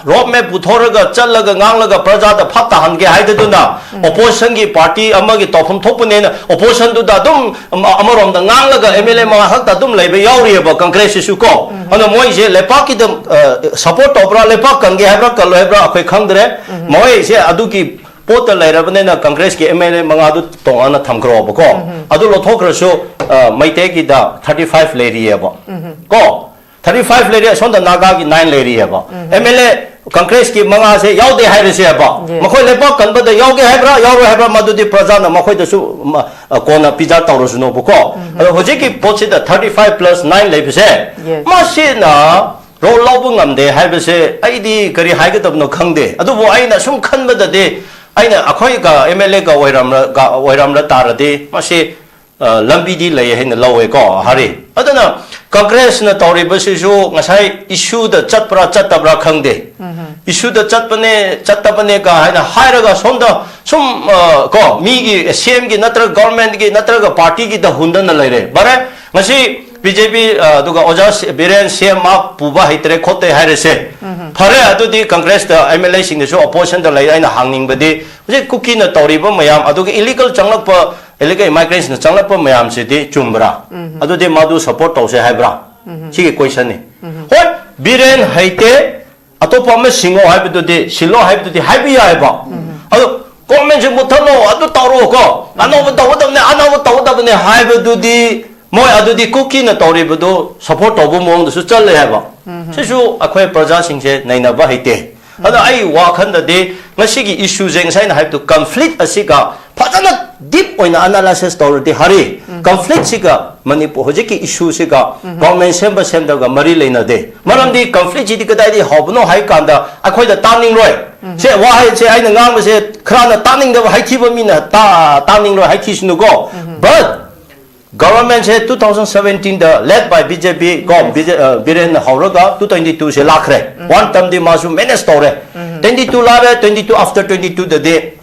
ꯔꯣꯗ ꯃꯦꯞ ꯄꯨꯊꯣꯔꯒ ꯆꯠꯂꯒ ꯉꯥꯡꯂꯒ ꯄ꯭ꯔꯖꯥꯗ ꯐꯛ ꯇꯥꯍꯟꯒꯦ ꯍꯥꯏꯗꯗꯨꯅ ꯑꯣꯄꯣꯖꯤꯁꯟꯒꯤ ꯄꯥꯔꯇꯤ ꯑꯃꯒꯤ ꯇꯧꯐꯝ ꯊꯣꯛꯄꯅꯦꯅ ꯑꯣꯄꯣꯖꯤꯁꯟꯗꯨꯗ ꯑꯗꯨꯝ ꯑꯃ-, ꯑꯃꯔꯣꯝꯗ ꯉꯥꯡꯂꯒ ꯑꯦꯝ ꯑꯦꯜ ꯑꯦ ꯃꯉꯥ ꯈꯛꯇ ꯑꯗꯨꯝ ꯂꯩꯕ ꯌꯥꯎꯔꯤꯑꯕ ꯀꯪꯒ꯭ꯔꯦꯁꯁꯤꯁꯨ ꯀꯣ꯫ ꯑꯗꯨꯅ ꯃꯣꯏꯁꯦ ꯂꯩꯄꯥꯛꯀꯤꯗ, ꯑ, ꯁꯄꯣꯔꯠ ꯇꯧꯕ꯭ꯔꯥ, ꯂꯩꯄꯥꯛ ꯀꯟꯒꯦ ꯍꯥꯏꯕ꯭ꯔꯥ, ꯀꯜꯂꯣꯏ ꯍꯥꯏꯕ꯭ꯔꯥ ꯑꯩꯈꯣꯏ ꯈꯪꯗ꯭ꯔꯦ꯫ ꯃꯣꯏꯁꯦ ꯑꯗꯨꯒꯤ ꯄꯣꯠꯇ ꯂꯩꯔꯕꯅꯤꯅ ꯀꯪꯒ꯭ꯔꯦꯁꯀꯤ ꯑꯦꯝ ꯑꯦꯜ ꯑꯦ ꯃꯉꯥꯗꯨ ꯇꯣꯉꯥꯟꯅ ꯊꯝꯈ꯭ꯔꯣꯕꯀꯣ꯫ ꯑꯗꯨ ꯂꯧꯊꯣꯛꯈ꯭ꯔꯁꯨ, ꯑ, ꯃꯩꯇꯩꯒꯤꯗ ꯊꯥꯔꯇꯤ ꯐꯥꯏꯚ ꯂꯩꯔꯤꯑꯕ꯫ ꯀꯣ? ꯊꯥꯔꯇꯤ ꯐꯥꯏꯚ ꯂꯩꯔꯤ, ꯑꯁꯣꯝꯗ ꯅꯥꯒꯥꯒꯤ ꯅꯥꯏꯟ ꯂꯩꯔꯤꯑꯕ꯫ ꯑꯦꯝ ꯑꯦꯜ ꯑꯦ ꯀꯪꯒ꯭ꯔꯦꯁꯀꯤ ꯃꯉꯥꯁꯦ ꯌꯥꯎꯗꯦ ꯍꯥꯏꯔꯁꯦꯕ꯫ ꯃꯈꯣꯏ ꯂꯩꯄꯥꯛ ꯀꯟꯕꯗ ꯌꯥꯎꯒꯦ ꯍꯥꯏꯕ꯭ꯔꯥ, ꯌꯥꯎꯔꯣꯏ ꯍꯥꯏꯕ꯭ꯔꯥ, ꯃꯗꯨꯗꯤ ꯄ꯭ꯔꯖꯥꯅ ꯃꯈꯣꯏꯗꯁꯨ ꯃ-, ꯑ, ꯀꯣꯟꯅ ꯄꯤꯖꯥ ꯇꯧꯔꯁꯅꯨꯕꯀꯣ꯫ ꯑꯗꯣ ꯍꯧꯖꯤꯛꯀꯤ ꯄꯣꯠꯁꯤꯗ ꯊꯥꯔꯇꯤ ꯐꯥꯏꯚ ꯄ꯭ꯂꯁ ꯅꯥꯏꯟ ꯂꯩꯕꯁꯦ, ꯃꯁꯤꯅ ꯔꯣꯜ ꯂꯧꯕ ꯉꯝꯗꯦ ꯍꯥꯏꯕꯁꯦ ꯑꯩꯗꯤ ꯀꯔꯤ ꯍꯥꯏꯒꯗꯕꯅꯣ ꯈꯪꯗꯦ꯫ ꯑꯗꯨꯕꯨ ꯑꯩꯅ ꯁꯨꯝ ꯈꯟꯕꯗꯗꯤ, ꯑꯩꯅ ꯑꯩꯈꯣꯏꯒ ꯑꯦꯝ ꯑꯦꯜ ꯑꯦꯒ ꯑꯣꯏꯔꯝꯂꯒ, ꯑꯣꯏꯔꯝꯂ ꯇꯥꯔꯗꯤ ꯃꯁꯤ, ꯑ, ꯂꯝꯕꯤꯗꯤ ꯂꯩ ꯍꯥꯏꯅ ꯂꯧꯋꯦꯀꯣ, ꯍꯔꯤ꯫ ꯑꯗꯨꯅ ꯀꯪꯒ꯭ꯔꯦꯁꯅ ꯇꯧꯔꯤꯕꯁꯤꯁꯨ ꯉꯁꯥꯏ ꯏꯁꯨꯗ ꯆꯠꯄ꯭ꯔꯥ ꯆꯠꯇꯕ꯭ꯔꯥ ꯈꯪꯗꯦ꯫ ꯏꯁꯨꯗ ꯆꯠꯄꯅꯦ, ꯆꯠꯇꯕꯅꯦ ꯀ ꯍꯥꯏꯅ ꯍꯥꯏꯔꯒ ꯁꯣꯝꯗ ꯁꯨꯝ, ꯑ, ꯀꯣ, ꯃꯤꯒꯤ ꯁꯤ ꯑꯦꯝꯒꯤ ꯅꯠꯇ꯭ꯔꯒ ꯒꯣꯔꯃꯦꯟꯒꯤ ꯅꯠꯇ꯭ꯔꯒ ꯄꯥꯔꯇꯤꯒꯤꯗ ꯍꯨꯟꯗꯅ ꯂꯩꯔꯦ꯫ ꯐꯔꯦ, ꯉꯁꯤ ꯕꯤ ꯖꯦ ꯄꯤ ꯑꯗꯨꯒ ꯑꯣꯖꯥ ꯕꯤꯔꯦꯟ ꯁꯤ ꯑꯦꯝ ꯃꯥ ꯄꯨꯕ ꯍꯩꯇ꯭ꯔꯦ ꯈꯣꯠꯇꯦ ꯍꯥꯏꯔꯁꯦ꯫ ꯐꯔꯦ, ꯑꯗꯨꯗꯤ ꯀꯪꯒ꯭ꯔꯦꯁꯇ ꯑꯦꯝ ꯑꯦꯜ ꯑꯦꯁꯤꯡꯗꯁꯨ ꯑꯣꯄꯣꯖꯤꯁꯟꯗ ꯂꯩ꯫ ꯑꯩꯅ ꯍꯥꯡꯅꯤꯡꯕꯗꯤ ꯍꯧꯖꯤꯛ ꯀꯨꯀꯤꯅ ꯇꯧꯔꯤꯕ ꯃꯌꯥꯝ, ꯑꯗꯨꯒ ꯏꯂꯤꯒꯦꯜ ꯆꯪꯂꯛꯄ, ꯏꯂꯤꯒꯦꯜ ꯏꯃꯥꯏꯒ꯭ꯔꯦꯟꯁꯤꯡꯅ ꯆꯪꯂꯛꯄ ꯃꯌꯥꯝꯁꯤꯗꯤ ꯆꯨꯝꯕ꯭ꯔꯥ? ꯑꯗꯨꯗꯤ ꯃꯗꯨ ꯁꯄꯣꯔꯠ ꯇꯧꯁꯦ ꯍꯥꯏꯕ꯭ꯔꯥ? ꯁꯤꯒꯤ ꯀꯣꯏꯁꯟꯅꯤ꯫ ꯍꯣꯏ, ꯕꯤꯔꯦꯟ ꯍꯩꯇꯦ, ꯑꯇꯣꯞꯄ ꯑꯃ ꯁꯤꯡꯉꯣ ꯍꯥꯏꯕꯗꯨꯗꯤ, ꯁꯤꯜꯂꯣ ꯍꯥꯏꯕꯗꯨꯗꯤ ꯍꯥꯏꯕ ꯌꯥꯏꯑꯕ꯫ ꯑꯗꯣ ꯒꯣꯔꯃꯦꯟꯁꯦ ꯃꯨꯠꯊꯠꯂꯣ, ꯑꯗꯨ ꯇꯧꯔꯣ ꯀꯣ, ꯑꯅꯧꯕ ꯇꯧꯒꯗꯕꯅꯦ, ꯑꯅꯧꯕ ꯇꯧꯒꯗꯕꯅꯦ ꯍꯥꯏꯕꯗꯨꯗꯤ ꯃꯣꯏ ꯑꯗꯨꯗꯤ ꯀꯨꯀꯤꯅ ꯇꯧꯔꯤꯕꯗꯨ ꯁꯄꯣꯔꯠ ꯇꯧꯕ ꯃꯑꯣꯡꯗꯁꯨ ꯆꯠꯂꯦ ꯍꯥꯏꯕ꯫ ꯁꯤꯁꯨ ꯑꯩꯈꯣꯏ ꯄ꯭ꯔꯖꯥꯁꯤꯡꯁꯦ ꯅꯩꯅꯕ ꯍꯩꯇꯦ꯫ ꯑꯗꯣ ꯑꯩ ꯋꯥꯈꯜꯗꯗꯤ ꯉꯁꯤꯒꯤ ꯏꯁꯨꯁꯦ ꯉꯁꯥꯏꯅ ꯍꯥꯏꯕꯗꯨ ꯀꯟꯐ꯭ꯂꯤꯛ ꯑꯁꯤꯒ ꯐꯖꯅ ꯗꯤꯞ ꯑꯣꯏꯅ ꯑꯦꯅꯥꯂꯥꯏꯁꯤꯁ ꯇꯧꯔꯗꯤ ꯍꯔꯤ, ꯀꯟꯐ꯭ꯂꯤꯛꯁꯤꯒ ꯃꯅꯤꯄꯨꯔ ꯍꯧꯖꯤꯛꯀꯤ ꯏꯁꯨꯁꯤꯒ ꯒꯣꯔꯃꯦꯟ ꯁꯦꯝꯕ ꯁꯦꯝꯗꯕꯒ ꯃꯔꯤ ꯂꯩꯅꯗꯦ꯫ ꯃꯔꯝꯗꯤ ꯀꯟꯐ꯭ꯂꯤꯛꯁꯤꯗꯤ ꯀꯗꯥꯏꯗꯒꯤ ꯍꯧꯕꯅꯣ ꯍꯥꯏ ꯀꯥꯟꯗ ꯑꯩꯈꯣꯏꯗ ꯇꯥꯅꯤꯡꯂꯣꯏ꯫ ꯁꯦ ꯋꯥꯍꯩꯁꯦ ꯑꯩꯅ ꯉꯥꯡꯕꯁꯦ ꯈꯔꯅ ꯇꯥꯅꯤꯡꯗꯕ ꯍꯥꯏꯊꯤꯕ ꯃꯤꯅ ꯇꯥ-, ꯇꯥꯅꯤꯡꯂꯣꯏ, ꯍꯥꯏꯊꯤꯁꯅꯨꯀꯣ꯫ But ꯒꯣꯚꯔꯟꯃꯦꯟꯁꯦ two thousand seventeenꯗ led by B J P ꯀꯣ, B J, ꯑ, ꯕꯤꯔꯦꯟꯅ ꯍꯧꯔꯒ two twenty twoꯁꯦ ꯂꯥꯛꯈ꯭ꯔꯦ꯫ One termꯗꯤ ꯃꯥꯁꯨ ꯃꯦꯅꯦꯖ ꯇꯧꯔꯦ꯫ Twenty two ꯂꯥꯛꯔꯦ, twenty two, after twenty twoꯗꯗꯤ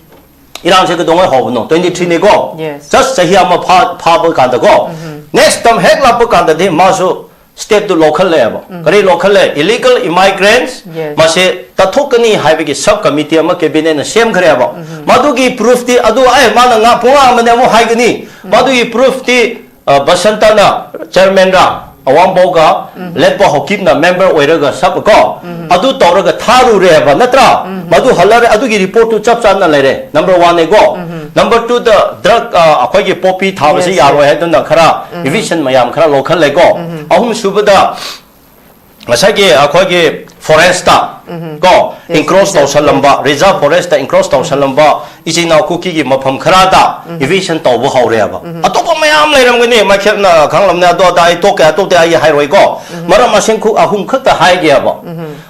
ꯏꯔꯥꯡꯁꯦ ꯀꯩꯗꯧꯉꯩ ꯍꯧꯕꯅꯣ? Twenty threeꯅꯦꯀꯣ? Yes. Just ꯆꯍꯤ ꯑꯃ ꯐꯥ-, ꯐꯥꯕ ꯀꯥꯟꯗꯀꯣ? Next term ꯍꯦꯛ ꯂꯥꯛꯄ ꯀꯥꯟꯗꯗꯤ ꯃꯥꯁꯨ stateꯇꯨ ꯂꯧꯈꯠꯂꯛꯑꯦꯕ꯫ ꯀꯔꯤ ꯂꯧꯈꯠꯂꯦ? Illegal immigrants, Yes. ꯃꯁꯦ ꯇꯠꯊꯣꯛꯀꯅꯤ ꯍꯥꯏꯕꯒꯤ sub committee ꯑꯃ cabinetꯅ ꯁꯦꯝꯈ꯭ꯔꯦꯕ꯫ ꯃꯗꯨꯒꯤ proofꯇꯤ ꯑꯗꯨ ꯑꯩ ꯃꯥꯅ ꯉꯥ ꯄꯨꯡꯉꯥꯡ ꯑꯃꯅꯦ ꯑꯃꯨꯛ ꯍꯥꯏꯒꯅꯤ꯫ ꯃꯗꯨꯒꯤ proofꯇꯤ, ꯑ, ꯕꯁꯟꯇꯅ chairmanꯔ ꯑꯋꯥꯡꯕꯧꯒ ꯂꯦꯠꯄ ꯍꯧꯀꯤꯞꯅ member ꯑꯣꯏꯔꯒ sub ꯀꯣ, ꯑꯗꯨ ꯇꯧꯔꯒ ꯊꯥꯔꯨꯔꯦꯕ ꯅꯠꯇ꯭ꯔꯥ? ꯃꯗꯨ ꯍꯜꯂꯔꯦ, ꯑꯗꯨꯒꯤ reportꯇꯨ ꯆꯞ ꯆꯥꯅ ꯂꯩꯔꯦ꯫ Number oneꯅꯦꯀꯣ꯫ Number twoꯗ drug, ꯑ, ꯑꯩꯈꯣꯏꯒꯤ poppy ꯊꯥꯕꯁꯤ Yes, ꯌꯥꯔꯣꯏ yes. ꯍꯥꯏꯗꯨꯅ ꯈꯔ eviction ꯃꯌꯥꯝ ꯈꯔ ꯂꯧꯈꯠꯂꯦꯀꯣ꯫ ꯑꯍꯨꯝꯁꯨꯕꯗ ꯉꯁꯥꯏꯒꯤ ꯑꯩꯈꯣꯏꯒꯤ forestꯇ ꯀꯣ, Yes, encroach reserve, ꯇꯧꯁꯜꯂꯝꯕ, reserve forestꯇ encroach ꯇꯧꯁꯜꯂꯝꯕ ꯏꯆꯤꯟ ꯏꯅꯥꯎ ꯀꯨꯀꯤꯒꯤ ꯃꯐꯝ ꯈꯔꯗ eviction ꯇꯧꯕ ꯍꯧꯔꯦꯕ꯫ ꯑꯇꯣꯞꯄ ꯃꯌꯥꯝ ꯂꯩꯔꯝꯒꯅꯤ, ꯃꯥꯏꯈꯦꯞꯅ ꯈꯪꯂꯝꯅꯤ, ꯑꯗꯣ ꯑꯗ ꯑꯩ ꯇꯣꯛꯀꯦ, ꯑꯇꯣꯞꯄ ꯑꯩ ꯍꯥꯏꯔꯣꯏꯀꯣ꯫ ꯃꯔꯝ ꯃꯁꯤꯡ ꯈꯨ-, ꯑꯍꯨꯝ ꯈꯛꯇ ꯍꯥꯏꯒꯦꯕ꯫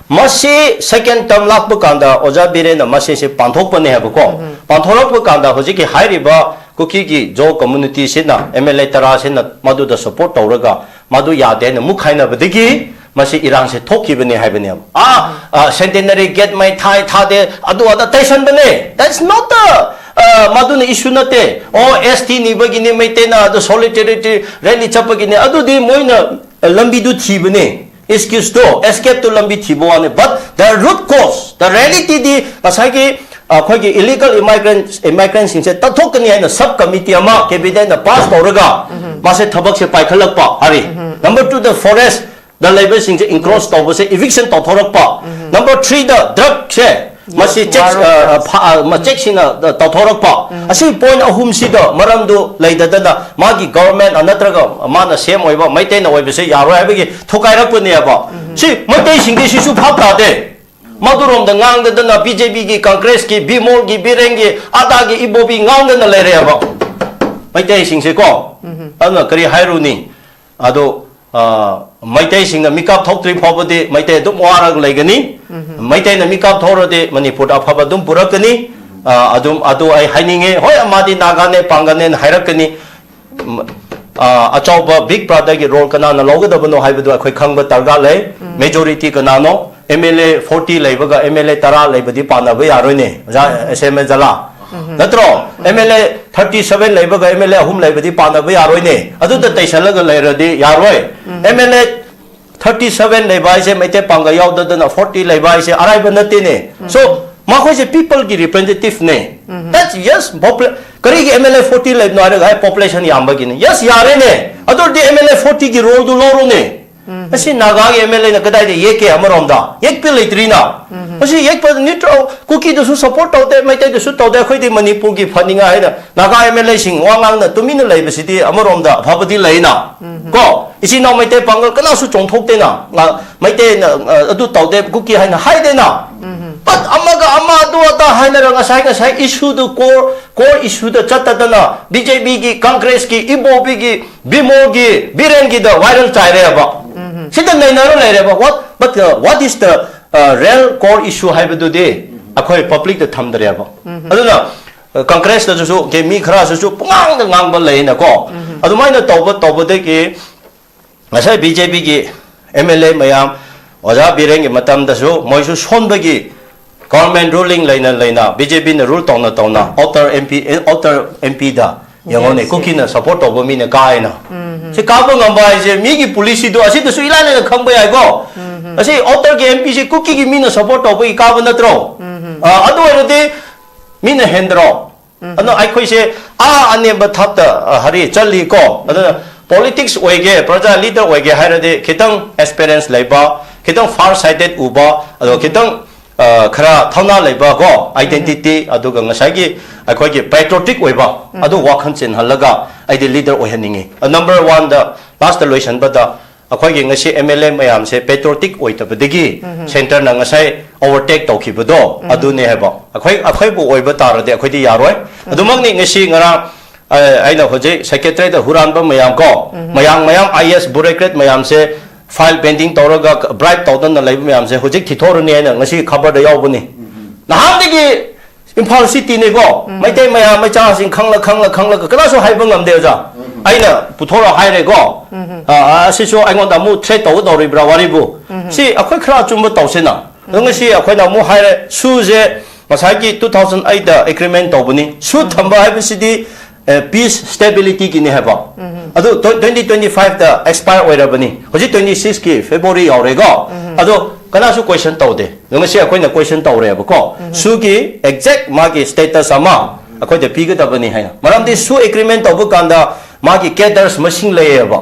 ꯃꯁꯤ second term ꯂꯥꯛꯄ ꯀꯥꯟꯗ ꯑꯣꯖꯥ ꯕꯤꯔꯦꯟꯅ ꯃꯁꯤꯁꯦ ꯄꯥꯟꯊꯣꯛꯄꯅꯦ ꯍꯥꯏꯕꯀꯣ꯫ ꯄꯥꯟꯊꯣꯔꯛꯄ ꯀꯥꯟꯗ ꯍꯧꯖꯤꯛꯀꯤ ꯍꯥꯏꯔꯤꯕ ꯀꯨꯀꯤꯒꯤ ꯖꯣ communityꯁꯤꯅ, M L A ꯇꯔꯥꯁꯤꯅ ꯃꯗꯨꯗ support ꯇꯧꯔꯒ ꯃꯗꯨ ꯌꯥꯗꯦ ꯍꯥꯏꯅ ꯃꯨꯛ ꯈꯥꯏꯅꯕꯗꯒꯤ ꯃꯁꯤ ꯏꯔꯥꯡꯁꯦ ꯊꯣꯛꯈꯤꯕꯅꯦ ꯍꯥꯏꯕꯅꯦꯕ꯫ ꯑꯥ, ꯑ, Centenary Gate ꯃꯩ ꯊꯥꯏ ꯊꯥꯗꯦ, ꯑꯗꯨ ꯑꯗ ꯇꯩꯁꯟꯕꯅꯦ꯫ That's not the ꯑ, ꯃꯗꯨꯅ ꯏꯁꯨ ꯅꯠꯇꯦ꯫ ꯑꯣ, ꯑꯦꯁ ꯇꯤ ꯅꯤꯕꯒꯤꯅꯦ, ꯃꯩꯇꯩꯅ ꯑꯗꯨ ꯁꯣꯂꯤꯗꯦꯔꯤꯇꯤ ꯔꯦꯂꯤ ꯆꯠꯄꯒꯤꯅꯦ, ꯑꯗꯨꯗꯤ ꯃꯣꯏꯅ, ꯑ, ꯂꯝꯕꯤꯗꯨ ꯊꯤꯕꯅꯦ꯫ ꯑꯦꯛꯁꯀ꯭ꯌꯨꯁꯇꯣ, ꯑꯦꯁꯀꯦꯞꯇꯣ ꯂꯝꯕꯤ ꯊꯤꯕ ꯋꯥꯅꯦ꯫ But the root cause, the realityꯗꯤ ꯉꯁꯥꯏꯒꯤ ꯑꯩꯈꯣꯏꯒꯤ ꯏꯂꯤꯒꯜ ꯏꯃꯥꯏꯒ꯭ꯔꯦꯟ ꯏꯃꯥꯏꯒ꯭ꯔꯦꯟꯁꯤꯡꯁꯦ ꯇꯥꯟꯊꯣꯛꯀꯅꯤ ꯍꯥꯏꯅ ꯁꯕ ꯀꯃꯤꯇꯤ ꯑꯃ ꯀꯦꯕꯤꯅꯦꯠꯅ ꯄꯥꯁ ꯇꯧꯔꯒ ꯃꯥꯁꯦ ꯊꯕꯛꯁꯦ ꯄꯥꯏꯈꯠꯂꯛꯄ꯫ ꯍꯥꯏꯔꯤ, number two, the forest ꯗ ꯂꯩꯕꯁꯤꯡꯁꯦ ꯏꯟꯀ꯭ꯔꯣꯁ ꯇꯧꯕꯁꯦ, ꯏꯚꯤꯛꯁꯟ ꯇꯧꯊꯣꯔꯛꯄ꯫ Number threeꯗ ꯗ꯭ꯔꯒꯁꯦ ꯃꯁꯤ ꯆꯦꯛ ꯆꯦꯛꯁꯤꯟꯅ ꯇꯧꯊꯣꯔꯛꯄ꯫ ꯑꯁꯤ ꯄꯣꯏꯟ ꯑꯍꯨꯝꯁꯤꯗ ꯃꯔꯝꯗꯨ ꯂꯩꯇꯗꯅ ꯃꯥꯒꯤ ꯒꯚꯔꯟꯃꯦꯟ ꯅꯠꯇ꯭ꯔꯒ ꯃꯥꯅ ꯁꯦꯝ ꯑꯣꯏꯕ ꯃꯩꯇꯩꯅ ꯑꯣꯏꯕꯁꯦ ꯌꯥꯔꯣꯏ ꯍꯥꯏꯕꯒꯤ ꯊꯨꯒꯥꯏꯔꯛꯄꯅꯦꯕ꯫ ꯁꯤ ꯃꯩꯇꯩꯁꯤꯡꯗꯤ ꯁꯤꯁꯨ ꯚꯥꯞ ꯇꯥꯗꯦ꯫ ꯃꯗꯨꯔꯣꯝꯗ ꯉꯥꯡꯗꯗꯅ ꯕꯤ ꯖꯦ ꯄꯤꯒꯤ, ꯀꯪꯒ꯭ꯔꯦꯁꯀꯤ, ꯕꯤꯃꯣꯜꯒꯤ, ꯕꯤꯔꯦꯟꯒꯤ, ꯑꯗꯥꯒꯤ, ꯏꯕꯣꯕꯤ ꯉꯥꯡꯗꯅ ꯂꯩꯔꯦꯕ ꯃꯩꯇꯩꯁꯤꯡꯁꯦꯀꯣ꯫ ꯑꯗꯨꯅ ꯀꯔꯤ ꯍꯥꯏꯔꯨꯅꯤ? ꯑꯗꯣ, ꯑ, ꯃꯩꯇꯩꯁꯤꯡꯅ ꯃꯤꯀꯥꯞ ꯊꯣꯛꯇ꯭ꯔꯤ ꯐꯥꯎꯕꯗꯤ ꯃꯩꯇꯩ ꯑꯗꯨꯝ ꯋꯥꯔꯒ ꯂꯩꯒꯅꯤ꯫ ꯃꯩꯇꯩꯅ ꯃꯤꯀꯥꯞ ꯊꯣꯛꯔꯗꯤ ꯃꯅꯤꯄꯨꯔꯗ ꯑꯐꯕ ꯑꯗꯨꯝ ꯄꯨꯔꯛꯀꯅꯤ꯫ ꯑ, ꯑꯗꯨꯝ, ꯑꯗꯨ ꯑꯩ ꯍꯥꯏꯅꯤꯡꯉꯦ꯫ ꯍꯣꯏ, ꯃꯥꯗꯤ ꯅꯥꯒꯥꯅꯦ, ꯄꯥꯡꯒꯜꯅꯦꯅ ꯍꯥꯏꯔꯛꯀꯅꯤ꯫ ꯎꯝ, ꯑ, ꯑꯆꯧꯕ ꯕꯤꯛ ꯕ꯭ꯔꯥꯗꯔꯒꯤ ꯔꯣꯜ ꯀꯅꯥꯅ ꯂꯧꯒꯗꯕꯅꯣ ꯍꯥꯏꯕꯗꯨ ꯑꯩꯈꯣꯏ ꯈꯪꯕ ꯗꯔꯀꯥꯔ ꯂꯩ꯫ ꯃꯦꯖꯣꯔꯤꯇꯤ ꯀꯅꯥꯅꯣ? ꯑꯦꯝ ꯑꯦꯜ ꯑꯦ ꯐꯣꯔꯇꯤ ꯂꯩꯕꯒ ꯑꯦꯝ ꯑꯦꯜ ꯑꯦ ꯇꯔꯥ ꯂꯩꯕꯗꯤ ꯄꯥꯟꯅꯕ ꯌꯥꯔꯣꯏꯅꯦ, ꯑꯣꯖꯥ ꯑꯦꯁ ꯑꯦꯝ ꯑꯦ ꯖꯂꯥ꯫ ꯅꯠꯇ꯭ꯔꯣ? M L A thirty seven ꯂꯩꯕꯒ ꯑꯦꯝ ꯑꯦꯜ ꯑꯦ ꯑꯍꯨꯝ ꯂꯩꯕꯗꯤ ꯄꯥꯟꯅꯕ ꯌꯥꯔꯣꯏꯅꯦ꯫ ꯑꯗꯨꯗ ꯇꯩꯁꯜꯂꯒ ꯂꯩꯔꯗꯤ ꯌꯥꯔꯣꯏ꯫ M L A thirty seven ꯂꯩꯕ ꯍꯥꯏꯁꯦ, ꯃꯩꯇꯩ ꯄꯥꯡꯒꯜ ꯌꯥꯎꯗꯗꯅ ꯐꯣꯔꯇꯤ ꯂꯩꯕ ꯍꯥꯏꯁꯦ ꯑꯔꯥꯏꯕ ꯅꯠꯇꯦꯅꯦ꯫ So, ꯃꯈꯣꯏꯁꯦ ꯄꯤꯄꯜꯒꯤ ꯔꯤꯄ꯭ꯔꯖꯦꯟꯇꯦꯇꯤꯚꯅꯦ꯫ That's, yes, popula-, ꯀꯔꯤꯒꯤ ꯑꯦꯝ ꯑꯦꯜ ꯑꯦ ꯐꯣꯔꯇꯤ ꯂꯩꯕꯅꯣ ꯍꯥꯏꯔꯒ, ꯍꯥꯏ, ꯄꯣꯄꯨꯂꯦꯁꯟ ꯌꯥꯝꯕꯒꯤꯅꯦ꯫ Yes, ꯌꯥꯔꯦꯅꯦ꯫ ꯑꯗꯨ ꯑꯣꯏꯔꯗꯤ ꯑꯦꯝ ꯑꯦꯜ ꯑꯦ ꯐꯣꯔꯇꯤꯒꯤ ꯔꯣꯜꯗꯨ ꯂꯧꯔꯣꯅꯦ꯫ ꯉꯁꯤ ꯅꯥꯒꯥꯒꯤ ꯑꯦꯝ ꯑꯦꯜ ꯑꯦꯅ ꯀꯗꯥꯏꯗ ꯌꯦꯛꯀꯦ? ꯑꯃꯔꯣꯝꯗ ꯌꯦꯛꯄ ꯂꯩꯇ꯭ꯔꯤꯅ꯫ ꯉꯁꯤ ꯌꯦꯛꯄ ꯅꯠꯇ꯭ꯔꯣ? ꯀꯨꯀꯤꯗꯁꯨ ꯁꯄꯣꯔꯠ ꯇꯧꯗꯦ, ꯃꯩꯇꯩꯗꯁꯨ ꯇꯧꯗꯦ, ꯑꯩꯈꯣꯏꯗꯤ ꯃꯅꯤꯄꯨꯔꯒꯤ ꯐꯅꯤꯡꯉꯥꯏ ꯍꯥꯏꯅ ꯅꯥꯒꯥ ꯑꯦꯝ ꯑꯦꯜ ꯑꯦꯁꯤꯡ ꯋꯥ ꯉꯥꯡꯅ ꯇꯨꯃꯤꯟꯅ ꯂꯩꯕꯁꯤꯗꯤ ꯑꯃꯔꯣꯝꯗ ꯑꯐꯕꯗꯤ ꯂꯩꯅ꯫ ꯀꯣ, ꯏꯆꯤꯟ ꯏꯅꯥꯎ ꯃꯩꯇꯩ ꯄꯥꯡꯒꯜ ꯀꯅꯥꯁꯨ ꯆꯣꯡꯊꯣꯛꯇꯦꯅ꯫ ꯉ-, ꯃꯩꯇꯩꯅ, ꯑ, ꯑꯗꯨ ꯇꯧꯗꯦ, ꯀꯨꯀꯤ ꯍꯥꯏꯅ ꯍꯥꯏꯗꯦꯅ꯫ But ꯑꯃꯒ ꯑꯃ ꯑꯗꯨ ꯑꯗꯥ ꯍꯥꯏꯅꯔ ꯉꯁꯥꯏ, ꯉꯁꯥꯏ ꯏꯁꯨꯗꯨ ꯀꯣꯔ, ꯀꯣꯔ ꯏꯁꯨꯗ ꯆꯠꯇꯗꯅ ꯕꯤ ꯖꯦ ꯄꯤꯒꯤ, ꯀꯪꯒ꯭ꯔꯦꯁꯀꯤ, ꯏꯕꯣꯕꯤꯒꯤ, ꯕꯤꯃꯣꯜꯒꯤ, ꯕꯤꯔꯦꯟꯒꯤꯗ ꯋꯥꯏꯔꯦꯜ ꯆꯥꯏꯔꯦꯕ꯫ ꯁꯤꯗ ꯅꯩꯅꯔ ꯂꯩꯔꯦꯕ꯫ What, but, uh, what is the, uh, real core issue ꯍꯥꯏꯕꯗꯨꯗꯤ ꯑꯩꯈꯣꯏ ꯄꯕ꯭ꯂꯤꯛꯇ ꯊꯝꯗ꯭ꯔꯦꯕ꯫ ꯑꯗꯨꯅ, ꯑ, ꯀꯪꯒ꯭ꯔꯦꯁꯇꯁꯨ ꯀꯦ-, ꯃꯤ ꯈꯔꯁꯨ ꯄꯨꯡꯉꯥꯡꯗ ꯉꯥꯡꯕ ꯂꯩꯅꯀꯣ꯫ ꯑꯗꯨꯃꯥꯏꯅ ꯇꯧꯕ, ꯇꯧꯕꯗꯒꯤ ꯉꯁꯥꯏ ꯕꯤ ꯖꯦ ꯄꯤꯒꯤ ꯑꯦꯝ ꯑꯦꯜ ꯑꯦ ꯃꯌꯥꯝ, ꯑꯣꯖꯥ ꯕꯤꯔꯦꯟꯒꯤ ꯃꯇꯝꯗꯁꯨ ꯃꯣꯏꯁꯨ ꯁꯣꯟꯕꯒꯤ Government ruling ꯂꯩꯅ ꯂꯩꯅ, ꯕꯤ ꯖꯦ ꯄꯤꯅ rule ꯇꯧꯅ ꯇꯧꯅ, outer M P, outer M P ꯗ ꯌꯦꯡꯉꯣꯅꯦ, yes, ꯀꯨꯀꯤꯅ support ꯇꯧꯕ ꯃꯤꯅ ꯀꯥꯏꯅ꯫ ꯁꯤ ꯀꯥꯕ ꯉꯝꯕ ꯍꯥꯏꯁꯦ ꯃꯤꯒꯤ policyꯗꯨ ꯑꯁꯤꯗꯁꯨ ꯏꯂꯥꯏ ꯂꯥꯏꯅ ꯈꯪꯕ ꯌꯥꯏꯀꯣ꯫ ꯑꯁꯤ outerꯒꯤ M Pꯁꯦ ꯀꯨꯀꯤꯒꯤ ꯃꯤꯅ support ꯇꯧꯕꯒꯤ ꯀꯥꯕ ꯅꯠꯇ꯭ꯔꯣ? ꯑ, ꯑꯗꯨ ꯑꯣꯏꯔꯗꯤ ꯃꯤꯅ ꯍꯦꯟꯗ꯭ꯔꯣ? ꯑꯗꯣ ꯑꯩꯈꯣꯏꯁꯦ ꯑꯥ ꯑꯅꯦꯝꯕ ꯊꯥꯛꯇ, ꯑ, ꯍꯥꯏꯗꯤ ꯆꯠꯂꯤꯀꯣ꯫ ꯑꯗꯨꯅ politics ꯑꯣꯏꯒꯦ, ꯄ꯭ꯔꯖꯥ leader ꯑꯣꯏꯒꯦ ꯍꯥꯏꯔꯗꯤ ꯈꯤꯇꯪ experience ꯂꯩꯕ, ꯈꯤꯇꯪ far sighted ꯎꯕ, ꯑꯗꯣ ꯈꯤꯇꯪ, ꯑ, ꯈꯔ ꯊꯧꯅꯥ ꯂꯩꯕ ꯀꯣ, identity, ꯑꯗꯨꯒ ꯉꯁꯥꯏꯒꯤ ꯑꯩꯈꯣꯏꯒꯤ patriotic ꯑꯣꯏꯕ, ꯑꯗꯨ ꯋꯥꯈꯜ ꯆꯦꯟꯍꯜꯂꯒ ꯑꯩꯗꯤ leader ꯑꯣꯏꯍꯟꯅꯤꯡꯉꯤ꯫ ꯑ, number oneꯗ, lastꯇ ꯂꯣꯏꯁꯤꯟꯕꯗ, ꯑꯩꯈꯣꯏꯒꯤ ꯉꯁꯤ M L A ꯃꯌꯥꯝꯁꯦ patriotic ꯑꯣꯏꯗꯕꯗꯒꯤ centreꯅ ꯉꯁꯥꯏ overtake ꯇꯧꯈꯤꯕꯗꯣ ꯑꯗꯨꯅꯦ ꯍꯥꯏꯕ꯫ ꯑꯩꯈꯣꯏ, ꯑꯩꯈꯣꯏꯕꯨ ꯑꯣꯏꯕ ꯇꯥꯔꯗꯤ ꯑꯩꯈꯣꯏꯗꯤ ꯌꯥꯔꯣꯏ꯫ ꯑꯗꯨꯃꯛꯅꯤ ꯉꯁꯤ ꯉꯔꯥꯡ, ꯑ, ꯑꯩꯅ ꯍꯧꯖꯤꯛ secretariatꯇ ꯍꯨꯔꯥꯟꯕ ꯃꯌꯥꯝ ꯀꯣ, ꯃꯌꯥꯝ, ꯃꯌꯥꯝ I A S bureaucrat ꯃꯌꯥꯝꯁꯦ file pending ꯇꯧꯔꯒ bribe ꯇꯧꯗꯅ ꯂꯩꯕ ꯃꯌꯥꯝꯁꯦ ꯍꯧꯖꯤꯛ ꯊꯤꯊꯣꯔꯅꯤ ꯍꯥꯏꯅ ꯉꯁꯤ ꯈꯕꯔꯗ ꯌꯥꯎꯕꯅꯤ꯫ ꯅꯍꯥꯟꯗꯒꯤ ꯏꯝꯐꯥꯜ cityꯅꯤꯀꯣ, ꯃꯩꯇꯩ ꯃꯌꯥꯝ ꯃꯆꯥꯁꯤꯡ ꯈꯪꯂ, ꯈꯪꯂ, ꯈꯪꯂꯒ ꯀꯅꯥꯁꯨ ꯍꯥꯏꯕ ꯉꯝꯗꯦ ꯑꯣꯖꯥ꯫ ꯑꯩꯅ ꯄꯨꯊꯣꯔ ꯍꯥꯏꯔꯦꯀꯣ꯫ ꯑ, ꯑ, ꯑꯁꯤꯁꯨ ꯑꯩꯉꯣꯟꯗ ꯑꯃꯨꯛ threat ꯇꯧꯒꯗꯧꯔꯤꯕ꯭ꯔꯥ ꯋꯥꯔꯤꯕꯨ? ꯁꯤ ꯑꯩꯈꯣꯏ ꯈꯔ ꯑꯆꯨꯝꯕ ꯇꯧꯁꯤꯅ꯫ ꯑꯗꯣ ꯉꯁꯤ ꯑꯩꯈꯣꯏꯅ ꯑꯃꯨꯛ ꯍꯥꯏꯔꯦ, ꯁꯨꯁꯦ ꯉꯁꯥꯏꯒꯤ two thousand eightꯇ agreement ꯇꯧꯕꯅꯤ꯫ ꯁꯨ ꯊꯝꯕ ꯍꯥꯏꯕꯁꯤꯗꯤ, ꯑ, peace stabilityꯒꯤꯅꯤ ꯍꯥꯏꯕ꯫ ꯑꯗꯨ twenty twenty fiveꯇ expire ꯑꯣꯏꯔꯕꯅꯤ꯫ ꯍꯧꯖꯤꯛ twenty sixꯀꯤ February ꯌꯧꯔꯦꯀꯣ꯫ ꯑꯗꯣ ꯀꯅꯥꯁꯨ question ꯇꯧꯗꯦ꯫ ꯑꯗꯣ ꯉꯁꯤ ꯑꯩꯈꯣꯏꯅ question ꯇꯧꯔꯦꯕꯀꯣ꯫ ꯁꯨꯒꯤ exact ꯃꯥꯒꯤ status ꯑꯃ ꯑꯩꯈꯣꯏꯗ ꯄꯤꯒꯗꯕꯅꯤ ꯍꯥꯏꯅ꯫ ꯃꯔꯝꯗꯤ ꯁꯨ agreement ꯇꯧꯕ ꯀꯥꯟꯗ ꯃꯥꯒꯤ cadres ꯃꯁꯤꯡ ꯂꯩꯌꯦꯕ꯫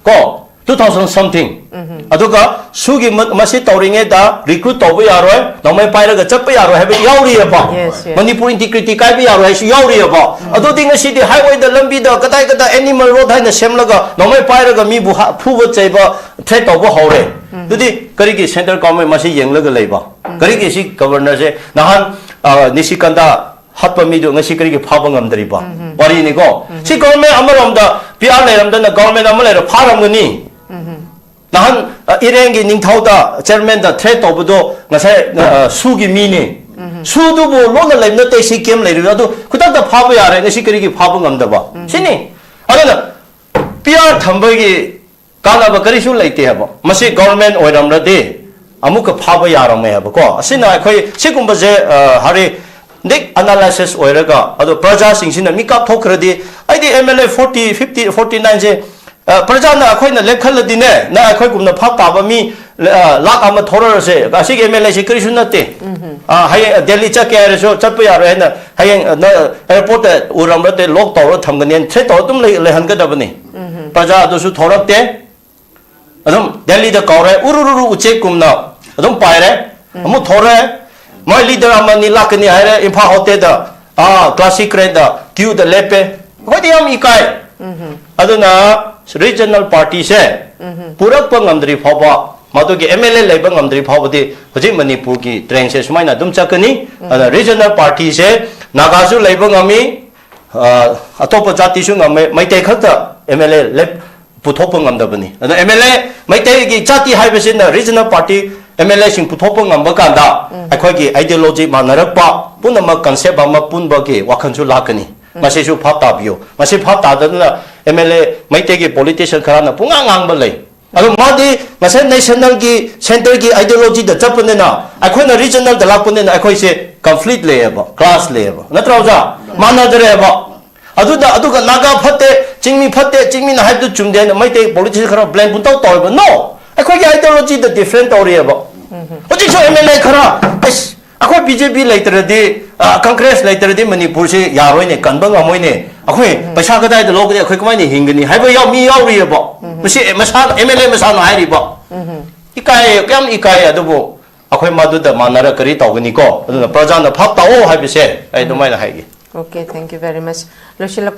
ꯀꯣ, two thousand something꯫ ꯑꯗꯨꯒ ꯁꯨꯒꯤ ꯃ-, ꯃꯁꯤ ꯇꯧꯔꯤꯉꯩꯗ recruit ꯇꯧꯕ ꯌꯥꯔꯣꯏ, ꯅꯣꯡꯃꯩ ꯄꯥꯏꯔꯒ ꯆꯠꯄ ꯌꯥꯔꯣꯏ ꯍꯥꯏꯕ ꯌꯥꯎꯔꯤꯑꯕ꯫ Yes, yes꯫ ꯃꯅꯤꯄꯨꯔ integrity ꯀꯥꯏꯕ ꯌꯥꯔꯣꯏ ꯍꯥꯏꯁꯨ ꯌꯥꯎꯔꯤꯑꯕ꯫ ꯑꯗꯨꯗꯤ ꯉꯁꯤꯗꯤ highwayꯗ, ꯂꯝꯕꯤꯗ, ꯀꯗꯥꯏ ꯀꯗꯥꯏ animal road ꯍꯥꯏꯅ ꯁꯦꯝꯂꯒ ꯅꯣꯡꯃꯩ ꯄꯥꯏꯔꯒ ꯃꯤꯕꯨ ꯍꯥ-, ꯐꯨꯕ ꯆꯩꯕ threat ꯇꯧꯕ ꯍꯧꯔꯦ꯫ ꯑꯗꯨꯗꯤ ꯀꯔꯤꯒꯤ central government ꯃꯁꯤ ꯌꯦꯡꯂꯒ ꯂꯩꯕ? ꯀꯔꯤꯒꯤ ꯁꯤ governorꯁꯦ ꯅꯍꯥꯟ, ꯑ, ꯅꯤꯁꯤꯀꯟꯗ ꯍꯥꯠꯄ ꯃꯤꯗꯨ ꯉꯁꯤ ꯀꯔꯤꯒꯤ ꯐꯥꯕ ꯉꯝꯗ꯭ꯔꯤꯕ? ꯋꯥꯔꯤꯅꯤꯀꯣ꯫ ꯁꯤ government ꯑꯃꯔꯣꯝꯗ P R ꯂꯩꯔꯝꯗꯅ government ꯑꯃ ꯂꯩꯔ ꯐꯥꯔꯝꯒꯅꯤ꯫ ꯅꯍꯥꯟ, ꯑ, ꯏꯔꯦꯡꯒꯤ ꯅꯤꯡꯊꯧꯗ chairmanꯗ threat ꯇꯧꯕꯗꯣ ꯉꯁꯥꯏ, ꯑ, ꯁꯨꯒꯤ ꯃꯤꯅꯤ꯫ ꯁꯨꯗꯨꯕꯨ ꯂꯣꯟꯅ ꯂꯩꯕ ꯅꯠꯇꯦ, ꯁꯤ camp ꯂꯩꯔꯤꯕ꯫ ꯑꯗꯨ ꯈꯨꯗꯛꯇ ꯐꯥꯕ ꯌꯥꯔꯦ, ꯉꯁꯤ ꯀꯔꯤꯒꯤ ꯐꯥꯕ ꯉꯝꯗꯕ? ꯁꯤꯅꯤ꯫ ꯑꯗꯨꯅ P R ꯊꯝꯕꯒꯤ ꯀꯥꯟꯅꯕ ꯀꯔꯤꯁꯨ ꯂꯩꯇꯦ ꯍꯥꯏꯕ꯫ ꯃꯁꯤ government ꯑꯣꯏꯔꯝꯂꯗꯤ ꯑꯃꯨꯛꯀ ꯐꯥꯕ ꯌꯥꯔꯝꯃꯦ ꯍꯥꯏꯕꯀꯣ꯫ ꯑꯁꯤꯅ ꯑꯩꯈꯣꯏ ꯁꯤꯒꯨꯝꯕꯁꯦ ꯍꯥꯏꯗꯤ ꯗꯤꯛ ꯑꯦꯅꯥꯂꯥꯏꯁꯤꯁ ꯑꯣꯏꯔꯒ, ꯑꯗꯣ ꯄ꯭ꯔꯖꯥꯁꯤꯡꯁꯤꯅ ꯃꯤꯀꯞ ꯊꯣꯛꯈ꯭ꯔꯗꯤ, ꯑꯩꯗꯤ M L A forty, fifty, forty nine ꯁꯦ ꯄ꯭ꯔꯖꯥꯅ ꯑꯩꯈꯣꯏꯅ ꯂꯦꯞꯈꯠꯂꯗꯤꯅꯦ, ꯅ ꯑꯩꯈꯣꯏꯒꯨꯝꯅ ꯐꯥꯕ ꯇꯥꯕ ꯃꯤ ꯂꯥꯛ ꯑꯃ ꯊꯣꯔꯛꯑꯁꯦ꯫ ꯑꯁꯤꯒꯤ M L A ꯁꯤ ꯀꯔꯤꯁꯨ ꯅꯠꯇꯦ꯫ ꯍꯌꯦꯡ ꯗꯦꯜꯂꯤ ꯆꯠꯀꯦ ꯍꯥꯏꯔꯁꯨ ꯆꯠꯄ ꯌꯥꯔꯣꯏ ꯍꯥꯏꯅ ꯍꯌꯦꯡ ꯑꯦꯌꯥꯔꯄꯣꯔꯠꯇ ꯎꯔꯝꯕꯗ ꯂꯣꯛ ꯇꯧꯔ ꯊꯝꯒꯅꯤ ꯍꯥꯏꯅ ꯊ꯭ꯔꯦꯠ ꯇꯧꯔ ꯑꯗꯨꯝ ꯂꯩꯍꯟꯒꯗꯕꯅꯤ꯫ ꯄ꯭ꯔꯖꯥ ꯑꯗꯨꯁꯨ ꯊꯣꯔꯛꯇꯦ꯫ ꯑꯗꯨꯝ ꯗꯦꯜꯂꯤꯗ ꯀꯧꯔꯦ, ꯎꯔꯨꯔꯨꯔꯨ ꯎꯆꯦꯛꯀꯨꯝꯅ ꯑꯗꯨꯝ ꯄꯥꯏꯔꯦ꯫ ꯑꯃꯨꯛ ꯊꯣꯔꯦ, ꯃꯣꯏ ꯂꯤꯗꯔ ꯑꯃꯅꯤ ꯂꯥꯛꯀꯅꯤ ꯍꯥꯏꯔꯦ, ꯏꯝꯐꯥꯜ ꯍꯣꯇꯦꯜꯗ, ꯑꯥ, ꯀ꯭ꯂꯥꯁꯤꯛ ꯔꯦꯠꯇ ꯀ꯭ꯌꯨꯗ ꯂꯦꯞꯄꯦ꯫ ꯑꯩꯈꯣꯏꯗꯤ ꯌꯥꯝ ꯏꯀꯥꯏ꯫ ꯑꯗꯨꯅ ꯔꯤꯖꯅꯦꯜ ꯄꯥꯔꯇꯤꯁꯦ ꯄꯨꯔꯛꯄ ꯉꯝꯗ꯭ꯔꯤ ꯐꯥꯎꯕ, ꯃꯗꯨꯒꯤ M L A ꯂꯩꯕ ꯉꯝꯗ꯭ꯔꯤ ꯐꯥꯎꯕꯗꯤ ꯍꯧꯖꯤꯛ ꯃꯅꯤꯄꯨꯔꯒꯤ ꯇ꯭ꯔꯦꯟꯁꯦ ꯁꯨꯃꯥꯏꯅ ꯑꯗꯨꯝ ꯆꯠꯀꯅꯤ꯫ ꯑꯗꯨꯅ ꯔꯤꯖꯅꯦꯜ ꯄꯥꯔꯇꯤꯁꯦ ꯅꯥꯒꯥꯁꯨ ꯂꯩꯕ ꯉꯝꯃꯤ, ꯑꯇꯣꯞꯄ ꯖꯥꯇꯤꯁꯨ ꯉꯝꯃꯦ, ꯃꯩꯇꯩ ꯈꯛꯇ M L A ꯂꯦꯞ ꯄꯨꯊꯣꯛꯄ ꯉꯝꯗꯕꯅꯤ꯫ ꯑꯗꯣ M L A ꯃꯩꯇꯩꯒꯤ ꯖꯥꯇꯤ ꯍꯥꯏꯕꯁꯤꯅ regional party M L A ꯁꯤꯡ ꯄꯨꯊꯣꯛꯄ ꯉꯝꯕ ꯀꯥꯟꯗ ꯑꯩꯈꯣꯏꯒꯤ ideology ꯃꯥꯟꯅꯔꯛꯄ, ꯄꯨꯝꯅꯃꯛ concept ꯑꯃ ꯄꯨꯟꯕꯒꯤ ꯋꯥꯈꯜꯁꯨ ꯂꯥꯛꯀꯅꯤ꯫ ꯃꯁꯤꯁꯨ ꯚꯥꯞ ꯇꯥꯕꯤꯌꯨ꯫ ꯃꯁꯤ ꯚꯥꯞ ꯇꯥꯗꯗꯅ M L A, ꯃꯩꯇꯩꯒꯤ politician ꯈꯔꯅ ꯄꯨꯡꯉꯥꯡ ꯉꯥꯡꯕ ꯂꯩ꯫ ꯑꯗꯣ ꯃꯥꯗꯤ ꯉꯁꯥꯏ nationalꯒꯤ, centreꯒꯤ ideologyꯗ ꯆꯠꯄꯅꯤꯅ, ꯑꯩꯈꯣꯏꯅ regionalꯗ ꯂꯥꯛꯄꯅꯤꯅ ꯑꯩꯈꯣꯏꯁꯦ conflict ꯂꯩꯌꯦꯕ, clash ꯂꯩꯌꯦꯕ, ꯅꯠꯇ꯭ꯔꯥ ꯑꯣꯖꯥ? ꯃꯥꯟꯅꯗ꯭ꯔꯦꯕ꯫ ꯑꯗꯨꯗ, ꯑꯗꯨꯒ ꯅꯥꯒꯥ ꯐꯠꯇꯦ, ꯆꯤꯡꯃꯤ ꯐꯠꯇꯦ, ꯆꯤꯡꯃꯤꯅ ꯍꯥꯏꯕꯗꯨ ꯆꯨꯝꯗꯦ ꯍꯥꯏꯅ ꯃꯩꯇꯩ politician ꯈꯔ blame ꯄꯨꯡꯇꯧ ꯇꯧꯋꯦꯕ꯫ No! ꯑꯩꯈꯣꯏꯒꯤ ideologyꯗ different ꯇꯧꯔꯤꯑꯕ꯫ ꯍꯧꯖꯤꯛꯁꯨ M L A ꯈꯔ, ꯑꯁ, ꯑꯩꯈꯣꯏ B J P ꯂꯩꯇ꯭ꯔꯗꯤ, ꯑ, Congress ꯂꯩꯇ꯭ꯔꯗꯤ ꯃꯅꯤꯄꯨꯔꯁꯤ ꯌꯥꯔꯣꯏꯅꯦ, ꯀꯟꯕ ꯉꯝꯃꯣꯏꯅꯦ, ꯑꯩꯈꯣꯏ ꯄꯩꯁꯥ ꯀꯗꯥꯏꯗ ꯂꯧꯒꯅꯤ, ꯑꯩꯈꯣꯏ ꯀꯃꯥꯏꯅ ꯍꯤꯡꯒꯅꯤ ꯍꯥꯏꯕ ꯌꯥꯎ-, ꯃꯤ ꯌꯥꯎꯔꯤꯑꯕ꯫ ꯃꯁꯤ ꯃꯁꯥꯅ, M L A ꯃꯁꯥꯅ ꯍꯥꯏꯔꯤꯕ꯫ ꯏꯀꯥꯏꯌꯦ, ꯀꯌꯥꯝ ꯏꯀꯥꯏꯌꯦ꯫ ꯑꯗꯨꯕꯨ ꯑꯩꯈꯣꯏ ꯃꯗꯨꯗ ꯃꯥꯟꯅꯔ ꯀꯔꯤ ꯇꯧꯒꯅꯤꯀꯣ? ꯑꯗꯨꯅ ꯄ꯭ꯔꯖꯥꯅ ꯚꯥꯞ ꯇꯥꯑꯣ ꯍꯥꯏꯕꯁꯦ ꯑꯩ ꯑꯗꯨꯃꯥꯏꯅ ꯍꯥꯏꯒꯦ꯫ Okay, thank you very much. ꯂꯣꯏꯁꯤꯜꯂꯛꯄ